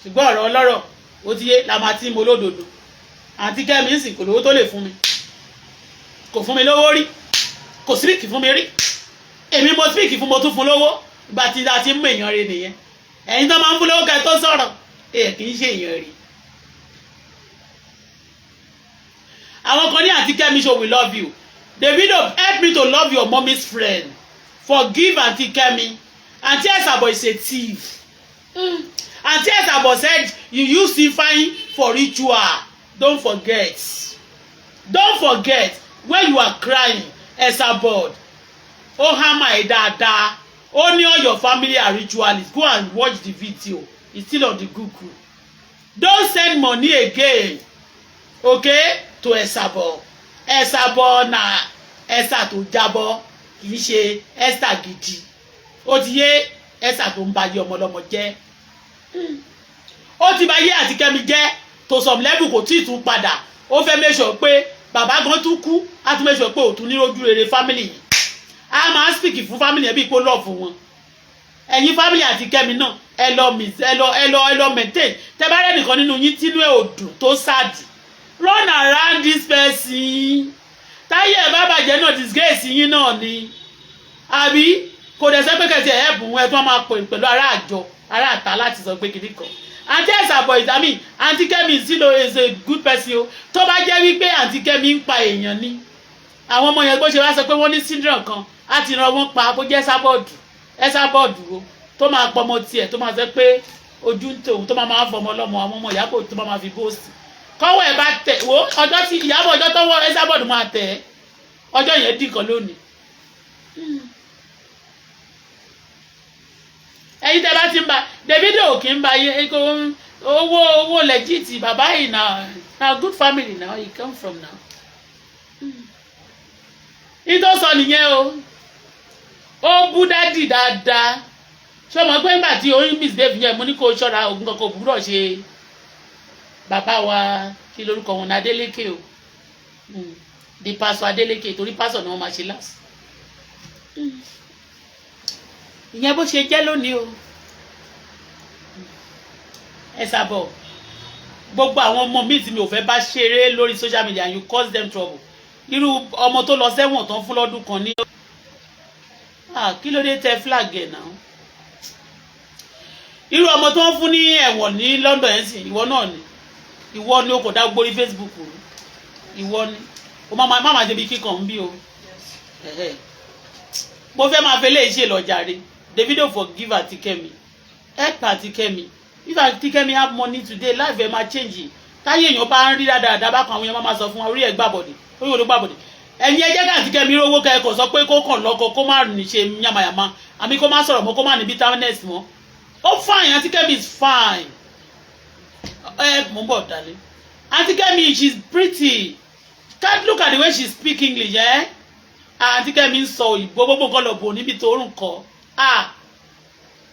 ṣùgbọ́n ọ̀rọ̀ ọlọ́rọ̀ ó ti yé la máa ti mo lódodo. Àǹtí Kẹ́mi ń sìn kò lówó tó lè fún mi, kò fún mi lówó rí, kò speak fún mi rí. Èmi mo speak fún, mo tún fún lówó. Ìgbà tí a ti ń mú èèyàn rẹ nìyẹn. Ẹ̀yin tó máa ń fún lówó kẹ́ tó sọ̀rọ̀, ẹ̀ kì í ṣe èèyàn rí. Àwọn kan ní, "Àǹtí Kẹ́mi show, we love you." Davido, help me to love your mommy's friend. Forgive Aunty Kẹ́mi. Aunty Esabo is a thief. Aunty Esabo said you use Ifeanyi for ritual. Don't forget, don't forget when you are crying. Esabod ó hammer ẹ dáadáa. Ó ní all your family are ritualists. Go and watch the video, it's still on the Google. Don't send money again, okay, to Esabod. Esabod na ẹsà tó jábọ́, kì í ṣe ẹsà gidi. Ó ti yé ẹsà tó ń ba ayé ọmọlọ́mọ jẹ́. Ó ti ba ayé àti Kẹ́mi jẹ́ to some level. Kò tí ì tún padà. Ó fẹ́ make sure pé bàbá gan tún kú, á tún make sure pé òtún ní ojú rere family yìí. A máa speak fún family yẹn bí ipò love wọn. Ẹ̀yin family àti Kẹ́mi náà, ẹ lọ miss, ẹ lọ, ẹ lọ, ẹ lọ maintain. Tẹ bá rẹ́ nìkan nínú yín tínú ẹ̀ ò dùn, tó sad, run around this person. Táyé ẹ̀ bá bàjẹ́ náà, disgrace yín náà ni. Àbí kò dẹ̀ sẹ́ pé kẹ̀tì ẹ̀ ẹ̀bùn ẹ̀ tí wọ́n máa pè pẹ̀lú ará àjọ, ará àta láti sọ pé kìnnì kan. Àǹtí Ẹ̀sàbọ̀ ìdámì, Àǹtí Kẹ́mi ìsìlò is a good person o. Tó bá jẹ́ wípé Àǹtí Kẹ́mi ń pa èèyàn ni, àwọn ọmọ yẹn, bó ṣe wá sọ pé wọ́n ní syndrome kan, á ti ran wọn pa. Bó jẹ́ sábọ̀dù, ẹ sábọ̀dù o, tó máa pọmọ tiẹ̀, tó máa sọ pé ojú ń tòun, tó máa máa fọmọ lọ́mọ, àwọn ọmọ Ìyábọ̀ tó máa máa fi bóòsì kọ́wọ́ ẹ̀ bá tẹ̀ wo ọjọ́ tí Ìyábọ̀, ọjọ́ tọ́wọ́ ẹ sábọ̀dù máa tẹ̀ ẹ́, ọjọ́ yẹn dì kan lónìí. Ẹ̀yin tẹ́ bá ti ń ba Davido, kì í ba yé owó owó legit. Bàbá yìí na good family now he come from now. Ní tó sọ nìyẹn o. Ó bú daddy dáadáa. Ṣé o mọ̀ pé nígbà tí oyin misbehave yẹn, mo ní kó o ṣọ́ra, ogun kankan òwúrọ̀ ṣe bàbá wa, kí lórúkọ wọn ní, Adeleke o, di pásọ Adeleke, torí pásọ ni wọ́n máa ṣe last. Ìyẹn bó ṣe jẹ́ lónìí o. Ẹ sábọ̀ gbogbo àwọn ọmọ míì tí mi ò fẹ́ bá ṣeré lórí social media, you cause them trouble. Irú ọmọ tó lọ sẹ́wọ̀n tán fún lọ́dún kan ní, kí ló dé tẹ flag ẹ̀ náà? Irú ọmọ tó ń fún ní ẹ̀wọ̀n ní London yẹn sì, ìwọ náà ni, ìwọ ni o kò dá gbórí Facebook rú. Ìwọ ni o má má ṣe bí kíkan ń bí o. Mo fẹ́ máa fẹ́ léyìí ṣe lọ́jàre. Davido, forgive Aunty Kemi, help Aunty Kemi. If Aunty Kemi have money today, life ẹ̀ máa change. Táyé èèyàn bá ń rí dáadáa bákan, àwọn èèyàn máa sọ fún wa, orí ẹ̀ gbàbọ̀dẹ̀, orí wo ló gbàbọ̀dẹ̀? Ẹ̀yin ẹ jẹ́ ká Aunty Kemi rówó kẹ́kọ̀ọ́, sọ pé kó kàn lọ́kọ, kó má ní ṣe yamayama, àmì kó má sọ̀rọ̀ mọ́, kó má ní bitterness mọ́. Ó fine, Aunty Kemi is fine. Ẹ mò ń bọ̀ dalẹ̀. Aunty Kemi, she is pretty. Can't look at the way she speak English, eh? Aunty Kemi ń sọ òyìnbó, gbogbo nǹkan lọ bò níbi tó rùn kọ́. Ah,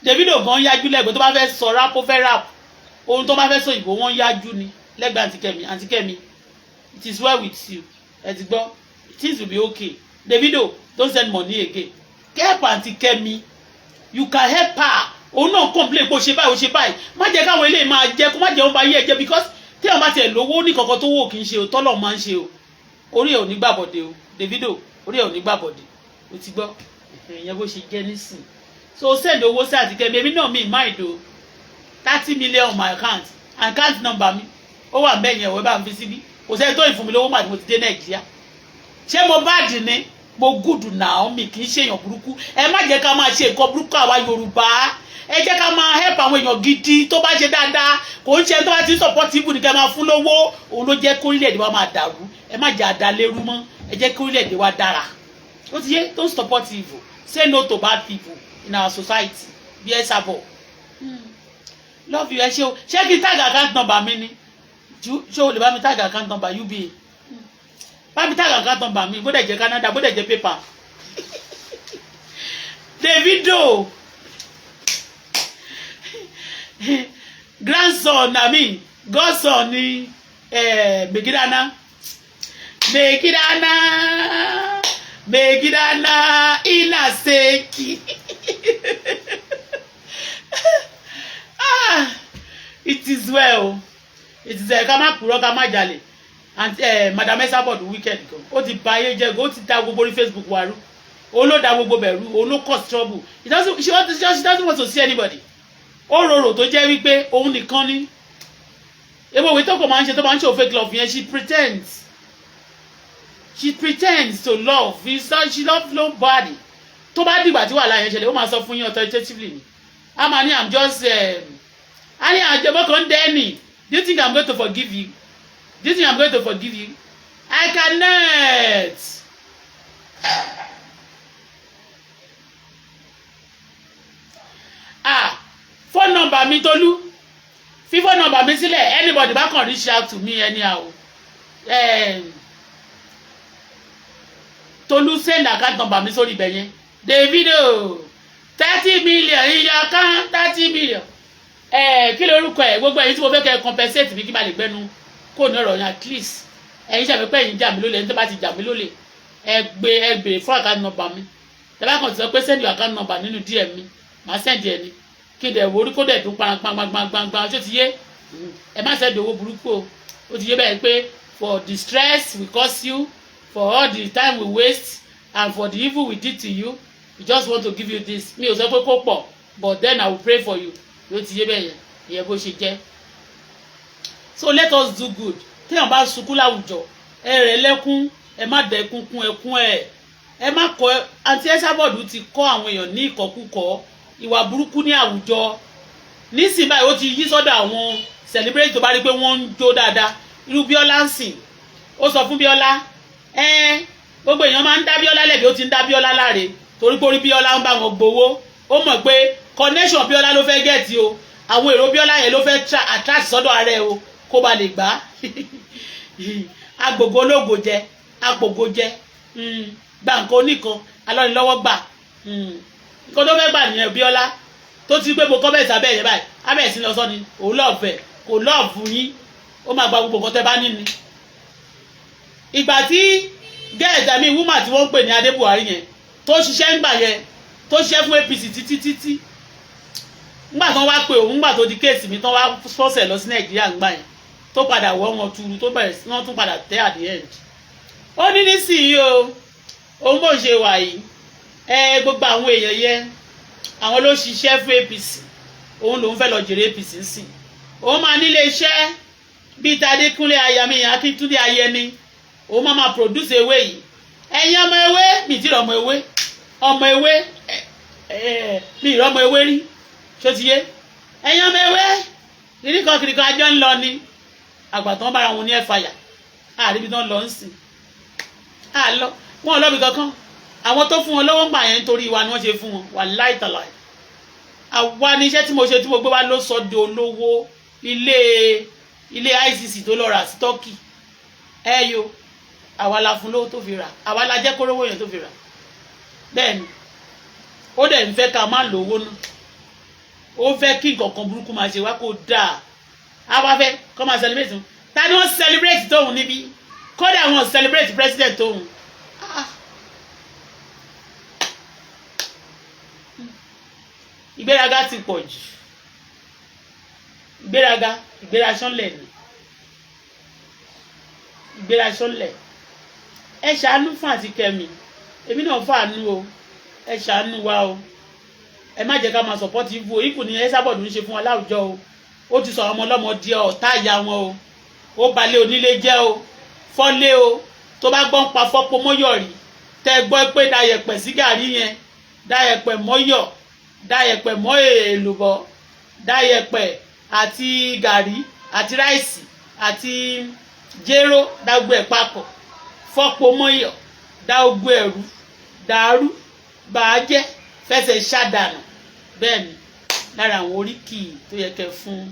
Davido gan yájú lẹ́gbẹ̀ẹ́. Tó bá fẹ́ sọ rap, ó fẹ́ rap, ohun tó bá fẹ́ sọ òyìnbó, wọ́n yájú ni lẹ́gbẹ̀ẹ́ Aunty Kemi. Aunty Kemi, it is well with you. Ẹ ti gbọ́, things will be okay. Davido, don't send money again. Help Aunty Kemi, you can help her. Òun náà complain pé ó ṣe báyìí, ó ṣe báyìí. Má jẹ́ káwọn eléyìí máa jẹ́ kó má jẹ́ òun bá yé ẹ jẹ́, because tí àwọn bá tiẹ̀ lówó ní kankan tó wò, kì í ṣe o, tọ́lọ̀ máa ń ṣe o. Orí ẹ̀ ò ní gbàbọ̀dé o. Davido, orí ẹ̀ ò ní gbàbọ̀dé o. Ti gbọ́, ìyẹn bó ṣe jẹ́ nísìn. So send owó sí Aunty Kẹ́mi. Èmi náà mi mind o. 30 million on my account, account number mi ó wà bẹ́ẹ̀ yẹn. Òwe bá ń fi síbí, kò sẹ́ni tó ìfún mi lówó màdì. Mo ti dé Nàìjíríà, ṣé mo bá dì ní? Mo good now, mi kì í ṣe èèyàn burúkú. Ẹ má jẹ́ ká máa ṣe nǹkan burúkú. Àwa Yorùbá, ẹ jẹ́ ká máa help àwọn èèyàn gidi tó bá ṣe dáadáa. Kò ń ṣe tó bá ti ń support ibù ní ká máa fún lówó. Òun ló jẹ́ kórílẹ̀-èdè wa máa dàrú. Ẹ má jẹ́ àdálérú mọ́, ẹ jẹ́ kórílẹ̀-èdè wa dára. Ó ti yé? Don't support evil, say no to bad people in our society. Bí ẹ sábọ̀, love you. Ẹ ṣé o. Ṣé kí n tag account number mi ni? Ṣé o lè bá mi tag account number UBA? Bá mi tag account number mi, bó dẹ̀ jẹ́ Canada, bó dẹ̀ jẹ́ paper. Davido grandson, I mean godson ni Megidana, Megidana, Megidana Inaseki. Ah, it is well, it is well. Ká má purọ́, ká má jalè. And Madam Esabod wicked gan. Ó ti bà ayé jẹ́ gan. Ó ti da gbogbo orí Facebook wa rú. Òun ló da gbogbo bẹ̀rù, òun ló cause trouble. He doesn't she, she doesn't want to see anybody. Ó rorò tó jẹ́ wípé òun nìkan ni. Ewu òwe tó kò máa ń ṣe, tó máa ń ṣe fake love yẹn. She pretends, she pretends to love. She love nobody. Tó bá dìgbà tí wàhálà yẹn ṣẹlẹ̀, ó máa sọ fún yín authoritatively ni. A máa ní, "I'm just a ní àjẹmọ́ kan dẹ́nì. Do you think I'm going to forgive you? Do you think I'm going to forgive you? I cannot." Ah, phone number mi, Tolú, fi phone number mi sílẹ̀. Anybody bá kàn reach out to me anyhow. Tolú, send account number mi sórí ibẹ̀ yẹn. Davido, 30 million in your account, 30 million. Kí lorúkọ ẹ? Gbogbo ẹ̀yin tí mo fẹ́ kẹ́ compensate mi, kí n bá lè gbẹnu kó ní ọ̀rọ̀ yẹn. At least ẹ̀yin ṣàbí pé ẹ̀yin jà mí lólè. Ẹni tó bá ti jà mí lólè, ẹ gbé, ẹ béèrè fún account number mi. Tẹ́ bá kàn ti sọ pé send your account number nínú DM mi, màá send ẹ ní kí n dẹ̀ wo orí kó dẹ̀ dún gbangbangbangban. Ṣó ti yé? Ẹ má send owó burúkú o. Ó ti yé bẹ́ẹ̀ pé for the stress we cause you, for all the time we waste and for the evil we did to you, we just want to give you this. Mi ò sọ pé kó pọ̀, but then I will pray for you. Yóò ti yé bẹ́ẹ̀ yẹn. Ìyẹn bó ṣe jẹ́. So let us do good. Téèyàn bá sunkún láwùjọ, ẹ rẹ̀ lẹ́kún, ẹ má dẹ́kun kún ẹkún ẹ. Ẹ má kọ. Àǹtí Esabod ti kọ́ àwọn èèyàn ní ìkọkúkọ, ìwà burúkú ní àwùjọ. Nísìnyí báyìí, ó ti yí sọ́dọ̀ àwọn celebrate tó bá rí pé wọ́n ń jó dáadáa. Irú Bíọ́lá ń sìn, ó sọ fún Bíọ́lá ẹ, gbogbo èèyàn máa ń dá Bíọ́lá lẹ́bi, ó ti ń dá Bíọ́lá láre torí pé orí Bíọ́lá ń bá wọn gbowó. Ó mọ̀ pé connection Bíọ́lá ló fẹ́ get o. Àwọn èrò Bíọ́lá yẹn ló fẹ́ attract sọ́dọ̀ ara ẹ̀ o, kó ba lè gbà á. Agbògo ológo jẹ, agbògo jẹ, gba nǹkan oníkan alọ́nilọ́wọ́, gbà nǹkan tó fẹ́ gbà nìyẹn. Bíọ́lá tó ti pé mo kọ́ bẹ́ẹ̀ sábẹ́ yẹn báyìí, abẹ́ sí lọ sọ ni òun love ẹ̀, kò love yín. Ó máa gba gbogbo nǹkan tẹ́ bá ní ni. Ìgbà tí gẹ́ẹ̀tà mi, woman tí wọ́n ń pè ní Adé Buhari yẹn, tó ṣiṣẹ́ ńgbà yẹn, tó ṣiṣẹ́ fún APC títí títí, ńgbà tán wá pé òun, ńgbà tó di case mi tán, wá sọ́sẹ̀ lọ sí Nàìjíríà ńgbà yẹn, tó padà wọ́ wọn tuuru, tó bẹ̀rẹ̀ sí wọ́n tún padà tẹ́ at the end. Ó ní nísìnyí o, òun bó ṣe wà yìí ẹ, gbogbo àwọn èèyàn yẹn, àwọn ló ṣiṣẹ́ fún APC, òun lòun fẹ́ lọ jèrè APC sí. Òun máa nílé iṣẹ́ bíi Tadékúnlé Ayami, Akíntúndé Ayẹni. Òun máa produce ewé yìí. Ẹ̀yin ọmọ ewé mi ti rọ ọmọ ewé, ọmọ ewé mi ìrọ ọmọ ewé rí. Ṣó ti yé? Ẹ̀yin ọmọ ewé kìnnìkan kìnnìkan ajọ́ ń lọ ni àgbà tán bára wọn ní ẹ̀fàyà àríbi tán lọ ń sìn àlọ wọn ò lọ́bi kankan. Àwọn tó fún wọn lọ́wọ́ ń gbà yẹn, nítorí wa ni wọ́n ṣe fún wọn. Wà láìtàláì, àwa ni iṣẹ́ tí mo ṣe, tí mo gbé wá ló sọ di olówó. Ilé ilé ICC tó lọ rà sí Turkey, ẹ yo, àwa la fún lówó tó fi rà, àwa la jẹ́ kórówó yẹn tó fi rà. Bẹ́ẹ̀ ni ó dẹ̀ ń fẹ́ ká má lówó ná. Ó fẹ́ kí nǹkan kan burúkú máa ṣe wá kó dáa. Á wá fẹ́ kó máa celebrate wọn. Ta ni wọ́n celebrate tóun níbí? Kódà wọn celebrate president tóun. Ah. Ìgbéraga ti pọ̀ jù. Ìgbéraga, ìgbéraṣánlẹ̀ ni, ìgbéraṣánlẹ̀. Ẹ ṣàánú fún àti kẹmi, èmi náà fàánú o. Ẹ ṣàánú wa o. Ẹ má jẹ́ ká máa support ibu ikú ni Esabod ń ṣe fún wa láwùjọ o. Ó ti sọ àwọn ọmọ ọlọ́mọ di ọ̀tá ìyá wọn o. Ó balẹ̀ onílé jẹ́ o, fọ́lé o. Tó bá gbọ́n pa fọ́pọ̀ mọ́yọ̀ rí, tẹ́ gbọ́ pé dayẹ̀pẹ̀ sí gàrí yẹn, dayẹ̀pẹ̀ mọ́yọ̀, dayẹ̀pẹ̀ mọ́ èlùbọ́, dayẹ̀pẹ̀ àti gàrí àti rice àti jéró, dágbó ẹ̀ papọ̀, fọ́pọ̀ mọ́yọ̀, dá ogbó ẹ̀rú dàrú bàájẹ́, fẹsẹ̀ ṣàdànù. Bẹ́ẹ̀ ni lára àwọn oríkì tó yẹ kẹ́ fún,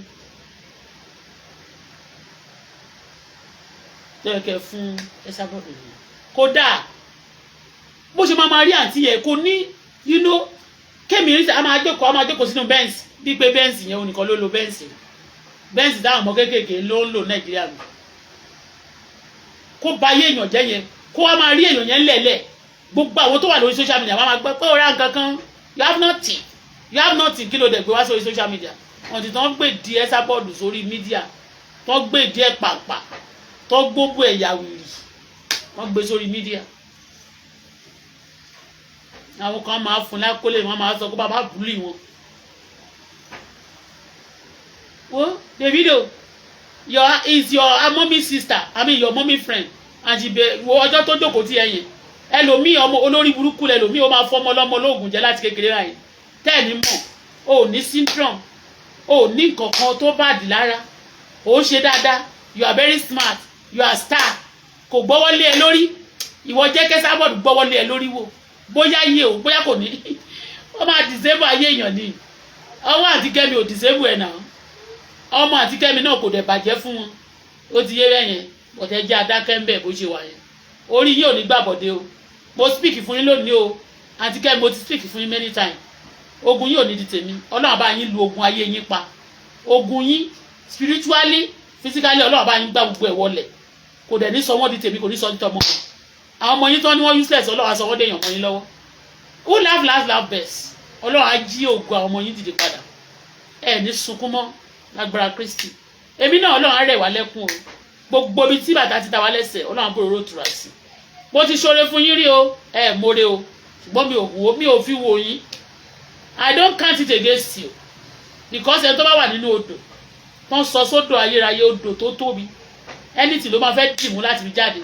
tó yẹ kẹ́ fún Esabod nìyẹn. Kódà bó ṣe máa ma rí àǹtí yẹn, kò ní kémi rí, a máa jókòó sínú Benz, bí pé Benz yẹn òun nìkan ló lo Benz. Benz táwọn ọmọ kéékèèké ló ń lò Nàìjíríà mi, kó ba ayé èèyàn jẹ́ yẹn, kó wá máa rí èèyàn yẹn lẹ̀lẹ̀. Gbogbo àwọn tó wà lórí social media, wọ́n máa gbọ́ pé ó ra nǹkan kan. You have nothing, you have nothing. Kí ló dẹ̀ gbé wá sórí social media? Wọ́n ti tán gbé di Esabod sórí media, tán gbé díẹ̀ pàpà, tán gbogbo ẹ̀yà wìrì, wọ́n gbé sórí media. Àwọn kan máa fún lákólé, wọ́n máa sọ kó bàbá bully wọn. Wo Davido, your is your mommy sister, I mean, your mommy friend, and she be wo ọjọ́ tó jókòó tí ẹ yẹn. Ẹlòmíì, ọmọ olórí burúkú lẹlòmíì, ó máa fọmọ ọlọ́mọ lóògùn jẹ láti kékeré báyìí. Tẹ́ẹ̀ní mọ̀ o ò ní syndrome, o ò ní nǹkan kan tó bad lára, o ń ṣe dáadáa. You are very smart, you are star. Kò gbọ́wọ́ lé ẹ lórí. Ìwọ jẹ́ kẹ́sàbọ̀dù gbọ́wọ́ lé ẹ lórí wò, bóyá yé o, bóyá kò ní. Ó máa disable ayé èèyàn ni. Ọwọ́ àti Kẹ́mi ò disable ẹ̀ náà. Ọmọ àti Kẹ́mi náà kò dẹ̀ bàjẹ́ fún wọn. Ó ti yé bẹ́yẹn. Bọ̀tẹ́ jẹ́ adákẹ́ ń bẹ̀ bó ṣe wà yẹn. Orí yìí ò ní gbàbọ̀dé o. Mo speak fún yín lónìí o. Àti Kẹ́mi, mo ti speak fún yín many times. Ogun yìí ò ní di tèmi. Ọlọ́run bá yín lu ogun ayé yín pa. Ogun yín spiritually, physically, Ọlọ́run bá yín gbá gbogbo ẹ̀ wọlẹ̀. Kò dẹ̀ ní sọ wọ́n di tèmi, kò ní sọ di tọmọ wọn. Àwọn ọmọ yín tán ni wọ́n useless, Ọlọ́run á sọ wọ́n dèèyàn mọ́ yín lọ́wọ́. Who laugh last laugh best. Ọlọ́run á jí ògo àwọn ọmọ yín dìde padà. Ẹ ní sunkún mọ́ lágbára Kristi. Èmi náà, Ọlọ́run á rẹ̀ wá lẹ́kún o. Gbogbo ibi tí bàtà ti ta wá lẹ́sẹ̀, Ọlọ́run á bòrò tura sí. Mo ti ṣoore fún yín rí o, ẹ mórè o, ṣùgbọ́n mi ò wò, mi ò fi wò yín. I don't count it against you, because ẹni tó bá wà nínú odò tó ń sọ sódò ayérayé, odò tó tóbi, anything ló máa fẹ́ dìmú láti fi jáde.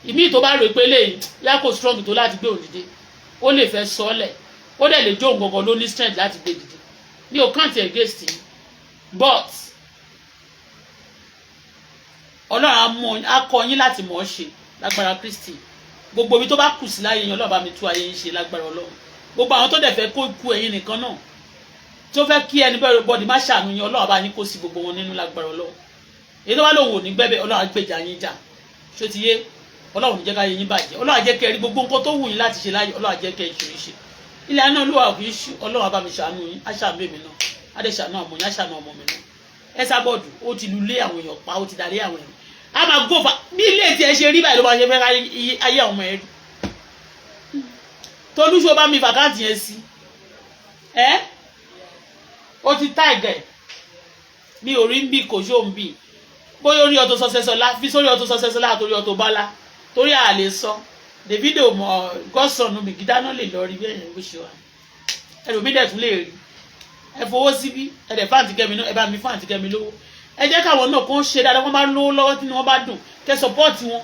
Ìmíì tó bá rò pé lè yá kó strong tó láti gbé òun dìde, ó lè fẹ́ sọ́ọ̀lẹ̀, ó dẹ̀ lè jó òun gangan ló ní strength láti gbé dìde. Mi ò count against you, but Ọlọ́run á kọ́ yín láti mọ̀ ọ́ ṣe lágbára Kristi. Gbogbo ibi tó bá kù sí láyé yín, Ọlọ́run bá mi tú ayé yín ṣe lágbára Ọlọ́run. Gbogbo àwọn tó dẹ̀ fẹ́ kó ikú ẹ̀yin nìkan náà, tó fẹ́ kí ẹni bẹ́ẹ̀ bọ́dì má ṣàánú yín, Ọlọ́run bá yín kó sí gbogbo wọn nínú lágbára Ọlọ́run. Èyí tó bá lòun ò ní gbẹ́bẹ̀, Ọlọ́run á gbèjà yín jà. Ṣó ti yé? Ọlọ́run ní jẹ́ ká yé yín bàjẹ́. Ọlọ́run á jẹ́ kẹ́ rí gbogbo nǹkan tó wù yín láti ṣe láyé. Ọlọ́run á jẹ́ kẹ́ ẹ ṣòrí ṣe. Ilẹ̀ àná Olúwa kì í ṣú. Ọlọ́run á bá mi ṣàánú yín, á ṣàánú èmi náà, á dẹ̀ ṣàánú ọmọ yín, á ṣàánú ọmọ mi náà. Ẹ sábọ̀dù ó ti lulẹ̀ àwọn èèyàn pa, ó ti darí àwọn èèyàn. A máa gófà bí ilé tí ẹ ṣe rí báyìí ló máa ṣe fẹ́ ayé àwọn ọmọ ẹ rí. Tolúṣọ bá mi f'account yẹn sí ẹ, ó ti tag ẹ̀. Mi ò rí ń bì, kò ṣó ń bì. Bóyá orí Auto Success Ola, fi sórí Auto Success Ola àtòrí Auto Bola, torí a lè sọ. Davido mọ godson mi gídáná lè lọ rí bẹ́ẹ̀ yẹn bó ṣe wà. Ẹlòmíì dẹ̀ tún lè rí. Ẹ fowó síbí, ẹ dẹ̀ fáǹtì kẹ́mi náà, ẹ bá mi fáǹtì kẹ́mi lówó. Ẹ jẹ́ káwọn náà kàn ṣe dáadáa. Wọ́n bá lówó lọ́wọ́, tí wọ́n bá dùn, kẹ́ support wọn.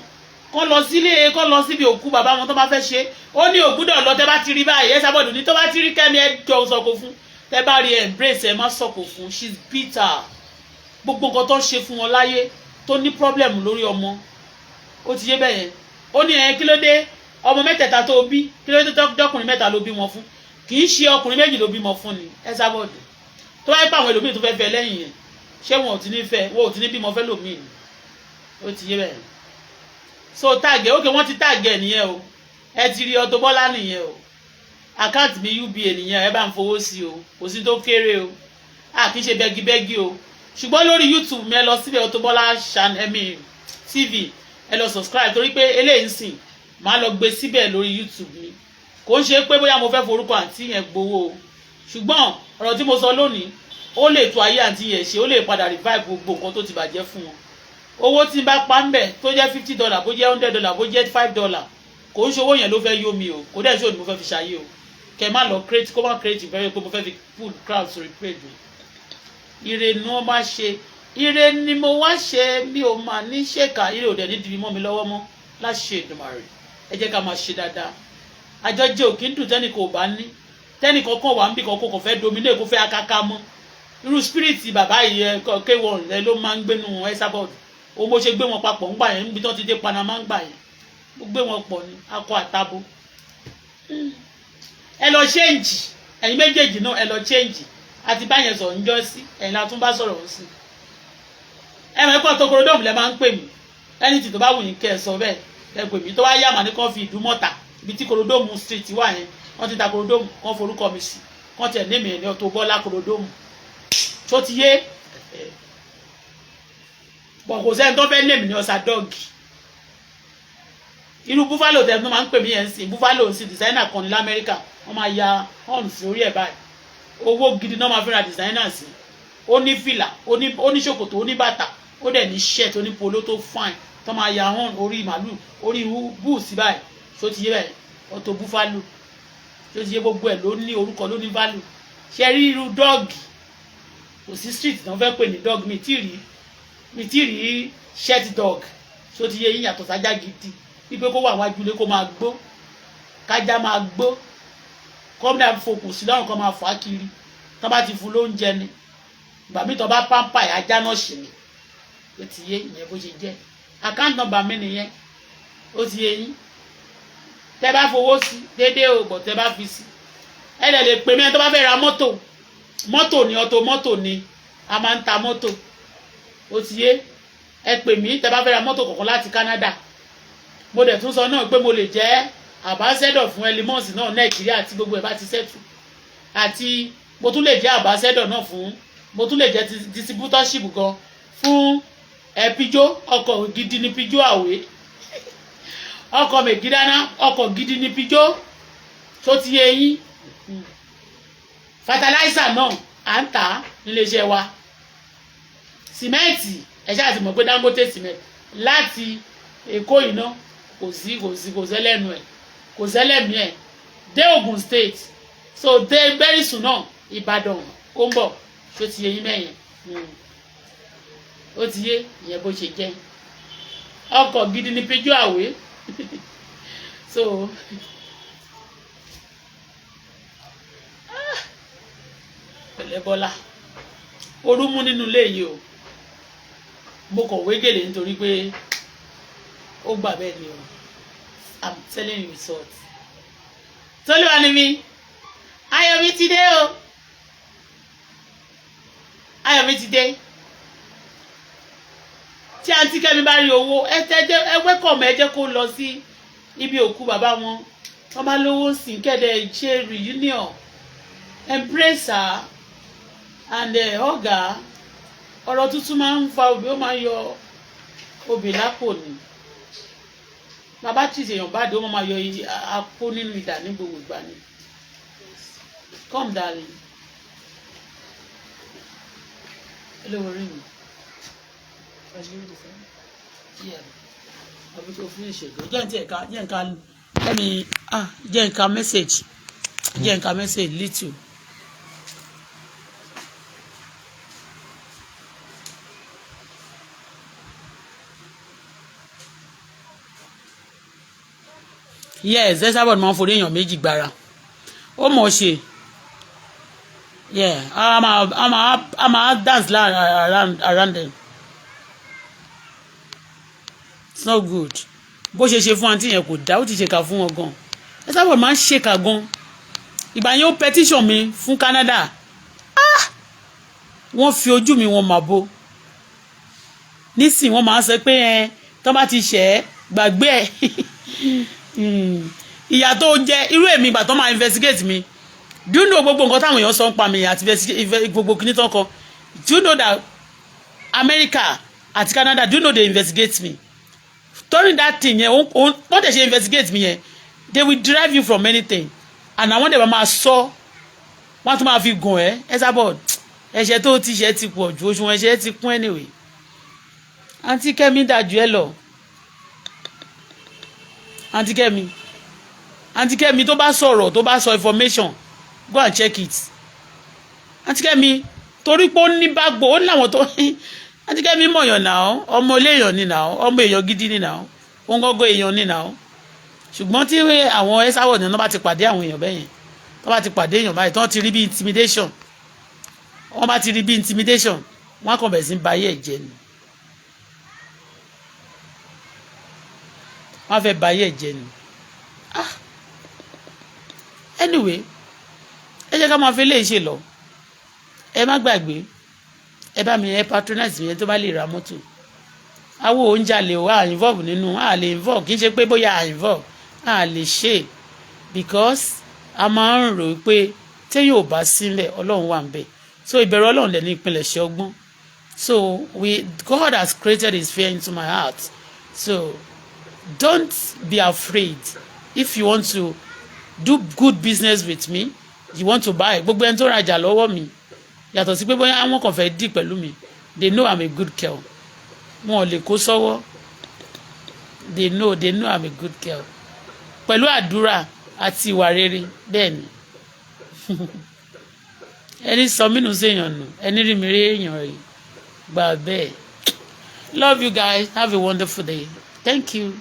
Kán lọ sílé, kán lọ síbi òkú bàbá wọn tó bá fẹ́ ṣe. Ó ní ògbúdọ̀ lọ. Tẹ́ bá ti rí báyìí, ẹ sábọ̀dù ní tó bá ti rí kẹ́mi, ẹ jọ sọ̀kò fún. Tẹ́ bá rí, embrace, ẹ má sọ̀kò fún. She's bitter. Gbogbo nǹkan tó ń ṣe fún wọn láyé, tó ní problem lórí ọmọ, ó ti yé bẹ́yẹn. Ó ní ẹ kí ló dé, ọmọ mẹ́tẹ̀ẹ̀ta tó bí, kí ló dé tọkùnrin mẹ́ta ló bí wọn fún, kì í ṣe ọkùnrin méjì ló bímọ fún ni? Ẹ sábọ̀dù tó bá yẹ pé àwọn ẹlòmíì tó fẹ́ fẹ́ lẹ́yìn yẹn, ṣé wọn ò ti ní fẹ́, wọn ò ti ní bímọ fẹ́ lòmíì ni? Ó ti yé bẹ́ẹ̀. So tag ẹ̀, ókè, wọ́n ti tag ẹ̀ nìyẹn o. Ẹ ti rí Auto Bola nìyẹn o. Account mi UBA nìyẹn. Ẹ bá ń fowó sí o, kò sí tó kéré o. A kì í ṣe bẹ́gibẹ́gi o. Ṣùgbọ́n lórí YouTube mi, ẹ lọ síbẹ̀, Auto Bola channel TV, ẹ lọ subscribe, torí pé eléyìí ń sìn, màá lọ gbé síbẹ̀ lórí YouTube mi. Kò ń ṣe pé bóyá mo fẹ́ forúkọ àǹtí yẹn gbowó o, ṣùgbọ́n ọ̀rọ̀ tí mo sọ lónìí, ó lè tó ayé àǹtí yẹn ṣe, ó lè padà revive gbogbo nǹkan tó ti bàjẹ́ fún wọn. Owó tí n bá pa ń bẹ̀, tó jẹ́ $50, bó jẹ́ $100, bó jẹ́ $5, kò ń ṣe owó yẹn ló fẹ́ yó mi o. Kò dẹ̀ ṣe òní mo fẹ́ fi ṣayé o. Kẹ má lọ create, kó má create ìfẹ́ pé mo fẹ́ fi pull crowd sórí page mi. Ire ni wọ́n bá ṣe, ire ni mo wá ṣe, mi ò máa ní ṣèkà. Ire ò dẹ̀ ní dìbì mọ́ mi lọ́wọ́ mọ́ láṣẹ Èdùmàrè. Ẹ jẹ́ ká máa ṣe dáadáa. Àjọjẹ òkè ń dùn tẹ́nì kò bá ní tẹ́nì kankan wà ń bì kankan kò fẹ́ dominate, kò fẹ́ akáká mọ́. Irú spirit bàbá yìí, ẹ K1 ẹ ló máa ń gbénu Esabod. Òun bó ṣe gbé wọn papọ̀ ńgbà yẹn, níbi tó ti dé Panama ńgbà yẹn, ó gbé wọn pọ̀ ní akọ àtabo. Ẹ lọ change, ẹ̀yin méjèèjì náà, ẹ lọ change. Àti báyẹn sọ̀rọ̀ ń jọ́ sí ẹ̀yin la tún bá sọ̀rọ̀ ń sí. Ẹ mọ̀ ẹ̀kọ́ tó lẹ máa ń pè mí. Ẹni tí tó bá wù yín kẹ́ ẹ sọ bẹ́ẹ̀, ẹ pè mí. Tó bá yá, màá ní kàn fi Ìdúmọ̀tà, ibi tí Korodomu Street wà yẹn, wọ́n ti ta Korodomu, kàn forúkọ mi sí, kàn tẹ̀ ní mi ní Auto Bola Korodomu. Tó ti yé bọ̀, kò sẹ́ni tó fẹ́ lé mi ní ọ̀sà dọ́ọ̀gì. Irú buffalo tẹ̀ tó máa ń pè mí yẹn sí, buffalo sí designer kan ní lamẹ́ríkà, wọ́n máa ya horn sí orí ẹ̀ báyìí. Owó gidi náà máa fi ra designer sí. Ó ní fìlà, ó ní ṣòkòtò, ó ní bàtà, ó dẹ̀ ní shirt, ó ní polo tó fine, tó máa ya horn orí màálù, orí bull sí báyìí. Ṣó ti yé bẹ́ẹ̀? Auto Buffalo. Ṣó ti yé? Gbogbo ẹ̀ ló ní orúkọ, ló ní value. Ṣe rí irú dọ́ọ̀gì? Kò sí street tí wọ́n fẹ́ pè ní dog. Mi tí rí shirt dog. Ṣó ti yé yín? Yàtọ̀ sájà gidi, wípé kó wà wájú ilé, kó máa gbó, kájá máa gbó, kọ́mídà fokùn sí lọ́rùn, kó máa fà á kiri. Tó bá ti fún lóúnjẹ ni ìgbà míì, tó bá pamper ẹ̀, ajá náà ṣì ni. Ó ti yé ìyẹn bó ṣe jẹ́. Account number mi nìyẹn. Ó ti yé yín. Tẹ́ bá fowó sí déédéé o, bọ̀ tẹ́ bá fi sí, ẹ lè lè pè mí. Ẹni tó bá fẹ́ ra mọ́tò, mọ́tò ni, auto mọ́tò ni, a máa ń ta mọ́tò. Ó ti yé. Ẹ pè mí tẹ́ bá fẹ́ ra mọ́tò kọ̀ọ̀kan láti Canada. Mo dẹ̀ tún sọ náà pé mo lè jẹ́ ambassador fún Elimos náà Nàìjíríà, tí gbogbo ẹ̀ bá ti settle, àti mo tún lè jẹ́ ambassador náà fún, mo tún lè jẹ́ distributorship gan fún ẹ Peugeot. Ọkọ̀ gidi ni Peugeot, àwé ọkọ̀ mègídáná, ọkọ̀ gidi ni Peugeot. Tó ti yé yín? Fertilizer náà, à ń tà á níléeṣẹ́ wa. Sìmẹ́ǹtì, ẹ ṣáà ti mọ̀ pé Dangote cement láti Èkó yìí náà, kò sí, kò sí, kò sẹ́lẹ̀nu ẹ̀, kò sẹ́lẹ̀mí ẹ̀ dé Ogun State. So dé very soon náà, Ìbàdàn ó ń bọ̀. Ṣó ti yé yín mẹ́yẹn? Ó ti yé ìyẹn bó ṣe jẹ́. Ọkọ̀ gidi ni Peugeot, àwé. So pẹ̀lẹ́ Bọ́lá, orú mú nínú ilé yìí o. Mo kàn wé gèlè nítorí pé ó gbà bẹ́ẹ̀ ni o. I'm telling you result. Tolúwa ni mi, ayọ̀ mi ti dé o, ayọ̀ mi ti dé. Tí àǹtí Kẹ́mi bá rí owó, ẹ tẹ́jẹ́, ẹ wẹ́kọ̀mù, ẹ jẹ́ kó lọ sí ibi òkú bàbá wọn. Wọ́n bá lówó sí kẹ́dẹ̀ ṣe reunion, embrace her and ọ̀gá. Ọ̀rọ̀ tuntun máa ń fa obì, ó máa ń yọ obì lápò ni. Bàbá tí èèyàn bá dé, ó máa yọ apó nínú ìdà ní gbogbo ìgbà ni. Come, darling. Hello, orí mi. Yeah, àbí kò finish ẹ̀ jẹ́ n tiẹ̀ ká, jẹ́ n ká, let me, ah, jẹ́ n ka message, jẹ́ n ka message little. Yes, Esabod máa ń forí èèyàn méjì gbára, ó mọ̀ ọ́ ṣe. Yeah, a máa dance around them. It's not good bó ṣe ṣe fún àǹtí yẹn, kò dá. Ó ti ṣèkà fún wọn gan. Esabod máa ń ṣèkà gan. Ìgbà yẹn, ó petition mi fún Canada. Ah, wọ́n fi ojú mi wọn mà bo. Nísìn, wọ́n máa ń sọ pé ẹ tó bá ti ṣẹ̀ ẹ́, gbàgbé ẹ̀, ìyà tó jẹ. Irú èmi, ìgbà tó máa investigate mi, do you know gbogbo nǹkan táwọn èèyàn sọ ń pa mi àti gbogbo kìíní tó ń kọ? Do you know that America àti Canada, do you know they investigate me during that thing yẹn? Wọ́n tẹ̀ ṣe investigate mi yẹn, they will drive you from anything and àwọn dẹ̀ bá máa sọ, wọ́n tún máa fi gùn ẹ́. Esabod, ẹ̀ṣẹ̀ tó ti ṣẹ̀ ti pọ̀ ju òṣùwọ̀n, ẹ̀ṣẹ̀ ti kún. Anyway, àǹtí Kẹ́mi dájú ẹ lọ. Àǹtí Kẹ́mi, àǹtí Kẹ́mi, tó bá sọ̀rọ̀, tó bá sọ information, go and check it. Àǹtí Kẹ́mi, torí pé ó ní bágbó, ó ní àwọn tó. Àǹtí Kẹ́mi mọ̀yàn náà, ọmọ iléèyàn ni náà, ọmọ èèyàn gidi ni náà, òun gọ́gọ́ èèyàn ni náà. Ṣùgbọ́n tí àwọn Esabod ní wọ́n bá ti pàdé àwọn èèyàn bẹ́yẹn, tó bá ti pàdé èèyàn báyìí, tó ti rí bí intimidation, wọ́n bá ti rí bí intimidation, wọ́n á kàn bẹ̀rẹ̀ sí ń ba ayé ẹ̀ jẹ́ ni. Wọ́n á fẹ́ ba ayé ẹ̀ jẹ́ ni. Ah, anyway, ẹ jẹ́ ká máa fi eléyìí ṣe lọ. Ẹ má gbàgbé, ẹ bá mi, ẹ patronize mi. Ẹ tó bá lè ra mọ́tò, awo oúnjẹ lè wà involve nínú, a lè involve. Kì í ṣe pé bóyá a involve, a lè ṣe, because a máa ń rò pé téèyàn ò bá sílẹ̀, Ọlọ́run wà ń bẹ̀. So ìbẹ̀rù Ọlọ́run lẹ̀ ní ìpilẹ̀ṣẹ̀ ọgbọ́n. So we God has created his fear into my heart, so don't be afraid. If you want to do good business with me, you want to buy, gbogbo ẹni tó rajà lọ́wọ́ mi, yàtọ̀ sí pé bóyá àwọn kan fẹ́ dì pẹ̀lú mi, they know I'm a good girl. Wọn ò lè kó sọ́wọ́. They know I'm a good girl pẹ̀lú àdúrà àti ìwà rere. Bẹ́ẹ̀ ni. Ẹni sọ mí nù séèyàn nù, ẹni rí mi rí èèyàn rí gbà bẹ́ẹ̀. Love you guys. Have a wonderful day. Thank you.